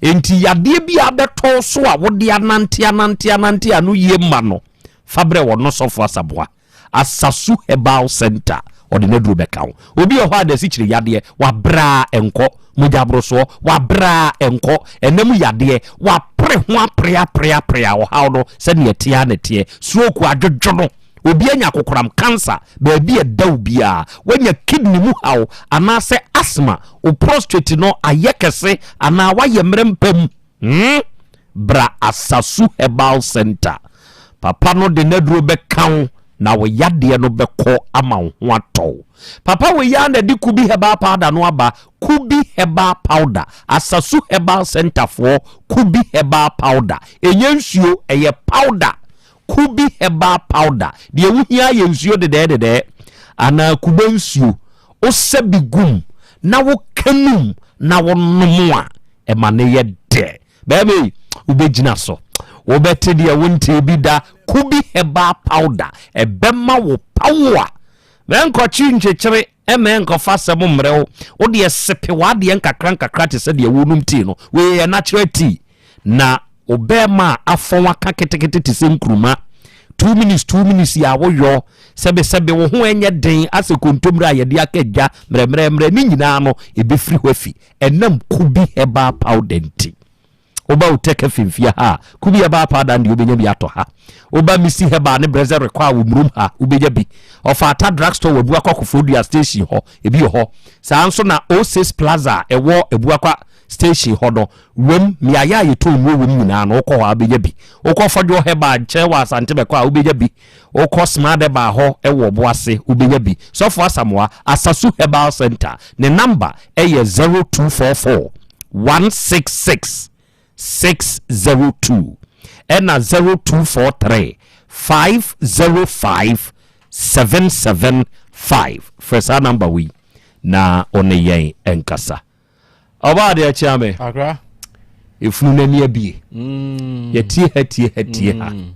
Enti yadeɛ bi a abɛtɔ so a wode anante anante anante ano yie mma no fa brɛ wɔno sɔfo Asamoah. Asasu Herbal Centre, ɔde n'aduro bɛka wo. Obi wɔ hɔ a n'asikyire yadeɛ, wabrɛ a ɛnkɔ, mogya aborosoɔ, wabrɛ a ɛnkɔ, ɛna mu yadeɛ, wapere ho apere apere apere a ɔhaw no sɛdeɛ ɛteɛ ara na ɛteɛ, stroke adwodwo no, obi anya kokoram, cancer, baabi a ɛda wo biara, wanya kidney mu haw anaasɛ asthma, wo prostate no ayɛ kɛse anaa wayɛ mmerɛ mpa mu. Hmm? Bra Asasu Herbal Center. Papa no de n'aduro bɛka wo na wo yadeɛ no bɛkɔ ama wo ho atɔ wo. Papa wei ara na ɛde Kubi Herbal Powder no aba. Kubi Herbal Powder. Asasu Herbal Center foɔ Kubi Herbal Powder. Ɛnyɛ nsuo, ɛyɛ powder. Kubi Herbal Powder. Deɛ wohia yɛ nsuo dedɛɛdedɛɛ anaa kube nsuo. Wosɛ bi gum na woka num na wonom a, ɛma no yɛ dɛ. Bɛrima yi, wobɛgyina so. Wobɛte deɛ wontee bi da. Kubi herbal powder, ɛbɛma wo power. Mɛnkɔkye nkyekyere, ɛmɛ nkɔfa asɛm mmerɛ wo. Wo deɛ sepe w'adeɛ nkakra nkakra te sɛ deɛ wonom tea no. Wei yɛ natural tea. Na wo bɛrima a afɔn aka ketekete te sɛ nkuruma. 2 minutes 2 minutes yɛ a woyɔ sɛbesɛbe wo ho ɛnyɛ den asɛ kontomire a yɛde aka gya mmerɛmmerɛmmerɛ ne nyinaa no ɛbɛfiri hɔ afi. Ɛnam Kubi herbal powder nti. Woba Utec Afimfia ha a, Kubi herbal powder no deɛ wobɛnya bi atɔ ha. Woba Misi Herbal ne Brɛsɛ Rekɔ a wɔ Murum ha, wobɛnya bi. Ɔfata Drugstore wɔ Abuakwa Koforidua Station hɔ, ebi wɔ hɔ. Saa nso na Oasis Plaza a ɛwɔ Abuakwa Station hɔ no, wom, mmeaeɛ a yɛtɔn nnuro wom nyinaa no, wokɔ hɔ a wobɛnya bi. Wokɔ Fɔdwoɔ Herbal nkyɛn wɔ Asante Bɛkɔ a, wobɛnya bi. Wokɔ Smart Herbal hɔ wɔ Ɔboase, wobɛnya bi. Sɔfo Asamoah, Asasu Herbal Centre, ne number yɛ 0244 166 602 ɛna 0243 505 775. Frɛ saa number wei na wo ne yɛn nkasa. Ɔbaa deɛ kyea me. Akra. Efunu n'ani abie. Mm. Yɛtie ha tie ha tie ha. Mm.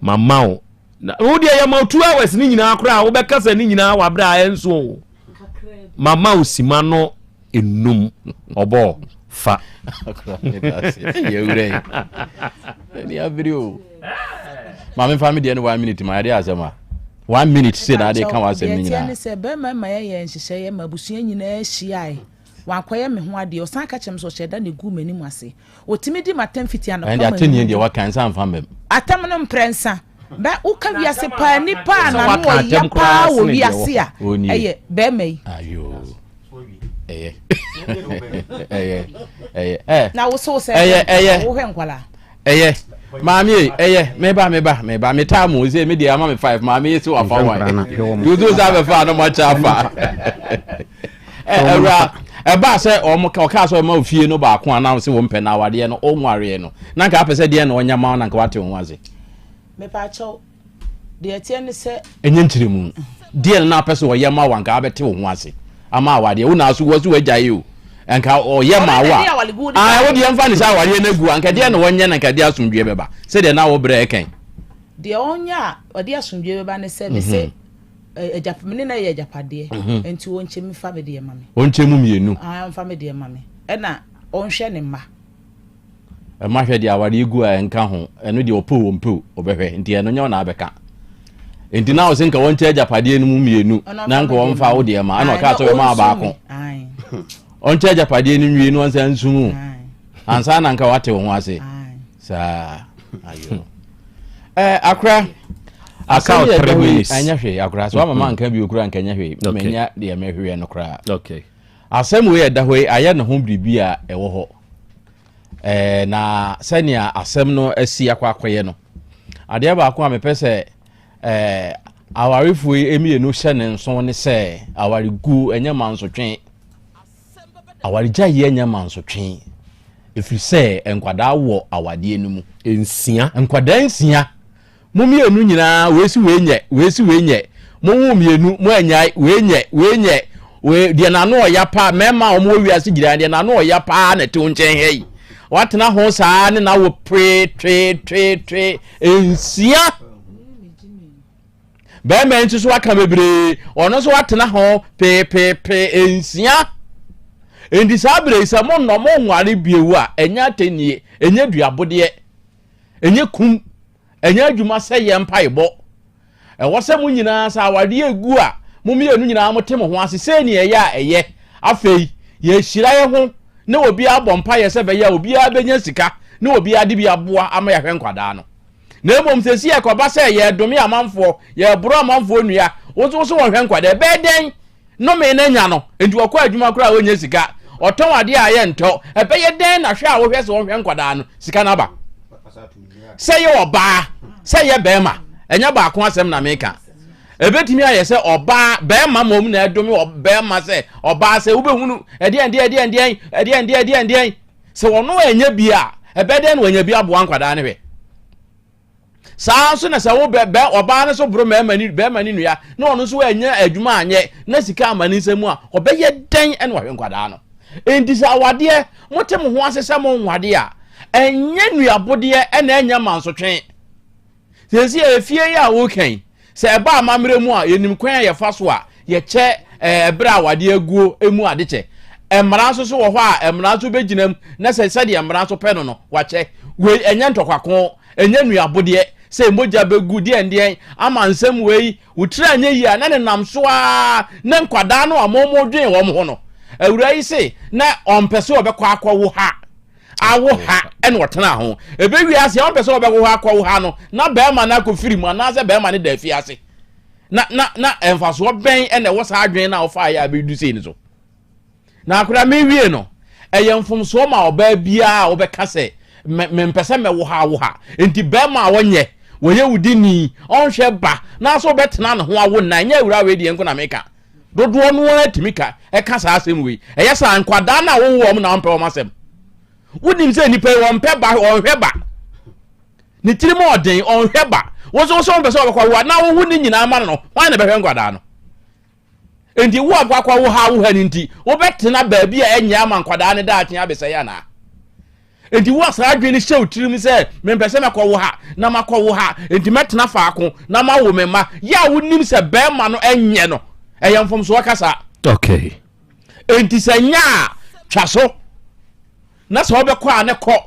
Mama wo. Na wo deɛ yɛma wo 2 hours ne nyinaa koraa wobɛkasa ne nyinaa wɔ aberɛ a ɛnso o. Mama wo sima no enum ɔbɔ fa. Akra medase. Yɛwura yi. Ɛni abiri o. Maame fa me deɛ no 1 minute ma yɛde asɛm a. One minute se na ade ka w'asɛm no nyinaa. Deɛ ɛteɛ ne sɛ bɛrima ma yɛyɛ nhyehyɛeɛ ma abusua nyinaa hyiae. Wankɔyɛ me ho adeɛ. Ɔsan ka kyerɛ me sɛ ɔhyɛ da na ɛguu m'anim ase. Ɔtumi di m'atɛm fiti anɔpa ma Ɛnde atɛnnie deɛ waka nsa mfa mmam. Atɛm no mprɛnsa. Bɛ woka wiase paa nipa a n'ano ɔya paa wɔ wiase a ɛyɛ bɛrima yi. Ayoo. Ɛyɛ. Ɛyɛ. Ɛyɛ. Ɛyɛ. Na wo so sɛ ɛyɛ ɛyɛ. Wohwɛ nkwalaa. Ɛyɛ maame ei ɛyɛ meba meba meba me taa mo sɛ me deɛ ama me five maame yi sɛ wafa one tutu sɛ abɛfa ano ma kyɛ afa ɛwura ɛbaa sɛ ɔmo ɔkaa sɛ ɔma ofie no baako a na sɛ wɔn pɛ na awadeɛ no ɔnwareɛ no na nka apɛ sɛ deɛ na ɔnya ma na nka wate ho ase. Mepaakyɛw. Deɛ ɛteɛ ne sɛ. Ɛnyɛ nkyerɛmu. Deɛ no na apɛ sɛ ɔyɛ ma wo anka abɛte wo ho ase ama awadeɛ. Wo na so wɔ so wagyae o. Anka ɔyɛ ma wo a. Ah, wo deɛ mfa ne sɛ awadeɛ no agu anka deɛ na wɔnyɛ na anka deɛ asomdwoeɛ bɛba. Sɛdeɛ na wo brɛ ɛkɛn. Deɛ ɔnyɛ a ɔde asomdwoeɛ bɛba ne sɛ me se mhm. me ne na yɛ agyapadeɛ. Mhm. Nti ɔnkyɛ mu fa me deɛ ma me. Ɔnkyɛ mu mmienu. Ah, ɔmfa me deɛ ma me. Ɛna ɔnhwɛ ne mma. Ɛma hwɛ deɛ awareɛ gu a ɛnka ho ɛno deɛ ɔpɛ o ɔmpɛ o ɔbɛhwɛ nti ɛno nyɛ ɔna abɛka nti na ɔsɛ nka wɔnkyɛ agyapadeɛ no mu mmienu na nka wɔmfa wo deɛ ma ɛna ɔka sɛ ɔbɛma baako ɔnkyɛ agyapadeɛ no nwie no ɔnsa nsu mu ansa na nka wate wo ho ase saa ayo ɛɛ akora aka o 3 minutes ɛnyɛ hwee akora so ama ma nka bi okura nka nyɛ hwee menya deɛ mɛhwehwɛ no koraa asɛm wei ɛda hɔ yi ayɛ ne ho biribi a ɛwɔ hɔ Ɛɛ, na sɛnea asɛm no asi akɔ akɔyɛ no, adeɛ baako a mepɛ sɛ ɛɛ awarefoɔ yi mmienu hyɛ ne nso ne sɛ awareguo ɛnyɛ mansotwe. Awaregyaeɛ nyɛ mansotwe. Ɛfiri sɛ nkwadaa wɔ awadeɛ no mu. Nsia. Nkwadaa nsia. Mo mmienu nyinaa, wei si wei nyɛ, wei si wei nyɛ. Mo wo mmienu, mo anyae, wei nyɛ, wei nyɛ. Wei, deɛ n'ano ɔya paa, mmarima a wɔwɔ wiase nyinaa, deɛ n'ano ɔya paa na ɛte wo nkyɛn ha yi. Watena ho saa ne n'awo twee, twee, twee, twee, nsia. Bɛrima nso so aka bebree, ɔno nso watena ho peepeepee nsia. Enti saa berɛ yi sɛ mo nnɔ mo nware bio a, ɛnyɛ atɛnnie, ɛnyɛ duabodeɛ. Ɛnyɛ kum, ɛnyɛ adwuma sɛ yɛ mpaebɔ. Ɛwɔ sɛ mo nyinaa sɛ awadeɛ egu a, mo mmienu nyinaa mote mo ho ase sei ne ɛyɛ a ɛyɛ. Afei, yɛhyira yɛ ho ne obiara bɔ mpaeɛ sɛ ɛbɛyɛ a obiara bɛnya sika ne obiara de bi aboa ama yɛahwɛ nkwadaa no. Na mmom sɛsi ɛkɔba sɛ yɛredome amanfoɔ, yɛreboro amanfoɔ nnua, wo nso wo so wɔhwɛ nkwadaa, ɛbɛyɛ dɛn Nnome no anya no, enti ɔkɔ adwuma koraa a ɔnnya sika. Ɔtɔn adeɛ a yɛntɔ. Ɛbɛyɛ dɛn na hwɛ a wohwɛ sɛ ɔhwɛ nkwadaa no, sika no aba? Sɛ yɛ ɔbaa, sɛ yɛ bɛrima, ɛnyɛ baako asɛm na meka. Ɛbɛtumi ayɛ sɛ ɔbaa, bɛrima mmom na ɛdome bɛrima sɛ ɔbaa sɛ wobɛhunu ɛdeɛn deɛ ɛdeɛn deɛn ɛdeɛn deɛ ɛdeɛn deɛn. Sɛ ɔno ɛnyɛ bi a, ɛbɛyɛ dɛn na wanya bi aboa nkwadaa no hwɛ? Saa ara nso na sɛ wo bɛ bɛ ɔbaa no so boro mmarima ne bɛrima ne nua na ɔno nso anya adwuma anyɛ na sika ama ne nsam a, ɔbɛyɛ dɛn na wahwɛ nkwadaa no? Enti sɛ awadeɛ mote mo ho ase sɛ mo nwadeɛ a, ɛnyɛ nnuabodeɛ ɛna ɛnyɛ mansotwe. Sɛsi a efie yi a woka yi, Sɛ ɛba amammerɛ mu a, yɛnim kwan a yɛfa so a yɛkyɛ ɛberɛ a awadeɛ aguo mu adekyɛ. Mmara nso so wɔ hɔ a mmara nso bɛgyina mu na sɛ sɛdeɛ mmara nso pɛ no no, wakyɛ. Wei ɛnyɛ ntɔkwako, ɛnyɛ nnuabodeɛ sɛ mogya bɛgu deɛndeɛn ama nsɛm wei wo tiri anyɛ yie a na ne nam so ara na nkwadaa no a mo dwen wɔn ho no. Awuraa yi se na ɔmpɛ sɛ ɔbɛkɔ akɔwo ha. awo ha ɛna ɔtena ho ebe wiase a ɔmpɛ sɛ ɔbɛwo ha akɔwo ha no na bɛrima no akɔfiri mu anaasɛ bɛrima no da afiase na na na mfasoɔ bɛn ɛna ɛwɔ saa adwene no a ɔfa yɛ abɛdu sei no so na akora mewie no ɛyɛ mfomsoɔ ma ɔbaa biara a wɔbɛka sɛ mempɛ sɛ mɛwo ha awo ha nti bɛrima a ɔnyɛ wɔyɛ wo dini ɔnhwɛ ba na so wobɛtena ne ho awo nna ɛnyɛ awura wei deɛ nko na meka Dodoɔ no ara tumi ka ɛka saa asɛm wei. Ɛyɛ saa nkwadaa no a wowo wɔn na wɔmpɛ wɔn asɛm. Wonim sɛ nipa yi wɔmpɛ ba, ɔnhwɛ ba. Ne tirim ɔden, ɔnhwɛ ba. Wo nso wo sɛ wɔmpɛ sɛ wɔbɛkɔ wo na wowo ne nyinaa ma no no, hwan na bɛhwɛ nkwadaa no? Enti wo a akɔ wo ha wo ha no nti, wobɛtena baabi a ɛnyɛ ama nkwadaa no daakye abɛsɛe anaa? Enti wo a saa adwene no hyɛ wo tirim sɛ mempɛ sɛ mɛkɔ wo ha na makɔ wo ha, enti mɛtena faako na mawo me mma, yɛ a wonim sɛ bɛrima no nyɛ no, ɛyɛ mfomsoɔ kasa. Okay. Enti sɛ nyɛ a, twa so. Na sɛ wobɛkɔ a ne kɔ.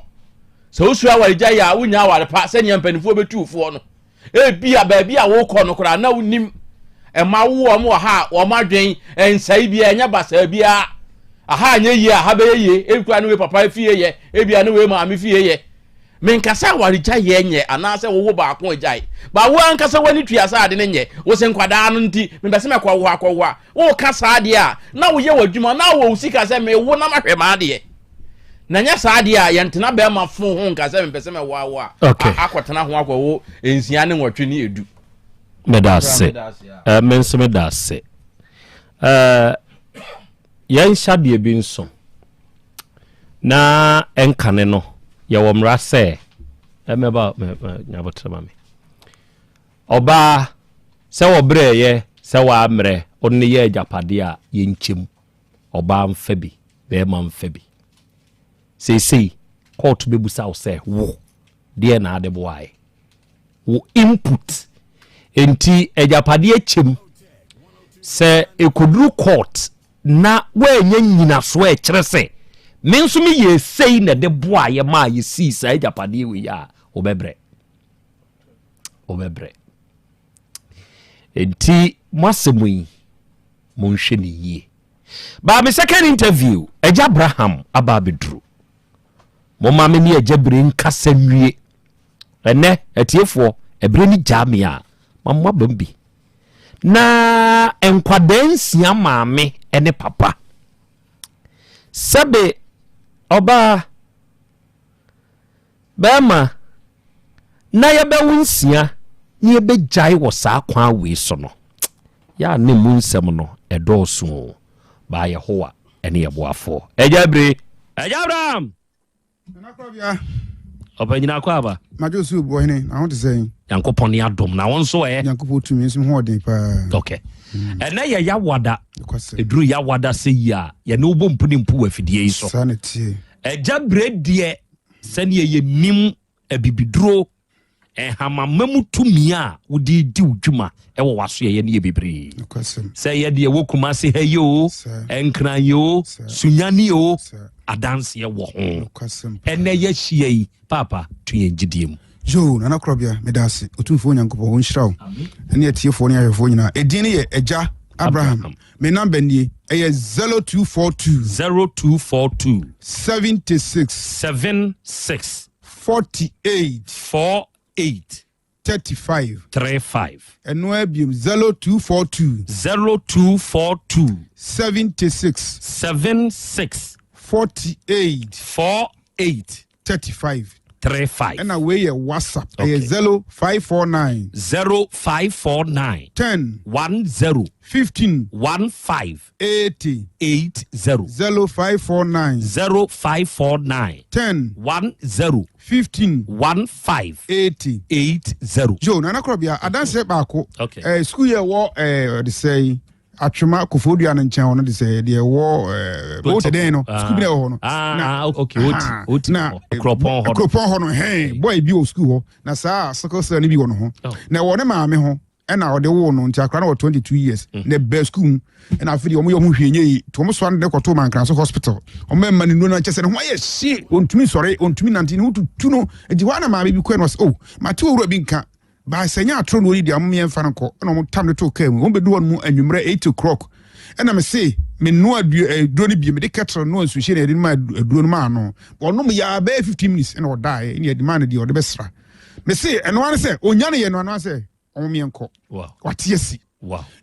Sɛ wosua awaregya yɛ a, wonya aware pa sɛnea mpanimfoɔ bɛtu foɔ no. Ebia baabi a wokɔ no koraa na wonim mma wo wɔn wɔ ha a wɔn adwen nsɛe biara ɛnyɛ basaa biara. Aha anyɛ yie a ha bɛyɛ yie. Ebi koraa ne wei papa fie yɛ, ebia ne wei maame fie yɛ. Menka sɛ awaregyaeɛ nyɛ anaasɛ wowo baako agyae. Ba wo ankasa w'ani tua sɛ ade no nyɛ. Wo se nkwadaa no nti mepɛ sɛ mɛkɔ wo hɔ akɔwo a, woka saa deɛ a na woyɛ w'adwuma na wɔ wo sika sɛ mewo na mahwɛ m'adeɛ. Na nyɛ saa deɛ a yɛntena bɛrima fo ho nka sɛ mepɛ sɛ mɛwo awo a okay. akɔtena ho akɔwo nsia ne nwɔtwe ne edu. Meda ase. Eh, me nso meda ase. Eh, yɛnhyɛ adeɛ bi nso na ɛnkane no yɛwɔ mmara sɛ eh, mɛba nyabotrɛ ma me. Ɔbaa, sɛ wɔbrɛɛyɛ sɛ wɔammerɛ, wo ne no yɛ agyapadeɛ a, yɛnkyɛ mu. Ɔbaa mfa bi, barima mfa bi. Seesei, kɔɔto bɛbusa wo sɛ, wo, deɛn na ade boaeɛ? Wo input. Enti agyapadeɛ kyɛ mu. Sɛ ɛkɔduru court na woannya nnyinasoɔ a ɛkyerɛ sɛ me nso meyɛɛ sei na ɛde boaeɛ maa yɛsii saa agyapadeɛ wei a, wobɛbrɛ. Wobɛbrɛ. Enti mo asɛm yi, monhwɛ ne yie. Baa me second interview, Agya Abraham aba abɛduru. Momma me ne Agya Bire nkasa nwie. Ɛnɛ, atiefoɔ, ɛberɛ ni gyaa me a, ma mo abam bi. Na nkwadaa nsia maame ne papa. Sɛbe ɔbaa, bɛrima, na yɛbɛwo nsia na yɛbɛgyae wɔ saa kwan wei so no, yɛ a ne mu nsɛm no ɛdɔɔso o. Baa Yehowa ne yɛ boafoɔ. Agya Bire. Agya Abraham! Nana Korɔbea. Ɔpanyin akɔ aba. Madwo so bu ɔhene na ho te sɛn? Nyankopɔn ne adom na wɔn nso ɛ. Nyankopɔn tumi nso ho ɔden paa. Okay. Ɛnɛ yɛ yawada. Ɛduru yawada sɛ yi a yɛne wobɔ mpu ne mpu wɔ afidie yi so. Saa na tie. Ɛgya berɛ deɛ sɛdeɛ yɛnim abibiduro Nhamamma mu tumi a wode redi wo dwuma wɔ w'asoɛeɛ no yɛ bebree. Sɛ yɛ deɛ wɔ Kumase ha yi o, Nkran yi o, Sunyani o, adanseɛ wɔ ho. Ɛnɛ yɛahyia yi, Paapa, to yɛn gyidie mu. Yoo, Nana Korɔbea, meda ase. Otumfoɔ Onyankopɔn, ɔnhyira wo ne atiefoɔ ne ahwɛfoɔ nyinaa. Edin no yɛ Agya Abraham. Me number nie, ɛyɛ 0242. 0242. 76. 76. 48. 48. 35. 35. Ɛno ara biom 0242. 0242. 76. 76. 48. 48. 35. 35. Ɛna wei yɛ WhatsApp. Ɛyɛ 0549. 0549. 10. 10. 15. 15. 80. 80. 0549. 0549. 10. 10. 15. 15. 80. 80. Yo, Nana Korɔbea, adanseɛ baako. Okay. Eh, sukuu yɛ wɔ eh, ɔde sɛ atwema kofodua no nkyɛn hɔ no de sɛ deɛ ɛwɔ ɛɛ eh, ɔte dɛn no ah. sukuu bi na ɛwɔ hɔ no. Ah, na okay oti ah, oti na kuropɔn hɔ no kuropɔn hɔ no hɛn bɔyɛ bi wɔ sukuu hɔ na saa sickle cell no bi wɔ ne ho oh. na ɛwɔ ne maame ho ɛna ɔde woo no nti akora no wɔ 22 years mm. na ɛbɛ sukuu mu ɛna afei deɛ wɔn yɛ wɔn hwee nyɛ yi nti wɔn soa no de kɔto mankranso hospital wɔn mɛma ne nuro no kyɛ sɛ ne ho ayɛ hye wɔntumi sɔre wɔntumi nante ne ho tutu no nti hɔ ana maame bi kɔɛ no ɔsɛ oh mate owura bi nka baasa nyɛ atoro na ɔdi deɛ wɔn yɛn fa no nkɔ ɛna wɔn tam no to kaa mu wɔn bɛdu hɔ no mu anwummerɛ 8 o'clock ɛna me se me noa aduro no bi mede kettle noa nsuhye na yɛde ma aduro no maa no ɔnom yɛ abɛyɛ 15 minutes ɛna ɔdaeɛ ɛna yɛde maa no deɛ ɔde bɛsra mese ɛno ara sɛ onya no yɛ no ano sɛ ɔmo meɛnkɔ wate asi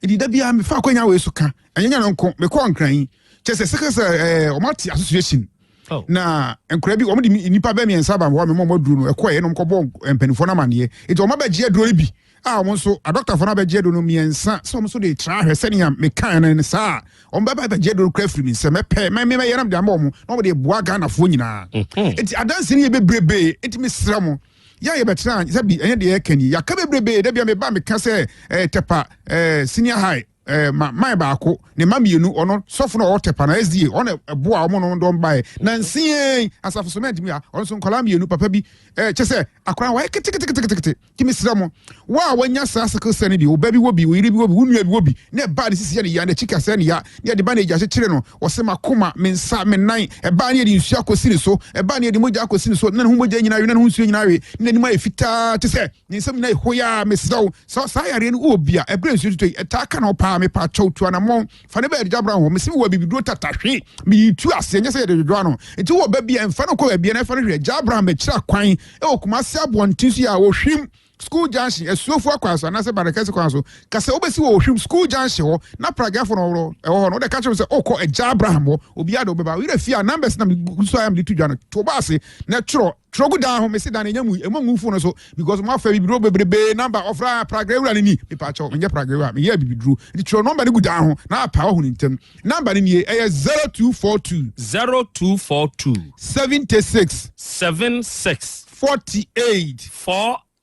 nti da biara mefa akwanya wei so ka ɛnyɛ nya no nko mekɔ nkran yi kyɛ sɛ sɛkɛ sɛ ɛɛ ɔmo ate association oh. na nkora bi ɔmo de nipa bɛɛ mmiɛnsa ba hɔ a mɛma ɔmo aduro no ɛkɔ yɛ na ɔmo kɔbɔ mpanimfoɔ no amaneɛ nti ɔmo abɛgye aduro no bi a ɔmo nso adɔktafoɔ no abɛgye aduro no mmiɛnsa sɛ ɔmo nso de tra ahwɛ sɛnea mekan no ne saa ɔmo bɛba abɛgye aduro no kura firi mi nsɛm mɛpɛ mɛ mɛyɛ nam de ama ɔmo na ɔmo de boa Ghanafoɔ nyinaa mhm. nti adansi no yɛ bebrebe nti mesrɛ mo yɛ a yɛbɛtena sɛ bi ɛnyɛ deɛ yɛka ni yɛaka bebrebe da bia meba meka sɛ ɛɛ eh, tɛpa ɛɛ eh, senior high ɛɛ eh, ma man baako ne ma mmienu ɔno sɔfo na ɔwɔ tɛpa na sda ɔno ɛboa ɔmo no dɔm baeɛ na nsia asafo so mɛntumi a ɔno nso nkɔlaa mmienu papa bi ɛɛ kyɛ sɛ akora wɔyɛ keteketeketekete Nti mesrɛ mo, wo a wanya saa sickle cell no bi, wo ba bi wɔ bi, wo yere bi wɔ bi, wo nua bi wɔ bi, na ɛbaa ne sisi yɛ ne ya, n'akyi kasɛɛ ne ya, na yɛde ba na egya kyekyere no, ɔse m'akoma, me nsa, me nan, ɛbaa ne yɛde nsuo akɔsi ne so, ɛbaa ne yɛde mogya akɔsi ne so, na ne ho mogya nyinaa we, na ne ho nsuo nyinaa we, na n'anim ayɛ fitaa te sɛ ne nsam nyinaa yɛ hoyaa, mesrɛ wo, sɛ saa yareɛ no wowɔ bi a, ɛberɛ nsuo totɔ yi, ɛtaa ka ne ho paa, mepaakyɛw tu anammɔn Fa no bɛ Adija Brown hɔ. Mese mewɔ abibiduro tata hwe. Meyi tu aseɛ nyɛ sɛ yɛde dwodwo ano. Nti wowɔ ba bi a mfa no nkɔ baabi a na ɛfa no hwɛ. Agya Abraham bɛkyerɛ kwan wɔ Kumasi abɔnten so yi a Ohwim School Junction, Asuofua kwan so anaasɛ Barekɛse kwan so. Ka sɛ wobɛsi wɔ Ohwim School Junction hɔ na Pragyafo no wɔ ɛwɔ hɔ no wode ka kyerɛ wɔn sɛ wokɔ Agya Abraham hɔ. Obiara de wobɛba. Wo yerɛ fie a numbers na megu so a mede to dwa no to wo ase na twerɛ twerɛ gu dan ho. Mese dan no ɛnyɛ mu ɛmu ngu phone no so because mo afa bibiduro bebrebe number ɔfra pragra wura no ni. Mepa kyɛw menyɛ pragra wura meyɛ bibiduro nti twerɛ number no gu dan ho na apa wahu no ntɛm. Number no nie ɛyɛ 0242. 0242. 76. 76. 48.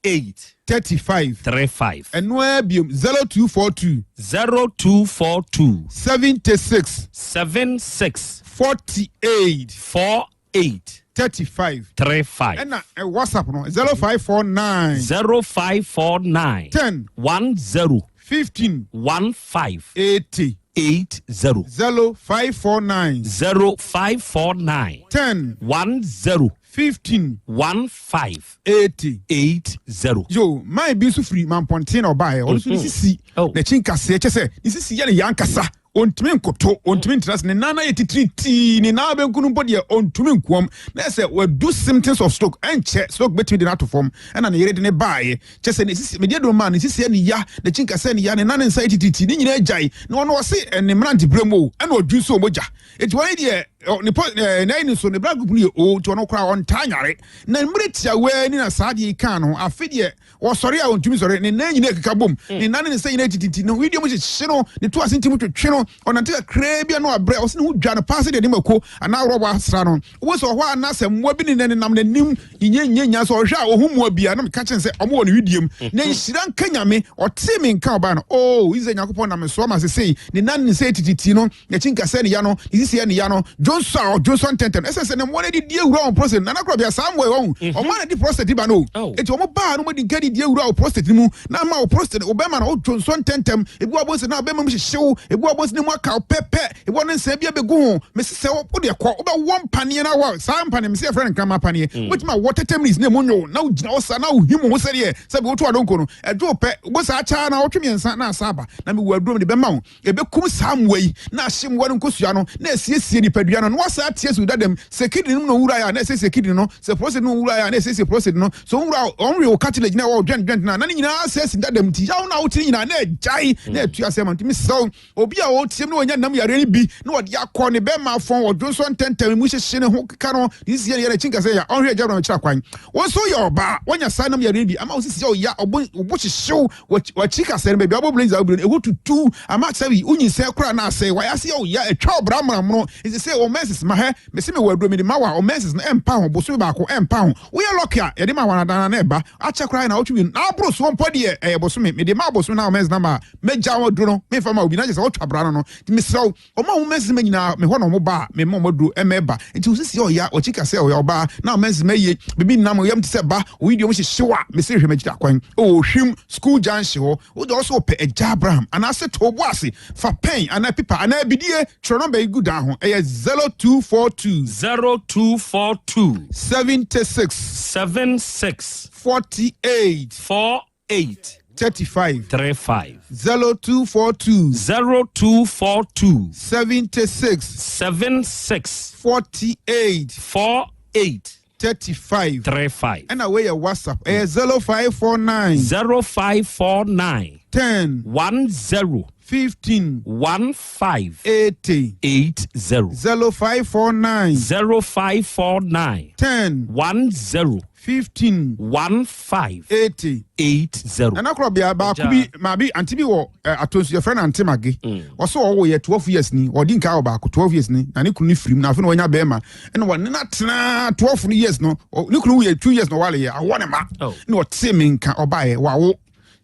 48. 35. 35. Ɛno ara biom, 0242. 0242. 76. 76. 48. 48. 35. 35. Ɛna WhatsApp no, 0549. 0549. 10. 10. 15. 15. 80. 80. 0549. 0549. 10. 10. 15. 15. 80. 80. Yo, man bi nso firi Mampɔnten na ɔbaeɛ. Ɔno nso ne sisi n'akyi nkaseɛ kyɛ sɛ ne sisi yɛ ne ya ankasa. Ɔntumi nkoto, ɔntumi ntena ase. Ne nan ayɛ titiritii, ne nan benkum no mpo deɛ ɔntumi nkoam. Na ɛsɛ wadu symptoms of stroke. Ɛnkyɛ stroke bɛtumi de no ato fam. Ɛna ne yere de ne baeɛ. Kyɛ sɛ ne sisi, mede aduro maa no, ne sisi yɛ ne ya, n'akyi nkaseɛ ne ya, ne nan ne nsa yɛ titiritii, ne nyinaa agyae. Na ɔno ɔse ne mmeranteberɛ mu o, ɛna ɔdwu nso mogya. Enti wɔn deɛ ne pɔ ɛɛ n'ayi no so ne blood group no yɛ O, nti ɔno koraa ɔntaa nyare. Na mmerɛ tiawaa ni na saa adeɛ yi kaa no ho. Afe deɛ ɔsɔre a ɔntumi sɔre, ne nan nyinaa keka bom, ne nan ne ne nsa nyinaa tititi, ne wedeɛ mu hyehye no, ne to ase nti mu twetwe no, ɔnante kakraa bi a na wabrɛ, ɔse ne ho dwa no paa sɛdeɛ ne mako anaa rɔba asra no. Wobɛhu sɛ ɔhɔ a na sɛ mmoa bi ne nenam n'anim nyenyenyenya, sɛ ɔhwɛ a ɔhu mmoa bi a, na meka kyerɛ no sɛ ɔmo wɔ ne wedeɛ mu. Na nhyira nka Nyame, ɔtee me nka ɔbaa no, oh, Israel Nyankopɔn nam me so ama sesei ne nan ne nsa tititi no, N'akyi nkasɛɛ ne ya no, ne sisi yɛ ne ya no, dwonsɔ a ɔdwonsɔ ntɛntɛm. Ɛsɛ sɛ ne mmoa no adidi awura wɔn prostate. Nana Korɔbea, saa mmoa yi, wahu, mhm. wɔn a na di prostate ba no. Oh. Eti wɔn baa no wɔde nka didi awura wɔ prostate no mu na ama wɔ prostate no bɛma no ɔdwonsɔ ntɛntɛm. Ebi wɔ abɔnsa na bɛma mu hyehyew, ebi wɔ abɔnsa ne mu akaw pɛpɛ, ebi wɔ ne nsa bi abegu ho. Mesi sɛ wo deɛ kɔ, wobɛwɔ mpaneɛ na wɔ saa mpaneɛ mesi yɛfrɛ no nkrama paneɛ. Mm. Wobɛtumi awɔ tɛtɛ minutes na emu nwo na wogyina hɔ saa na wohim wo ho sɛdeɛ sɛbi woto adonko no. Ɛdwo pɛ, wobɔ saa kyaa na wɔtwe mmiɛnsa na asa aba na mewɔ aduro mede bɛma wo. Ebekum saa mmoa yi, na ahye mmoa no nkosua no, na asiesie nipadua no, na wasan ate asi wo dadam. Sɛ kidney no mu na owurae a, na asiesie kidney no. Sɛ prostate no mu owurae a, na asiesie prostate no. Sɛ owura a ɔnwe wo cartilage na ɛwɔ wo joint joint no a, na ne nyinaa asɛe asi dadam. Nti yaw no a wote no nyinaa, na agyae, na atu ase ama. Nti mesrɛ wo, obi a ɔretie mu na wanya nam yareɛ no bi, na ɔde akɔ ne bɛrima afɔn, ɔdwonsɔ ntɛmntɛm, emu hyehye ne ho keka no, ne sisi yɛ no ya, n'akyi nkasa yɛ ya, ɔnhwɛ agya no kyerɛ kwan. Wo nso woyɛ ɔbaa, woanya saa nam yareɛ no bi, ama wo sisi yɛ wo ya, wo bo hyehye wo, W'akyi kasɛɛ no baabi a wobɔ blazer wobiri no ɛhɔ tutu ama sɛ wonyinsɛn koraa na asɛe wayɛ ase yɛ wo ya atwa wo bra mmrammono nti sɛ wo menses ma hɛ mese mewɔ aduro mede ma wo a wo menses no ɛmpa ho bosome baako ɛmpa ho woyɛ lucky a yɛde ma wo anadana na ɛba akyɛ koraa na wotwe mmienu na aboro soɔ mpo deɛ ɛyɛ bosome mede ma wo bosome na wo menses na ma mɛgya wo aduro no memfa ma obi na kyɛ sɛ wotwa bra no no nti mesrɛ wo Wɔn a wɔn mɛnsema nyinaa, me hɔ na wɔn ba a, mema wɔn aduro ɛma ɛba. Nti wo sisi ɔya, wɔkyi ka sɛ ɔyɛ ɔbaa, na wɔn mɛnsema yie, bibi nnam, yam te sɛ ba, oyi deɛ wɔn hyehye wo a, mese hwɛ m'akyiri akwan, ɛwɔ Ohwim school junction hɔ, wo deɛ ɔsɛ ɔpɛ Agya Abraham, anaasɛ to wo bo ase, fa pɛn anaa pipa anaa bidie twerɛ nɔmba yi gu dan ho, ɛyɛ 0242. 0242. 76. 76. 48. 48. 35. 35. 0242. 0242. 76. 76. 48. 48. 35. 35. Ɛna wei yɛ WhatsApp. Ɛyɛ 0549. 0549. 10. 10. 15. 15. 80. 80. 0549. 0549. 10. 10. 15. 15. 80. 80. Nana Korɔbea baako bi maa bi ante bi wɔ ɛ atonsu yɛfrɛ no ante mage ɔsɛ ɔwɔ yɛ 12 years ni ɔdi nka wɔ baako 12 years ni na ne kunu no firim na afei na wanya bɛrima ɛna wɔne no atena 12 no years no ne kunu yɛ 2 years na ɔwale yɛ awɔ ne ma na ɔte me nka ɔbaeɛ wawo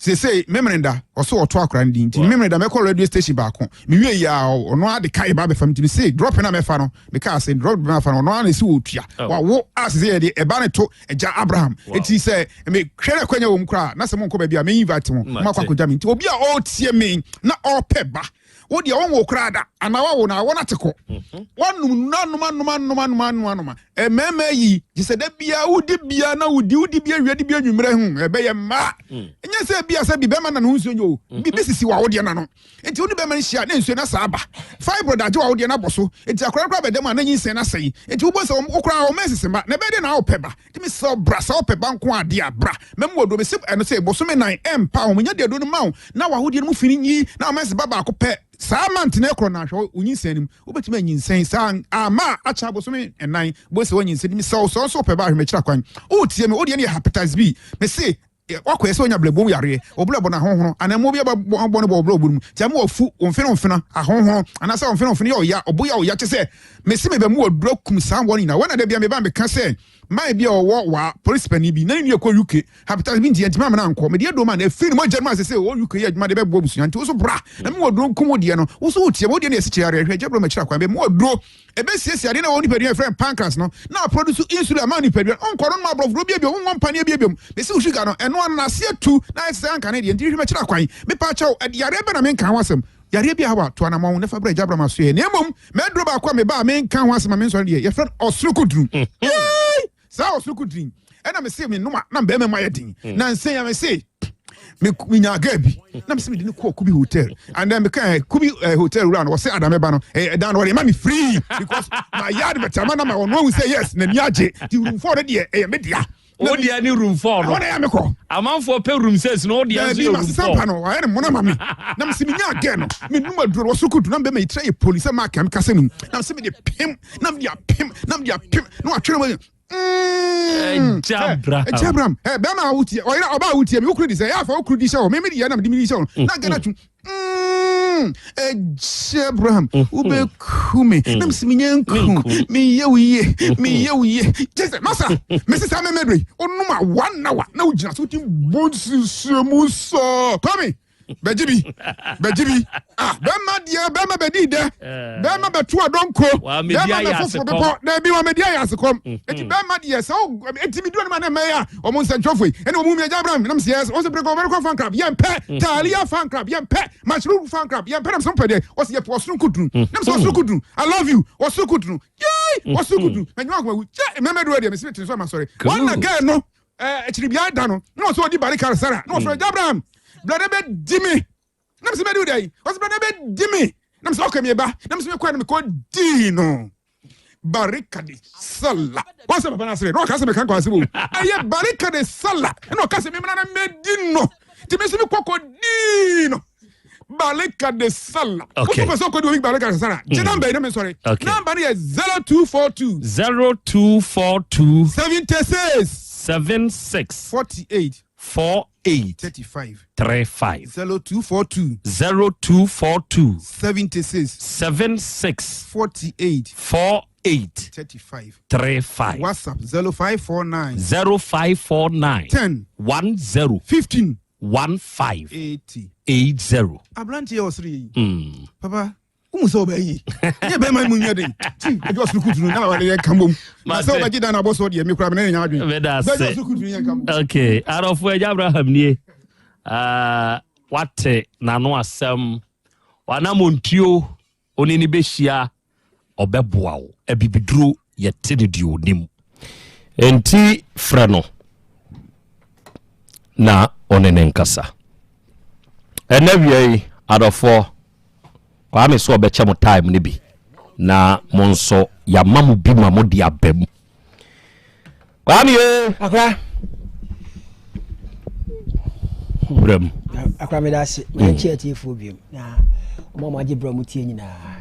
seesei memeneda ɔsɛ ɔto akora no din nti memeneda mɛkɔ radio station baako mewie yi a ɔno ade ka yɛ ba bɛfa nti mese drop na mɛfa no mekaa sɛ drop na mɛfa no ɔno ara na ɛsi wɔ tua wawo a sese yɛde ɛba ne to agya Abraham nti sɛ mehwɛ no akwanya wɔ mu koraa na sɛ monkɔ baabi a me invite mo makɔ akɔgya me nti obi a ɔretie me na ɔrepɛ ba wo deɛ wɔnwo koraa da anaa wawo na awɔ no ate kɔ mhm. woanom no anom anom anom anom anom anom mmarima yi gye sɛ da biara wodi biara na wodi wodi bi awia di bi anwummerɛ ho ɛbɛyɛ mmaa mm. ɛnyɛ sɛ bia sɛ bi bɛrima na ne ho nsuo nyɛ o mhm. biribi sisi wɔ awodeɛ no ano nti wo ne bɛrima no hyia ne nsuo no asa aba fibroid agye wɔ awodeɛ no abɔ so nti akora no koraa bɛda mu a na nyinsɛn no asɛe nti wobɔ sɛ wokora wɔma nsese mma na ɛbɛyɛ dɛ na wopɛ ba nti mesrɛ bra sɛ wopɛ ba nko adeɛ a bra mɛmu wɔ duro mese ɛno sɛ bosome nan ɛmpa ho menya de aduro no ma wo na wahodeɛ no mu fini nyi na wɔma nsese ba baako pɛ saa mant na ɛkorɔ na ahwɛ wo nyinsɛn no mu wobɛtumi anyinsɛn saa ama akyɛ abosome ɛnan bɔ sɛ woanyinsɛn mi sɛ wo sɛ wo nso wopɛ ba ahwɛ makyira kwan wotie me wodeɛ no yɛ hepatitis B mese. Wakɔyɛ sɛ onya brɛbo mu yareɛ, wo brɛbo no ahonhono, anaa mmoa bi aba bɔ no bɔ wo brɛbo no mu, nti ama wafu, wo mfene wo mfena ahonhono, anaasɛ wo mfene wo mfene yɛ ɔya, ɔbo yɛ ɔya, kyɛ sɛ mese meba mu aduru akum saa mmoa no nyinaa. Wɔn na da bia meba meka sɛ man bi a ɔwɔ waa, polisi panin bi, na ne nua kɔ UK, hepatitis bi nti yɛntumi amena ankɔ, mede aduro ma no, ɛfiri ne mogya no mu a sese ɔwɔ UK yɛ adwuma de bɛboa abusua, nti wo so bra na mewɔ aduro nkum wo deɛ no, wo so wotie, wo deɛ no yɛ sikyire yareɛ, hwɛ gya brɛ makyiri akwan bɛ mewɔ aduro. Ebesiesie ade no a ɛwɔ wo nipadua a yɛfrɛ no pancreas no na aproduce insulin ama wo nipadua no. Wonkɔ no nom aborɔfoduro bio bio, wonwɔ mpaneɛ bio bio. Mese wo sugar no, ɛno ano no ase atu na ayɛ te sɛ anka ne deɛ. Nti hwehwɛ m'akyiri akwan. Mepa kyɛw, ɛde yareɛ bɛn na menka ho asɛm? Yareɛ bi a haw a, tu anamɔn na fa bra Agya Abraham asoɛeɛ. Na mmom, m'aduro baako a meba a menka ho asɛm a mensɔre deɛ, yɛfrɛ no ɔsoro kuduru. Yay! Saa ɔsoro kuduru yi, ɛna mese menom a na bɛrima mu ayɛ den. Nansa yi a mese menya girl bi na mesɛ mede no kɔɔ kubi hotel and then meka eh, kubi eh, hotel wura no wɔsɛ adame ba no eh, ɛdan no wɔde ma me free because ma yɛ advert ama na ma ɔno ahu sɛ yes n'ani agye nti room 4 no deɛ ɛyɛ me dea. Wo deɛ ne room 4 no ɛhɔ na ɛyɛ me kɔ. Amanfoɔ pɛ room 6 no wo deɛ nso yɛ room 4. Daabi masesa mpa no wɔayɛ no mona ma me na mesɛ menya girl no menum aduro no wɔsoro kudu na mbɛma yɛtira yɛ poli sɛ maaka mekasa mu na mesɛ mede pem na mede apem na mede apem na watwere mu. Ɛgya Abraham. Ɛgya Abraham. Ɛ bɛrima a wotie ɔyere ɔbaa a wotie mi wokuru di sɛ ɛyɛ afa wokuru di hyɛ wɔ mímí di yɛ na mi di mi di hyɛ wɔ na gana tu. Ɛgya Abraham wobɛku mi na mi si mi nyɛ nku mi yɛ wo yie mi yɛ wo yie kyɛ sɛ masa mi sisa mi mɛdwe onum a one hour na wogyina so wotumi bɔ nsusuo mu sɔɔ kwame. bɛgye bi bɛgye bi ah bɛrima deɛ bɛrima bɛdi dɛ eh. bɛrima bɛto adɔnko bɛrima bɛfoforo bepɔ dɛbi wɔn bɛdi ayɛ asekɔm mm. eti bɛrima deɛ sɛ o eti mi duro ne ma ne mɛ ya wɔn nsɛntwerɛfo yi ɛna wɔn mu mi ɛgya abraham nam sɛ wɔn sɛ pere kɔ fan club yɛn pɛ mm. taalia fan club yɛn pɛ mushroom fan club yɛn pɛ nam sɛ mpɛ deɛ wɔsi yɛ pɛ ɔsoro kuduru mm. nam sɛ ɔsoro kuduru i love you ɔsoro kuduru yee ɔsoro kuduru ɛnyɛ wɔn akoma wu kyɛ mɛmɛ duro deɛ mɛ si mi tiri so ama sɔre wɔn na gɛɛ no. Eh, akyiriwia da no na ɔsɛ ɔdi barika sara na ɔfrɛ mm. Abraham brada bɛ di me na mesɛ mɛdi wo dɛ ɔsɛ brada bɛ di me na mesɛ ɔkɛ me ba na mesɛ mekɔ na mekɔ dii no barika de sala wɔn sɛ papa no asere na ɔka sɛ meka nkɔ asɛm o ɛyɛ barika de sala na ɔka sɛ memena na mɛdi no nti me nso mekɔ kɔ dii no Barika de Sala. Okay. Wọ́n sọ kọ́ di omi Barika de Sala. Jẹ́ nọ́mbà yìí náà mi sọ̀rọ̀. Nọ́mbà ni yẹ 0242. 0242. 76. 76. 48. 48. 35. 35. 0242. 0242. 76. 76. 48. 48. 35. 35. WhatsApp 0549. 0549. 10. 10. 15. 15 80. 80. Aberanteɛ a ɔsere yɛ yi. Mm. Papa, wohu sɛ ɔbɛyɛ yi. Nyɛ bɛrima mu nyɛ den. Ti, ɛdi ɔsoro kutu no na wale yɛ nka mbom. Na sɛ ɔbɛgye dan na abɔ so deɛ me kura me ne nya adwene. Meda ase. Bɛgye ɔsoro kutu no yɛ nka mbom. Okay, adɔfo agya Abraham nie. Uh, wate n'ano asɛm. Wanamontuo Wo ne no bɛhyia, ɔbɛboa wo. Abibiduro, yɛte no deɛ ɔnim. Enti frɛ no na ɔne ne nkasa. Ɛnɛ wia yi, adɔfoɔ, Kwame sɛ ɔbɛkyɛ mo time no bi na mo nso yɛama mo bi ma mo de aba mu. Kwame o. Akora. Wura mu. Akora meda ase. Mɛ nkyɛn atiefoɔ biom na wɔn a wɔagye berɛ a wɔtie nyinaa.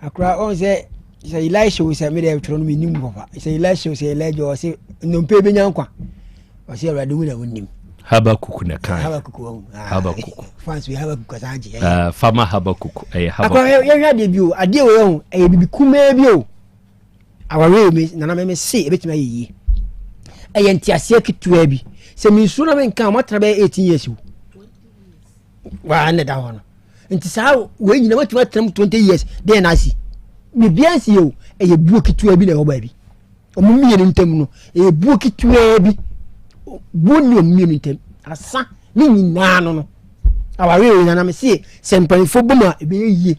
Akora wɔn sɛ sɛ Elisha o sɛ mede twerɛ no menim papa sɛ Elisha o sɛ Elijah ɔse nnompe bɛnya nkwa ɔse awurade wo na wonim. Habakuk na kan. Habakuk wɔn. Ah, Habakuk. Fans bi Habakuk kasa agye. Uh, fama Habakuk ɛyɛ Habakuk. Akora yɛhwɛ adeɛ bi o adeɛ wɔ yɛ ho ɛyɛ bibi kumaa bi o. Awareɛ me nana me se ɛbɛtumi ayɛ yie. Ɛyɛ nteaseɛ ketewa bi. Sɛ mensuro na menka a moatena bɛyɛ 18 years o. Waa na ɛda hɔ no. Nti saa wei nyina moatumi atena mu 20 years dɛn na asi. Biribiara nsi yɛ o. Ɛyɛ buo ketewa bi na ɛwɔ baabi. Ɔmo mmienu ntam no ɛyɛ buo ketewa bi. Buo nni ɔmo mmienu ntam. Asa ne nyinaa no no. Awareɛ wei nana me se sɛ mpanimfoɔ bom a ɛbɛyɛ yie.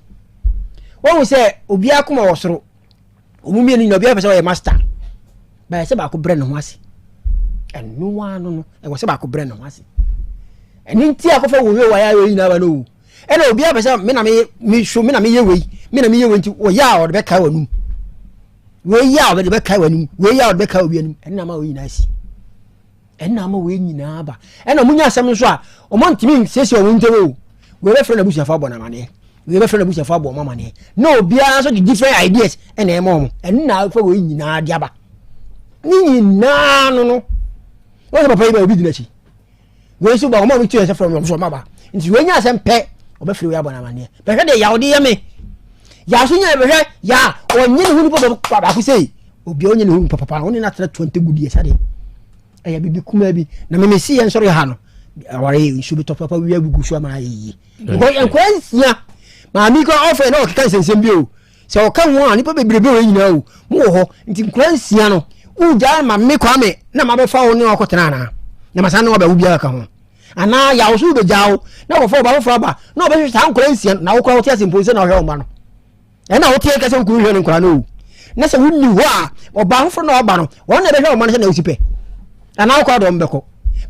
Wɔhu sɛ obiara koma wɔ soro. Wɔn mmienu nyinaa obiara pɛ sɛ ɔyɛ master. Bɛyɛ sɛ baako brɛ ne ho ase. Ɛno ara no no ɛwɔ sɛ baako brɛ ne ho ase. Ɛno nti akɔfa wo wei wayɛ ayɛ nyinaa ba no o. Ɛna obiara pɛ sɛ me na me me so me na meyɛ wei me na meyɛ wei nti wɔyɛ a ɔde bɛkae w'anum. Wei yɛ a ɔde bɛkae w'anum. Wei yɛ a ɔde bɛkae obi anum. Ɛno na ama wei nyinaa si. Ɛna ama wei nyinaa ba. Ɛna wɔn nya asɛm nso a, wɔn ntumi nsiesie wɔn ntam o. Wei bɛfrɛ n'abusuafo abɔ n'amaneɛ. Wei bɛfrɛ n'abusuafo abɔ wɔn amaneɛ. Na obiara nso de different ideas ɛna ɛma wɔn. Ɛno na afa wei nyinaa de aba. Ne nyinaa no no, wɔn sɛ papa yi ba obi di n'akyi. Wei nso ba wɔn a wɔtu yɛn sɛ frɛ wɔn nso wɔn aba. Nti wei nya asɛm pɛ ɔbɛfiri wei abɔ no amaneɛ. Bɛhwɛ deɛ yaw de yɛ me. Yaw so nya bɛhwɛ ya ɔnye ne ho nipa baako sei. Obi a ɔnye ne ho nipa papa no ɔne no atena 20 good years adeɛ. Ɛyɛ biribi kumaa bi na meme si yɛn sɔre ha no aware nsuo bi tɔ papa wia gugu so ama ayɛ yie. Because nkwadaa nsia maame kora ɔfɛ na ɔkeka nsɛnsɛm bi o. Sɛ ɔka ho a nipa bebrebe wɔ nyinaa o mo wɔ hɔ nti nkwadaa nsia no wogyaa ma me Kwame na mabɛfa wo ne wakɔtena anaa na masan ne wabɛwo biara ka ho anaa yaw so wobɛgyaa wo na wɔfa ɔba foforɔ aba na ɔbɛhwɛ saa nkwadaa nsia no na wokora wote ase mpo sɛ na ɔhwɛ wo mma no ɛna woteɛ kɛ sɛ wokunu hwɛ no nkwadaa no o na sɛ wonni hɔ a ɔba foforɔ na ɔba no wɔn na ɛbɛhwɛ wo mma no sɛ na wosi pɛ anaa wokora deɛ ɔmbɛkɔ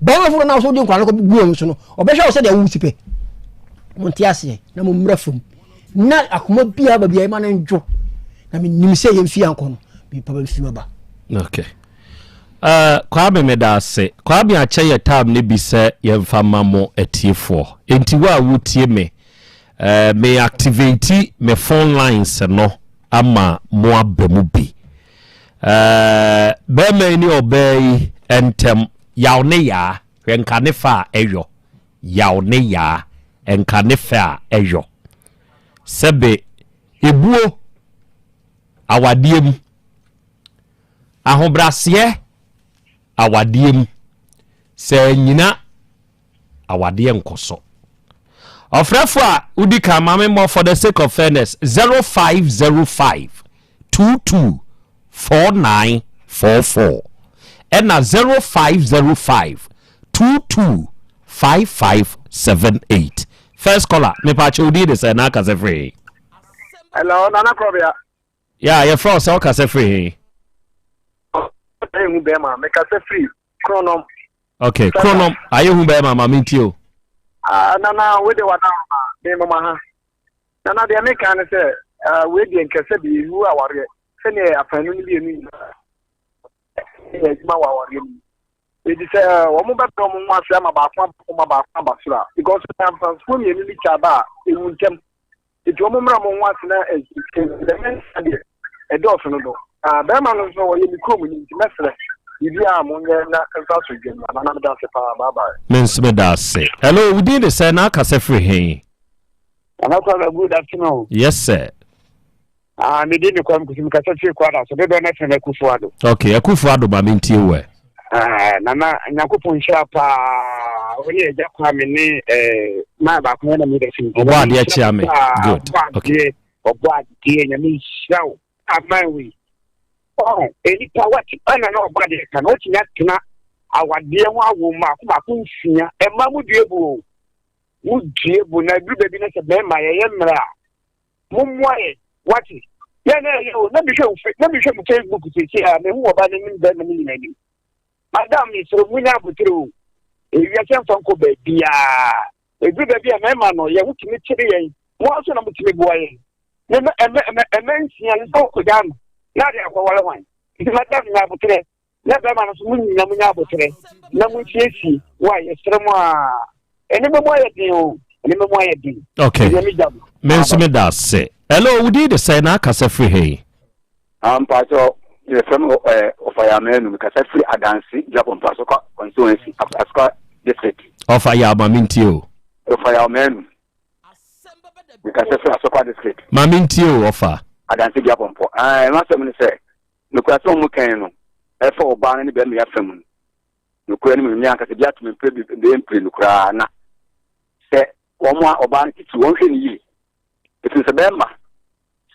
bɛrima foforɔ na wo so wode nkwadaa no kɔ gu wɔn so no ɔbɛhwɛ wo sɛ deɛ wosi pɛ monte aseɛ na mommra fam na akoma biara baabi a ɛma no ndwo na menim sɛ yɛmfie ankɔ no mepa bɛmfiri aba. Okay. Uh, Kwame meda ase. Kwame akyɛ yɛ tam no bi sɛ yɛmfa ma mo atiefoɔ. Enti wo a wotie me, uh, me activate me phone lines no ama mo aba mu bi. Uh, bɛrima yi ne ɔbaa yi ntɛm yaw ne yaa hwɛ nka ne fa a ɛyɔ. Yaw ne yaa, nka ne fɛ a ɛyɔ. Sɛbe ebuo awadeɛ mu, ahobraseɛ awadeɛ mu, sɛ annyina awadeɛ nkɔsɔ. Ɔfrɛfoɔ a wodi kan ma me mmɔ for the sake of fairness 0505 22 4944 ɛna 0505 22 5578. First caller, mepaakyɛ wo din de sɛ na akasɛ firi he? Hello, Nana Krɔbea. Ya, yɛfrɛ wo sɛ wokasɛ firi he? Ayɛ hu bɛrima, mekasɛ firi Kronom. Okay, Kronom, ayɛ hu bɛrima ma mentie o. Ah, Nana, wode w'adaworoma, me moma ha. Nana, deɛ meka ne sɛ, ah, wei deɛ nkɛsɛ bi ewu awareɛ sɛdeɛ afanu no mmienu nyinaa yɛ adwuma wɔ awareɛ no mu. Enti sɛ wɔn bɛbrɛ wɔn ho ase ama baako aba fam ma baako aba soro a, because sɛ mfansoɔ mmienu no twa aba a, ewu ntɛm. Enti wɔn mmrɛ wɔn ho ase na dɛm nsa deɛ ɛdɔɔso no do. Ah, bɛrima no nso ɔyɛ me kurom ni nti mɛsrɛ biribiara a monyɛ na mfa so dwam. Nana meda ase paa, bye bye. Me nso meda ase. Hello, wo din de sɛn na akasa firi he? Nana Kwame, good afternoon. Yes sir. Ah, me din de Kwame Kusi, mekasa firi Kwada so, dodoɔ no frɛ me Akufo Addo. Okay, Akufo Addo ma mentie wo ɛ. Ah, Nana, Nyankopɔn nhyira paa, wo ne Agya Kwame ne eh, maa baako yɛ na meda fi. Ɔbɔ adeɛ kyea me. Good. Okay. Ɔbɔ adeɛ, Nyame nhyira wo. Aman wei. Oh, nipa wati ɛna na ɔbɔ adeɛ ka na wotumi atena awadeɛ ho awo mmaako mmaako nsia, ɛma mu due bu o. Mu due bu na eduru baabi na sɛ bɛrima yɛyɛ mmerɛ a mommoa yɛn wate yɛn na ɛyɛ o na mehwɛ wo na mehwɛ mo facebook sese a mehu ɔba no anim bɛrima no nyina anim madam mesrɛ munya abotere o ewiase mfa nkɔ baabiaa ɛduru baabi a mmarima no yɛn ho tumi kyere yɛn mo nso na motumi boa yɛn mɛmɛ ɛmɛ ɛmɛ ɛmɛ nsia no sɛ wokɔgyaa no na ade akɔware hwan nti madam nya aboterɛ na bɛrima no nso mo nyina mo nya aboterɛ na mo nsiesie wo a yɛsrɛ mo a ɛne bɛ mu ayɛ den o ɛne bɛ mu ayɛ den. Okay me nso me da ase. Hello wo din de sɛn na akasa firi he? Ah mpakyɛ yɛfrɛ me Ɔfayamanu mekasa firi Adanse Dwapɔmpa Asokwa constituency Asokwa district. Ɔfaya ma mentie o. Ɔfayamanu mekasa firi Asokwa district. Ma mentie o ɔfa. Adanse Dwapɔmpɔ. Ah m'asɛm ne sɛ Nokorɛ asɛm a wɔkae no, ɛfa ɔbaa no ne barima yi afa mu no, nokorɛ no mu no, me ankasa bi ato me mprɛ bi bɛyɛ mprenu koraa, na sɛ wɔn a ɔbaa no titiriw, wɔnhwɛ no yie, ɛfiri sɛ bɛrima,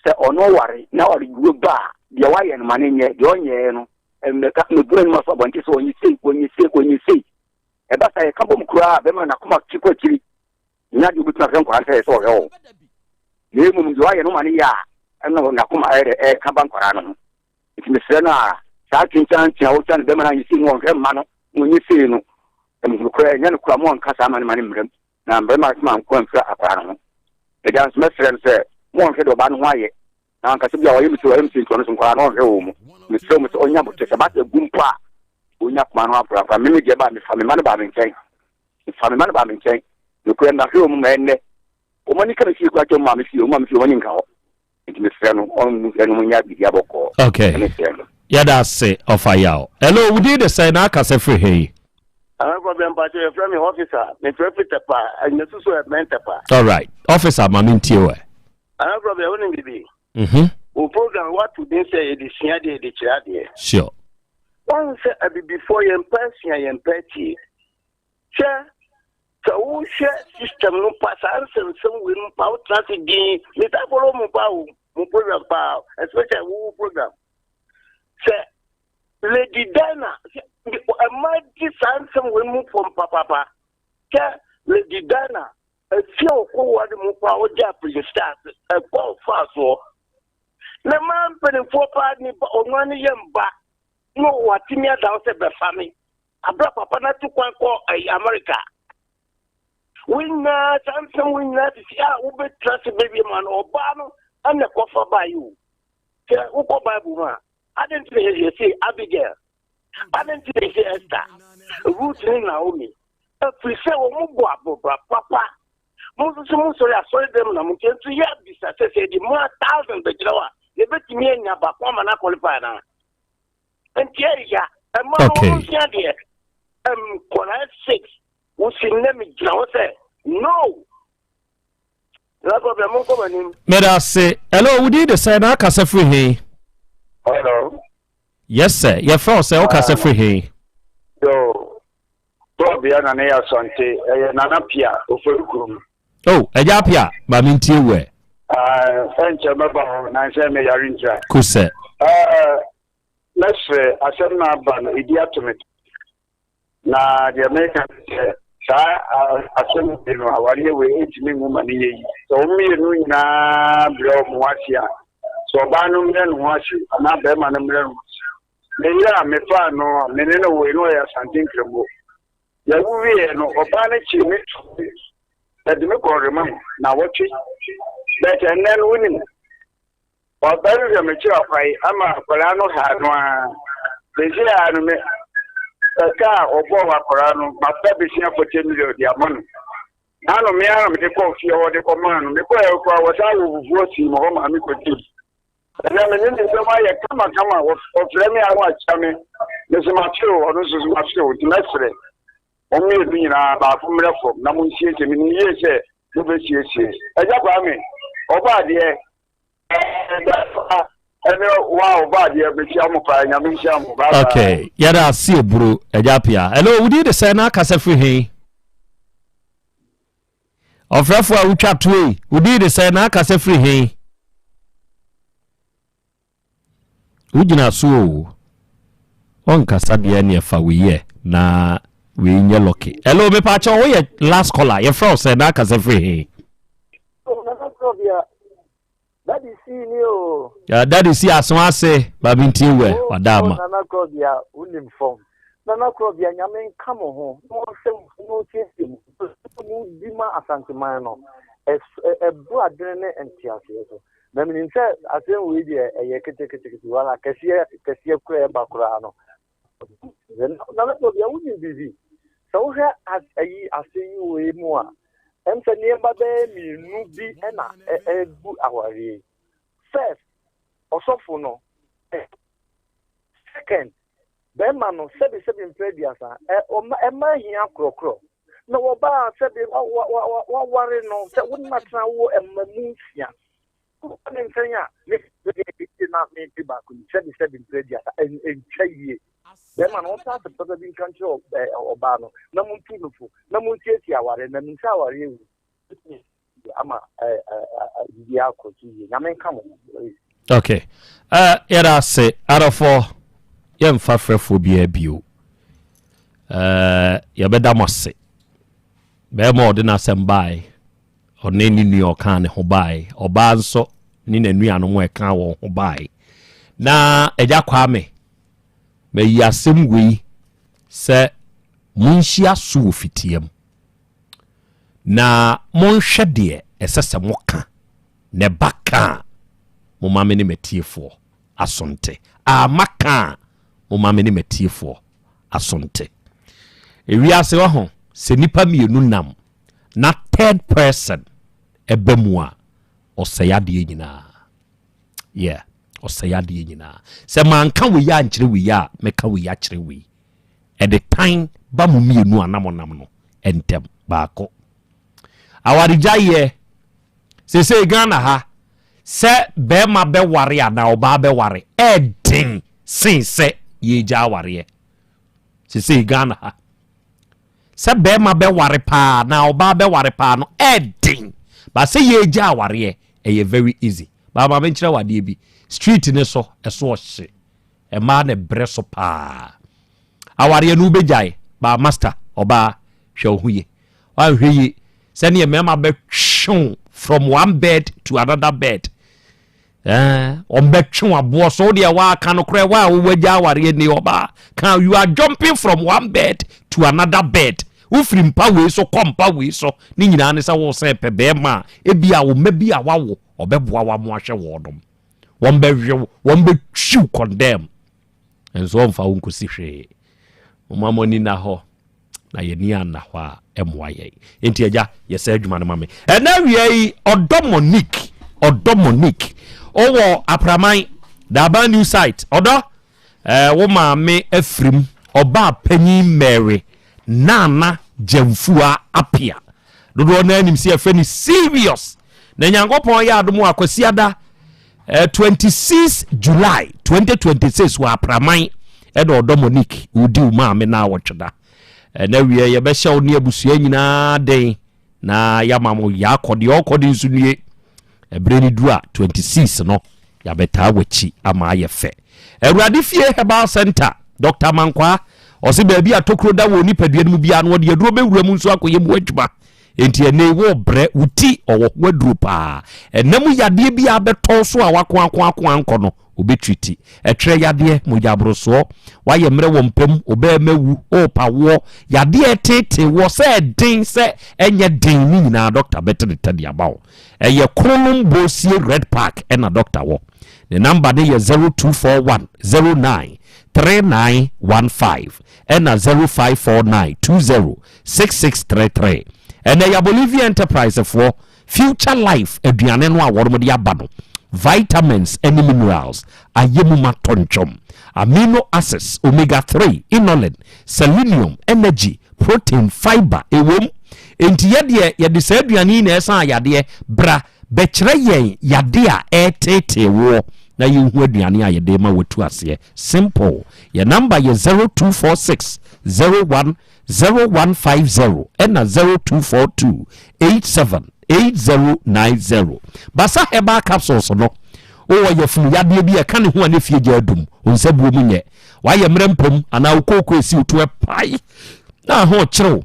sɛ ɔno ware na ɔde guo ba a, deɛ wayɛ no ma no nyɛ, deɛ ɔnyɛɛ no, mmɛka mmɛgu n'anim aso abɔnten sɛ ɔnyɛ sei, ɔnyɛ sei, ɔnyɛ sei. Ɛba saa yɛka bom koraa a, bɛrima no n'akoma twe kɔ akyiri, nyɛ adeɛ wobɛtumi ahwɛ nkwadaa no sɛ ɛyɛ sɛ ɔhwɛ wɔn. Na mmom deɛ ɔayɛ no ma no yɛ a, ɛna n'akoma ayɛ dɛ ɛreka ba nkwadaa no ho. Nti mesrɛ no a, saa twentwantwe a wotwa no bɛrima no anyɛ sei no ɔnhwɛ mma no na ɔnyɛ sei no, ɛmu koraa ɛnyɛ no koraa mo ɔnka saa ma no ma no mmram na mmarima no ma nko amfira akwadaa no ho. Agya nso mɛsrɛ no sɛ mo ɔnhwɛ deɛ ɔbaa no ho ayɛ na ankasa bi a ɔyɛ me sei ɔyɛ me sei nti ɔno nso nkwadaa no ɔnhwɛ wɔn mu. Mesrɛ mo sɛ ɔnya bokyɛ sɛ ba sɛ gu mpo a ɔnya akoma no afra me me deɛ ba mefa me mma no baa me nkyɛn. Mefa me mma no baa me nkyɛn. Nokorɛ mahwɛ wɔn ma ɛnnɛ wɔn ani ka me fie koraa kyɛ wɔn maame fie, wɔn maame fie wɔn ani nka hɔ. Nti mesrɛ no ɔnhwɛ no nyɛ biribi abɔkɔɔ. Okay. Ɛne srɛ no. Yɛda ase ɔfa yaw. Hello, wo din de sɛn na akasa firi he? Nana Kɔbea mpakyɛ yɛfrɛ me officer mefrɛ firi Tɛpa anyina susu ɛbɛn Tɛpa. Alright officer ma mentie wɛ. Nana Kɔbea wonim biribi? Mhm. Wo program woato din sɛ yɛde sua adeɛ yɛde kyerɛ adeɛ. Sure. Woahu sɛ abibifoɔ yɛmpɛ asua yɛmpɛ atie. Hwɛ sɛ wohwɛ system no pa saa nsɛmsɛm wei no pa wotena ase din metaa follow mo paa o mo program paa especially wo program sɛ Lady Diana ɛma di saa nsɛm wei mu fam papaapa sɛ Lady Diana efie a ɔkɔ ware mu paa ɔgya Prince Charles ɛkɔ ɔfa soɔ na mmaa mpanimfoɔ paa ne ba ɔno ani yɛ mba na watumi ada hɔ sɛ bɛfa me abira papa no atu kwan kɔ ɛyi America wei nyinaa saa nsɛm wei nyinaa sisi a wobɛtena se bɛwie ma no ɔbaa no ɛna ɛkɔfa baeɛ o sɛ wokɔ Bible mu a Adɛn nti na yɛse Abigail? Adɛn nti na yɛse Esther, Ruth ne Naomi? Ɛfiri sɛ wɔn bɔ abobra papa. Mo nso so mosɔre asɔre dɛm na mo nkyɛn nso yɛ abisa sɛ sɛ yɛde mmaa thousand bɛgyina hɔ a yɛbɛtumi anya baako ama no akɔlifai anaa? Nti ɛya ɛma no wɔn nsua adeɛ. Nkwadaa six wosi nnɛ megyina hɔ sɛ no. Meda ase. Hello, wo din de sɛn na akasa firi he? Hello. Yes sir, yɛfrɛ wo sɛ wokasa firi he? Yo, Tɔbea na ne yɛ asante, ɛyɛ Nana Pia, Ofori kurom. Oh, Agya Pia, ma mentie wo ɛ. Ɛnkyɛ mɛba hɔ, nansɛ meyare ntira. Kosɛ. Mɛsrɛ, asɛm no aba no, ɛdi ato me. Na deɛ meka ne sɛ, saa asɛm wei no, awareɛ wei ntumi nwu ma no nyɛ yie. Sɛ wɔn mmienu nyinaa brɛ wɔn ho ase a, sɛ ɔbaa no mmerɛ ne ho ase anaa barima no mmerɛ ne ho ase. Me yere a mefaa no a me ne no woe no ɔyɛ Asante Nkramo. Yɛwo wieɛ no, ɔbaa no kyee me too me, ɛde me kɔɔ remand nnawɔtwe. But ɛnnɛ no wonim, Ɔbɛhwehwɛ me kyerɛ kwan ama akwadaa no haa no ara. Seesei ara no me ɛka a ɔbɔɔ wɔ akwadaa no mafa besia 40 million de ama no. N'ano me ara na mede kɔɔ fie hɔ de kɔmaa no. Mekɔɛ koraa wɔsan wɔ fufuo sii me hɔ maa me kɔdii. Ɛnɛ me ne ne nsɛm ayɛ kamakama. Ɔfrɛ me a na wakyia me. Mese mate o, ɔno nso so mate o, nti mɛsrɛ mo mmienu nyinaa baako mmerɛ fam na monsiesie. Menim yie sɛ mobɛsiesie. Agya Kwame, ɔbɔ adeɛ. Okay, yɛda ase eburo agya pia. Hello, wodi de sɛ na akasa firi he? Ɔfrɛfo a wotwa to yi, wodi de sɛ na akasa firi he? Wogyina so o. Ɔnkasa deɛ neɛ fa wei yɛ na wei nyɛ lɔke. Hello, mepaakyɛw woyɛ last caller, yɛfrɛ wo sɛ na akasa firi he? Daddy si ni o. Ya daddy si aso ase ba bi ntie wɛ oh, wada ama. Oh, nana Krobia wonim fam. Nana Krobia nyame nka mo ho na ɔnhwɛ mo na ɔnsiesie mo. Mo di ma Asanteman no ɛboro adwene ne nteaseɛ so. Na menim sɛ asɛm wei deɛ ɛyɛ ketekete wala kɛseɛ kɛseɛ koraa ɛba koraa no. Nana Krobia wonim biribi. Sɛ wohwɛ ayi ase yi wei mu a ɛm sɛ nneɛma bɛyɛ mmienu bi na ɛgu awareɛ yi. First, ɔsɔfo no. Second, bɛrima no sɛbesɛbe mprɛ aduasa ɛma hia korɔkorɔ. Na wɔbaa sɛbe waware no sɛ wo ne atena wo ɛma mu nsia. Wokɔ ne nkyɛn a ne na mete baako yi sɛbesɛbe mprɛ aduasa ɛntwa yie. Bɛrima no, ɔnka asɛm papa bi nka nkyerɛ ɔbaa no na montu no fo na monsiesie awareɛ na menim sɛ awareɛ wei bɛtumi ama biribiara akɔ so yie. Nyame nka mo ho. Ok. Uh, yɛda ase adɔfoɔ yɛmfa frɛfoɔ biara bio. Uh, yɛbɛda mo ase. Bɛrima ɔde n'asɛm bae, ɔne ne nua ɔkaa ne ho bae, ɔbaa nso ne n'anuanom ɛka wɔn ho bae. Na agya Kwame Mayi asɛm wei sɛ monhyia so wɔ fitiam, na monhwɛ deɛ ɛsɛ sɛ moka, na ɛba ka a, momma me ne m'atiefoɔ aso nte. Amma ka a, momma me ne m'atiefoɔ aso nte. Ewiase wɔ ho, sɛ nnipa mmienu nam na third person ɛba mu a, ɔsɛe adeɛ nyinaa. Yeah, ɔsɛe adeɛ nyinaa. Sɛ manka wei ankyerɛ wei a, mɛka wei akyerɛ wei. Ɛde tan ba mo mmienu a na monam no ntɛm. Baako. Awaregyaeɛ, seesei Ghana ha, sɛ bɛrima bɛware anaa ɔbaa bɛware ɛɛden sen sɛ yɛregya awareɛ. Seesei Ghana ha, sɛ bɛrima bɛware paa anaa ɔbaa bɛware paa no ɛɛden, ba sɛ yɛregya awareɛ ɛyɛ very easy. Ba ma menkyerɛ wo adeɛ bi, street ne so ɛso ɔhye, mmaa na ɛbrɛ so paa. Awareɛ no wobɛgyae, ba master ɔbaa hwɛ wo ho yie. Woanhwɛ yie sɛdeɛ mmarima bɛtwe wo from one bed to another bed. Eh, wɔbɛtwe wo aboɔ so wodeɛ woaka no korɛ wo a wowagya awareɛ ni ɔbaa ka you are jumping from one bed to another bed. Wofiri mpa wei so kɔ mpa wei so ne nyinaa ne sɛ wo sɛ pɛ bɛrima a ebi a wo mma bi a wawo ɔbɛboa wo ama ahwɛ wɔnom. Wɔn bɛhwe wo, wɔn bɛtwiw condemn. Nso ɔmfa wo nkɔsi hwee. Momma mo ani nna hɔ na yɛn ani anna hɔ a ɛmmoa yɛn. Enti agya, yɛ saa adwuma no ma me. Ɛnɛ awia yi, ɔdɔ Monique, ɔdɔ Monique, ɔwɔ Apraman, Daban New Site. Ɔdɔ, eh, wo maame afirim, ɔbaa panyin Mary Nana Gyamfua Apia. Dodoɔ no anim sɛ yɛfrɛ no serious. Na Nyankopɔn yɛ adom a Kwasiada 26 July 2026 wɔ Apraman ɛna ɔdɔ Monique wodi wo maame na awɔtweda. Ɛna wie yɛbɛhyɛ wo ne abusua nyinaa den na yɛama mo yɛakɔ deɛ ɔkɔ de nso nie. Ɛberɛ no duru a 26 no yɛabɛtaa w'akyi ama ayɛ fɛ. Awurade Fie Herbal Center, Dr. Mankwaa, ɔse baabi a tokuro da wɔ nipadua no mu biara no ɔde aduro bɛwura mu nso akɔyɛ mu adwuma. Enti ɛnnɛ yi worebrɛ wo ti, ɔwɔ ho aduro paa. Ɛna mu yadeɛ bi a abɛtɔ wo so a wakoakoakoa nkɔ no, ɔbɛtriti. Ɛtwerɛ yadeɛ, mogyaborosoɔ, woayɛ mmerɛ wɔ mpa mu, wo bɛɛma awu, worepa woɔ, yadeɛ a ɛteetee woɔ, sɛ ɛden sɛ ɛnyɛ den, ne nyinaa dɔkta bɛte ne tɛ de ama wo. Ɛyɛ Kronom Bosie Red Park ɛna dɔkta wɔ. Ne namba no yɛ 0241 09 3915 ɛna 0549 20 6633. Ɛnɛ yɛ Bolivia Enterprise foɔ Future Life aduane no a wɔn de aba no, vitamins ne minerals ayɛ mu ma tɔntwɔm. Amino acids, omega 3, inulin, selenium, energy, protein, fiber ɛwom. Enti yɛ deɛ yɛde saa aduane yi na ɛsan yadeɛ. Bra bɛkyerɛ yɛn yadeɛ a ɛreteetee woɔ na yɛnhu aduane a yɛde ma watu aseɛ. Simple. Yɛ number yɛ 0246 01 0150 ɛna 0242 87 8090. Basa Herbal Capsules no, wowɔ yafunu yadeɛ bi a ɛka ne ho a ne fie gya adum, wo nsa buo mu nyɛ, wayɛ mmerɛ mpam anaa wo kooko esi wo to ɛpae na ho kyerɛw,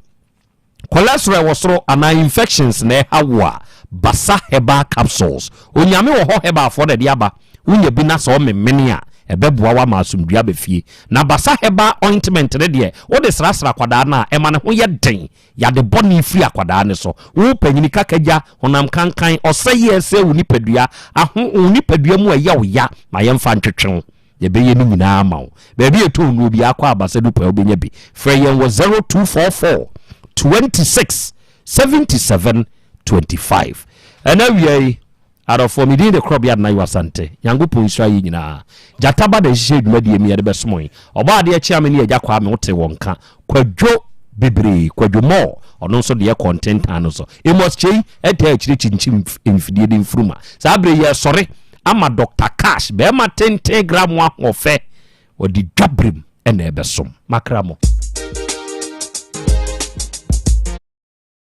cholesterol ɛwɔ soro anaa infections na ɛha wo a, Basa Herbal Capsules. Onyame wɔ hɔ herbalfoɔ na ɛde aba. Wonya bi na sɛ ɔmemene a, ɛbɛboa wo ama asomdwoeɛ aba fie. Na Basa Herbal Ointment no deɛ, wode srasra akwadaa no a, ɛma ne ho yɛ den. Yade bɔne firi akwadaa no so. Wo panyini kakagya, honam kankan, ɔsɛeɛ a ɛsɛe wo nipadua, aho, wo nipadua mu a ɛyɛ wo ya, ma yɛmfa ntwetwe wo. Yɛbɛyɛ ne nyinaa ama wo. Baabi a ɛtɔn nnuro biara, kɔ Abasa Dupɛ wobɛnya bi. Frɛ yɛn wɔ 0244 26 77 25. Ɛna awia yi, Adɔfoɔ, me din de Korɔbea Adenayo Asante. Nyankopɔn nhyira yɛn nyinaa. Gyata ba na ɛhyehyɛɛ dwumadie mi yɛde bɛsom yi. Ɔbɔ adeɛ kyea me ne Agya Kwame wote wɔn nka. Kwadwo bebree, Kwadwo Moore, ɔno nso deɛ kɔ ntentan no so. Amos Kyei ɛtaa akyire kyinkyim mfidie ne mfuruma. Saa berɛ yi yɛresɔre ama Doctor Cash, bɛrima tenten gram ahoɔfɛ, ɔde dwaberem na ɛbɛsom. Makra mo.